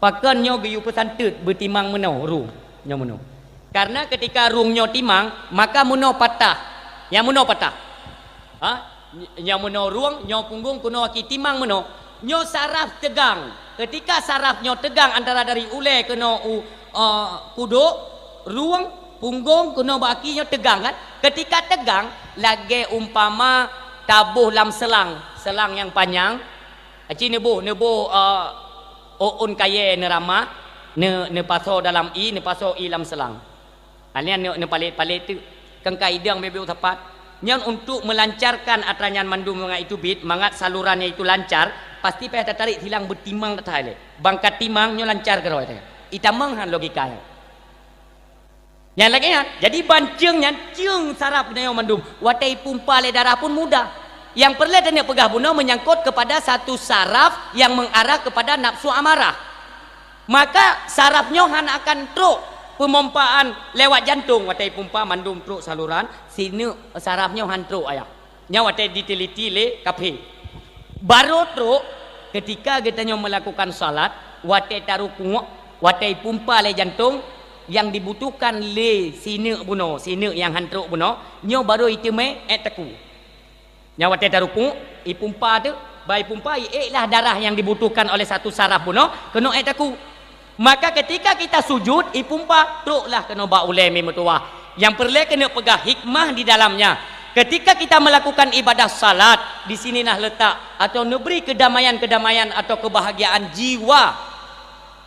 pakon nyoe geuyue peusanteut beutimang meunoe rung, nyoe meunoe. Karena ketika rung nyoe timang, maka meunoe patah. Nyang meunoe patah. Ha? Ny-, nyang meunoe rung, nyoe punggong, keunoe aki timang meunoe. Nyoe saraf teugang. Ketika saraf nyoe teugang antara dari ulée keunoe u, eh, kudok, rung, punggong, keunoe bak aki nyoe teugang kan? Ketika teugang, lagée umpama taboh lam seulang, seulang nyang panyang, aci neuboh, neuboh, eh, ôn kayée neuramah, neu-, neupasoe dalam ié, neupasoe ié lam seulang. Alèh neu-, neupalet-palet teuk. Teuka idang bebek sapat. Nyan untuk melancarkan atra nyan mandum mangat itu bit, mangat saluran nyan itu lancar, pasti payah tatarék silang beutimang that hai lé. Bangka timang nyoe lancar keudroe teuh. Itamong han logika nyan. Nyan lagée nyan. Jadi ban ceueng nyan, ceueng saraf geutanyoe mandum. Watée ipumpa lé darah pun mudah. Nyang peureulée taneuk peugah bunoe menyangkut kepada satu saraf yang mengarah kepada nafsu amarah. Maka saraf nyoe hana akan trok peumompaan lewat jantong watée ipumpa mandum trok saluran, sineuk saraf nyoe han trok ayah. Nyan watée diteliti lé kafé. Barô trok ketika geutanyoe melakukan salat, watée tarukuk, watée ipumpa lé jantong, nyang dibutuhkan lé sineuk bunoe, sineuk nyang han trok bunoe, nyoe barô iteumé ék takue. Nyan watée tarukuk, ipumpa teuh, bah ipumpa, iék lah darah nyang dibutuhkan oleh satu saraf bunoe, keunoe ék takue. Maka ketika kita sujud, ipumpa, troklah keunoe bak ulée mi meutuwah. Nyang peureulée keuneuk peugah hikmah di dalamnya. Ketika kita melakukan ibadah salat, di sinilah letak atau neubri kedamaian-kedamaian atau kebahagiaan jiwa.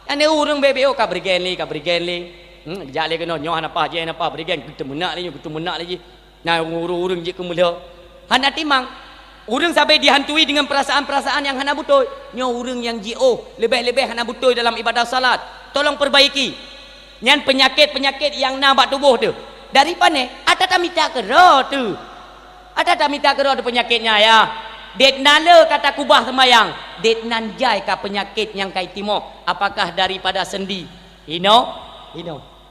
Nyan ureuëng bebek, oh, ka beureugen lé, ka beureugen lé. Hmm, jak lé keunoe, nyoe hana paih, jih hana paih, beureugen, geuteumeunak lé nyoe, geuteumeunak lé jih. Nah, ureuëng-ureuëng jeuet keu meulhö. Hana timang. Ureuëng sabe dihantui dengan perasaan-perasaan nyang hana beutôi. Nyoe ureuëng nyang jiôh, leubeh-leubeh hana beutôi dalam ibadah salat. Tolong perbaiki. Nyan peunyakét-peunyakét nyang na bak tuboh teuh. Dari pané? Ata tamita keudroe teuh. Ata tamita keudroe teuh peunyakét nyan, ya. Det na le ka takubah seumayang. Det nan jai ka peunyakét nyang ka itimoh. Apakah daripada sendi? Hino? Hino.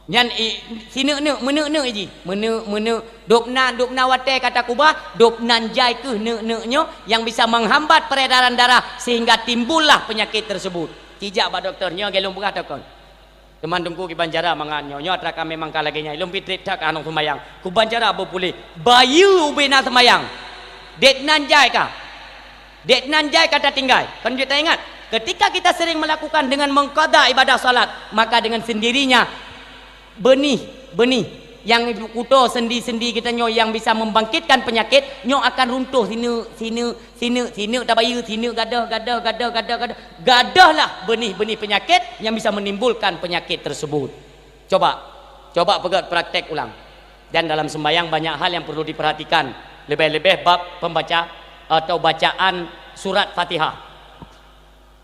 Nyan i, sineuk-neuk, meuneuk-neuk jih. Meuneuk, meuneuk. Dubna, dubna watée ka takubah, dubnan jai keuh neuk-neuk nyoe nyang bisa menghambat peredaran darah sehingga timbullah penyakit tersebut. Cijak bak dokto, nyoe lagée lôn peugah takon. Teuma Teungku kiban cara mangat nyoe, nyoe atra ka memang ka lagée nyan. Lôn pih treb that ka hanoe seumayang. Kuban cara beupuléh. Bayeue ubé na seumayang. Det nan jai ka. Det nan jai ka tatinggai. Kan jeuet taingat, ketika kita sering melakukan dengan mengqadha ibadah salat, maka dengan sendirinya benih, benih nyang kuto sendi-sendi geutanyoe nyang bisa membangkitkan penyakit, nyoe akan runtuh sineuk, sineuk, sineuk, sineuk tabayeue, sineuk gadoh, gadoh, gadoh, gadoh, gadoh. Gadohlah benih-benih penyakit yang bisa menimbulkan penyakit tersebut. Coba, coba peugét praktek ulang. Dan dalam sembahyang banyak hal yang perlu diperhatikan, lebih-lebih bab pembaca atau bacaan surat Fatihah.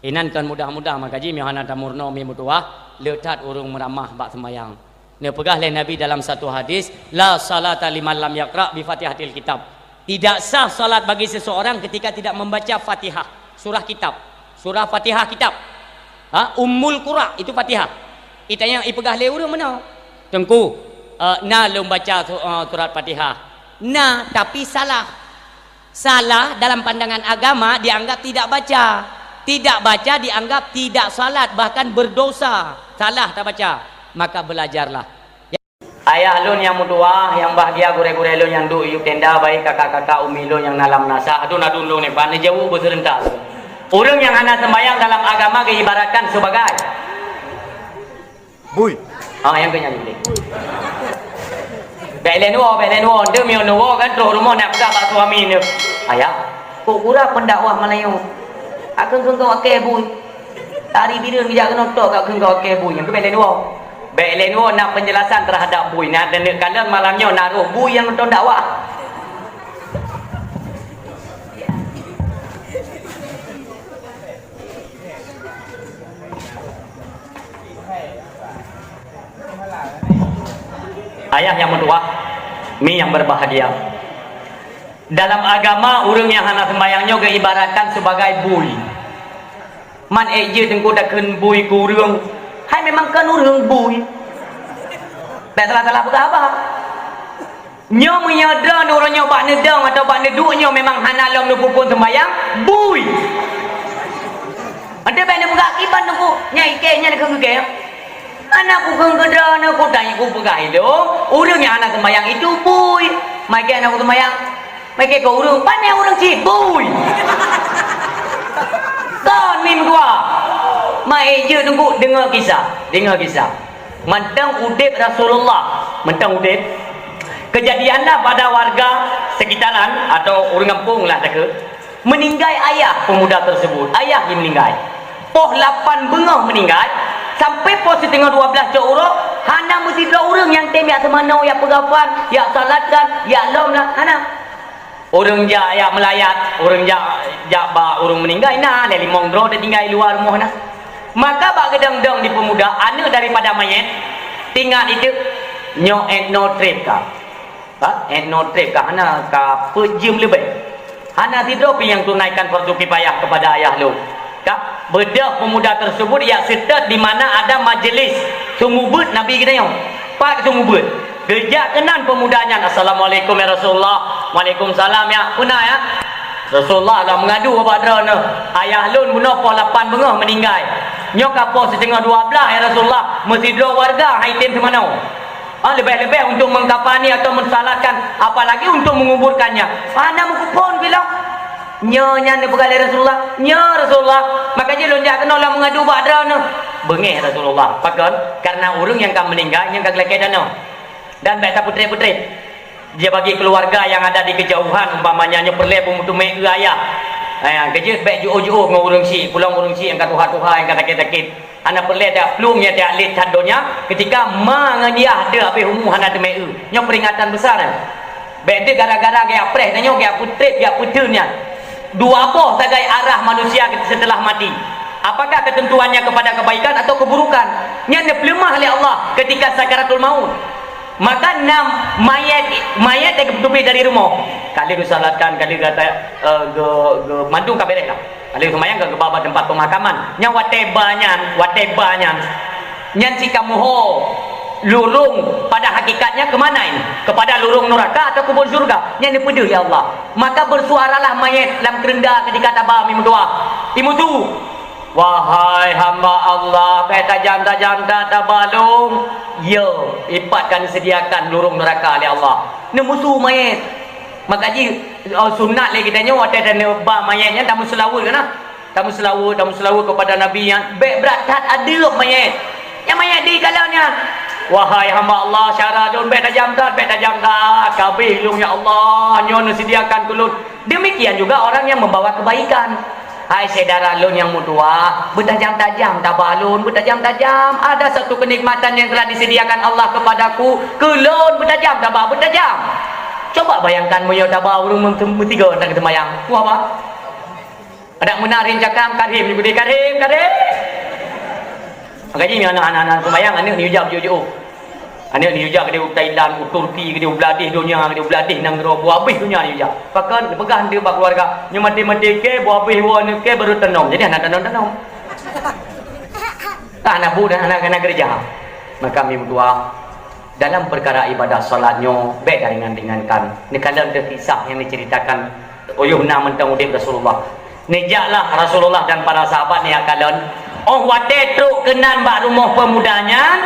Inan kon mudah-mudah, maka jih meuhana tamurno mi meutuwah, le that ureuëng meuramah bak sembahyang. Neupeugah lé Nabi dalam satu hadis, "La salata liman lam yaqra bi Fatihatil Kitab." Tidak sah salat bagi seseorang ketika tidak membaca Fatihah, surah kitab. Surah Fatihah kitab. Ha, Ummul Qura itu Fatihah. Itanyong ipeugah lé ureuëng meunoe, "Teungku, eh, na lôn baca su-, eh, surat Fatihah?" Na, tapi salah. Salah dalam pandangan agama dianggap tidak baca. Tidak baca dianggap tidak salat, bahkan berdosa. Salah tabaca. Maka belajarlah. Ayah lôn nyang meutuwah, nyang bahgia gurée-gurée lôn nyang duek yub tenda, baik kakak-kakak umi lôn nyang na lam nasah, adun-adun lôn nibak neujaweueb beuseureuntak. Ureuëng nyang hana seumayang dalam agama geuibaratkan sebagai bui. Ah, nyang keu nyan deh. Bèk lé neuwoe, bèk lé neuwoe, deuh meunyoe neuwoe kan troh rumoh nak peugah bak suami neuh. Ayah, kok gura pendakwah Melayu. Akeun keu engkau akée bui. Tari bireuen geujak keunoe tok ka kheun keu akée bui nyang keu bèk lé neuwoe. Bèk lé neuwoe na penjelasan terhadap bui. Na deuneuek kalon malam nyoe na roh bui nyang nonton dakwah. Ayah nyang meutuwah, mi nyang berbahagia. Dalam agama, ureuëng nyang hana seumayang nyoe geuibaratkan sebagai bui. Man ék jeuet teungku takheun bui keu ureuëng, hai memang kon ureuëng bui. Bèk salah-salah peugah haba. Nyoe meunyoe droeneuh uroe nyoe bak neudong atawa bak neuduek nyoe memang hana lom neupeuphon seumayang, bui. Adak bèk neupeugah kiban teungku, nyang ikée nyan keu geukée. Hana kukheun keu droeneuh, kutanyong kupeugah ilôn, ureuëng nyang hana seumayang itu bui. Meuikée hana seumayang. Meuikée keu ureuëng, pane ureuëng cit bui. Kon mim dua. Meuikée jeuet teungku deungoe kisah, deungoe kisah. Mantong udeb Rasulullah, mantong udeb. Kejadianlah pada warga sekitaran atau ureuëng gampông lah takheun. Meninggai ayah pemuda tersebut, ayah nyang meninggai. Poh lapan beungoh meninggai, sampai poh siteungoh dua belas cok uroe, Hana meusidroe ureuëng nyang tem jak seumanoe, jak peugafan, jak salatkan, jak lom lah, hana. Ureuëng jak, jak meulayat, ureuëng jak, jak bak ureuëng meuninggai na, lé limong droe teutinggai luwa rumoh na. Maka bak geudong-dong di peumuda, aneuëk daripada manyét, tingat itu, nyoe ethno trip ka. Ha? Ethno trip ka hana ka peuet jeuem leubeh. Hana sidroe pih nyang tunaikan fardu kifayah kepada ayah lôn. Ka beudôh pemuda tersebut jak seutôt di mana ada majelis seumeubeuet Nabi geutanyoe. Pat seumeubeuet. Geujak keunan pemuda nyan, "Assalamualaikum ya Rasulullah." "Waalaikumsalam ya." "Peue na ya?" "Rasulullah lôn meungadu ubak droeneuh. Ayah lôn bunoe poh lapan beungoh meuninggai. Nyoe ka poh siteungoh dua blaih ya Rasulullah. Meusidroe warga han item seumanoe." Ah, leubeh-leubeh untuk mengkafani atau mensalatkan, apalagi untuk menguburkannya. Hana meukuphon pih lom. Nyoe nyan neupeugah lé Rasulullah, "Nyoe Rasulullah, maka jih lôn jak keunoe lôn meungadu bak droeneuh." Beungéh Rasulullah. Pakon? Karena ureuëng nyang ka meuninggai, nyang ka geulakée tanoh. Dan bék tapeutreb-peutreb. Dia bagi keluarga yang ada di kejauhan, umpamanya nyoe peureulée beumeuteumé eu ayah. Eh, keujeuet bék jiôh-jiôh ngon ureuëng syiek, peulom ureuëng syiek nyang ka tuha-tuha, nyang ka sakét-sakét. Hana peureulée tajak plueng, ya tajak lét that donya, ketika ma ngon yah deuh habéh umu hana teumé eu. Nyoe peuringatan besar nyan. Bék deuh gara-gara geujak preh tanyoe, geujak peutreb, geujak peuteun nyan. Dua boh sagai arah manusia setelah mati. Apakah ketentuannya kepada kebaikan atau keburukan? Nyan neupeuleumah lé Allah ketika sakaratul maut. Maka na manyét, manyét nyang geuteubiet dari rumoh. Ka lheueh geusalatkan, ka lheueh gata, eh, ge, ge, mandum ka béréh lah. Ka lheueh seumayang ka geuba bak teumpat peumakaman. Nyang watée ba nyan, watée ba nyan. Nyan si kamoe ho lurong pada hakikatnya ke mana ini? Kepada lurong neraka atau kubur syurga? Nyan dipeudeuh ya Allah. Maka bersuaralah manyét lam keureunda ketika taba mi meutuah. Imutu. Wahai hamba Allah, bék tajam-tajam that taba lôn. Ya, ipat ka neuseudiakan lurong neraka lé Allah. Neumusu manyét. Maka jih, oh, sunat lé geutanyoe watée taneuba manyét nyan tameuseulaweuet keunan. Tameuseulaweuet, tameuseulaweuet kepada Nabi nyan. Bék brat that adeueb manyét. Nyang manyét dikalon nyan. Wahai hamba Allah, syedara lôn, bék tajam that, bék tajam that. Ka abéh lôn ya Allah, nyoe neuseudiakan keu lôn. Demikian juga orang yang membawa kebaikan. Hai syedara lôn nyang meutuah, beutajam-tajam taba lôn, beutajam-tajam. Ada satu kenikmatan yang telah disediakan Allah kepadaku, keu lôn beutajam taba, beutajam. Coba bayangkan meunyoe taba ureuëng meuti-, meutiga ngon geuseumbayang. Wah, bah. Adak meunan rincakang, "Karim," nyebut dia, "Karim, Karim." Maka jih aneuk, aneuk-aneuk seumayang, aneuk ni ujoe, ujoe. Aneuk ni ujoe keudéh u Thailand, u Turki, keudéh u bladéh donya, keudéh u bladéh nanggroe, boh abéh donya ni ujoe. Pakon, peugah henteu bak keluarga, nyoe maté-maté keu, boh abéh woe aneuk keu, baru tanom. Jadi hana tanom-tanom. Hana bu dan hana, hana keureuja. Maka mi meutuah, dalam perkara ibadah salat nyoe, bék taringan-ringankan. Neukalon teuh kisah nyang diceritakan, oh yoh na mantong udeb Rasulullah. Neujaklah Rasulullah dan para sahabat neujak kalon. Oh watée trok keunan bak rumoh peumuda nyan,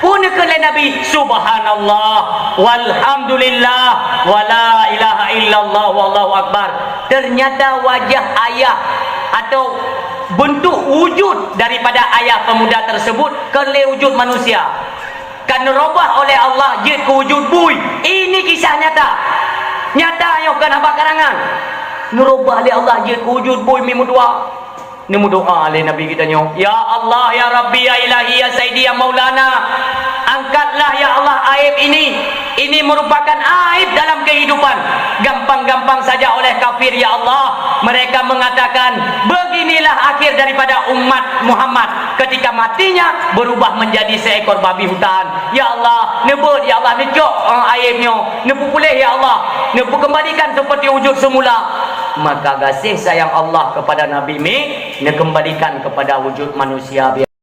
peue neukheun lé Nabi, "Subhanallah, walhamdulillah, wala ilaha illallah, wallahu akbar." Ternyata wajah ayah atau bentuk wujud daripada ayah pemuda tersebut kon lé wujud manusia. Ka neurubah oleh Allah jeuet keu wujud bui. Ini kisah nyata. Nyata nyoe kon haba karangan. Neurubah lé Allah jeuet keu wujud bui mi meutuah. Neumeudoa lé Nabi geutanyoe, "Ya Allah, ya Rabbi, ya Ilahi, ya Saidi, ya Maulana, angkatlah ya Allah aib ini. Ini merupakan aib dalam kehidupan. Gampang-gampang saja oleh kafir, ya Allah. Mereka mengatakan, beginilah akhir daripada umat Muhammad." Ketika matinya berubah menjadi seekor babi hutan. Ya Allah, neubeuet, ya Allah, neucok, eh, aib nyoe, neupeupuléh, ya Allah, neupeukeumbalikan seperti wujud semula. Maka gaséh sayang Allah kepada Nabi mi, neukeumbalikan kepada wujud manusia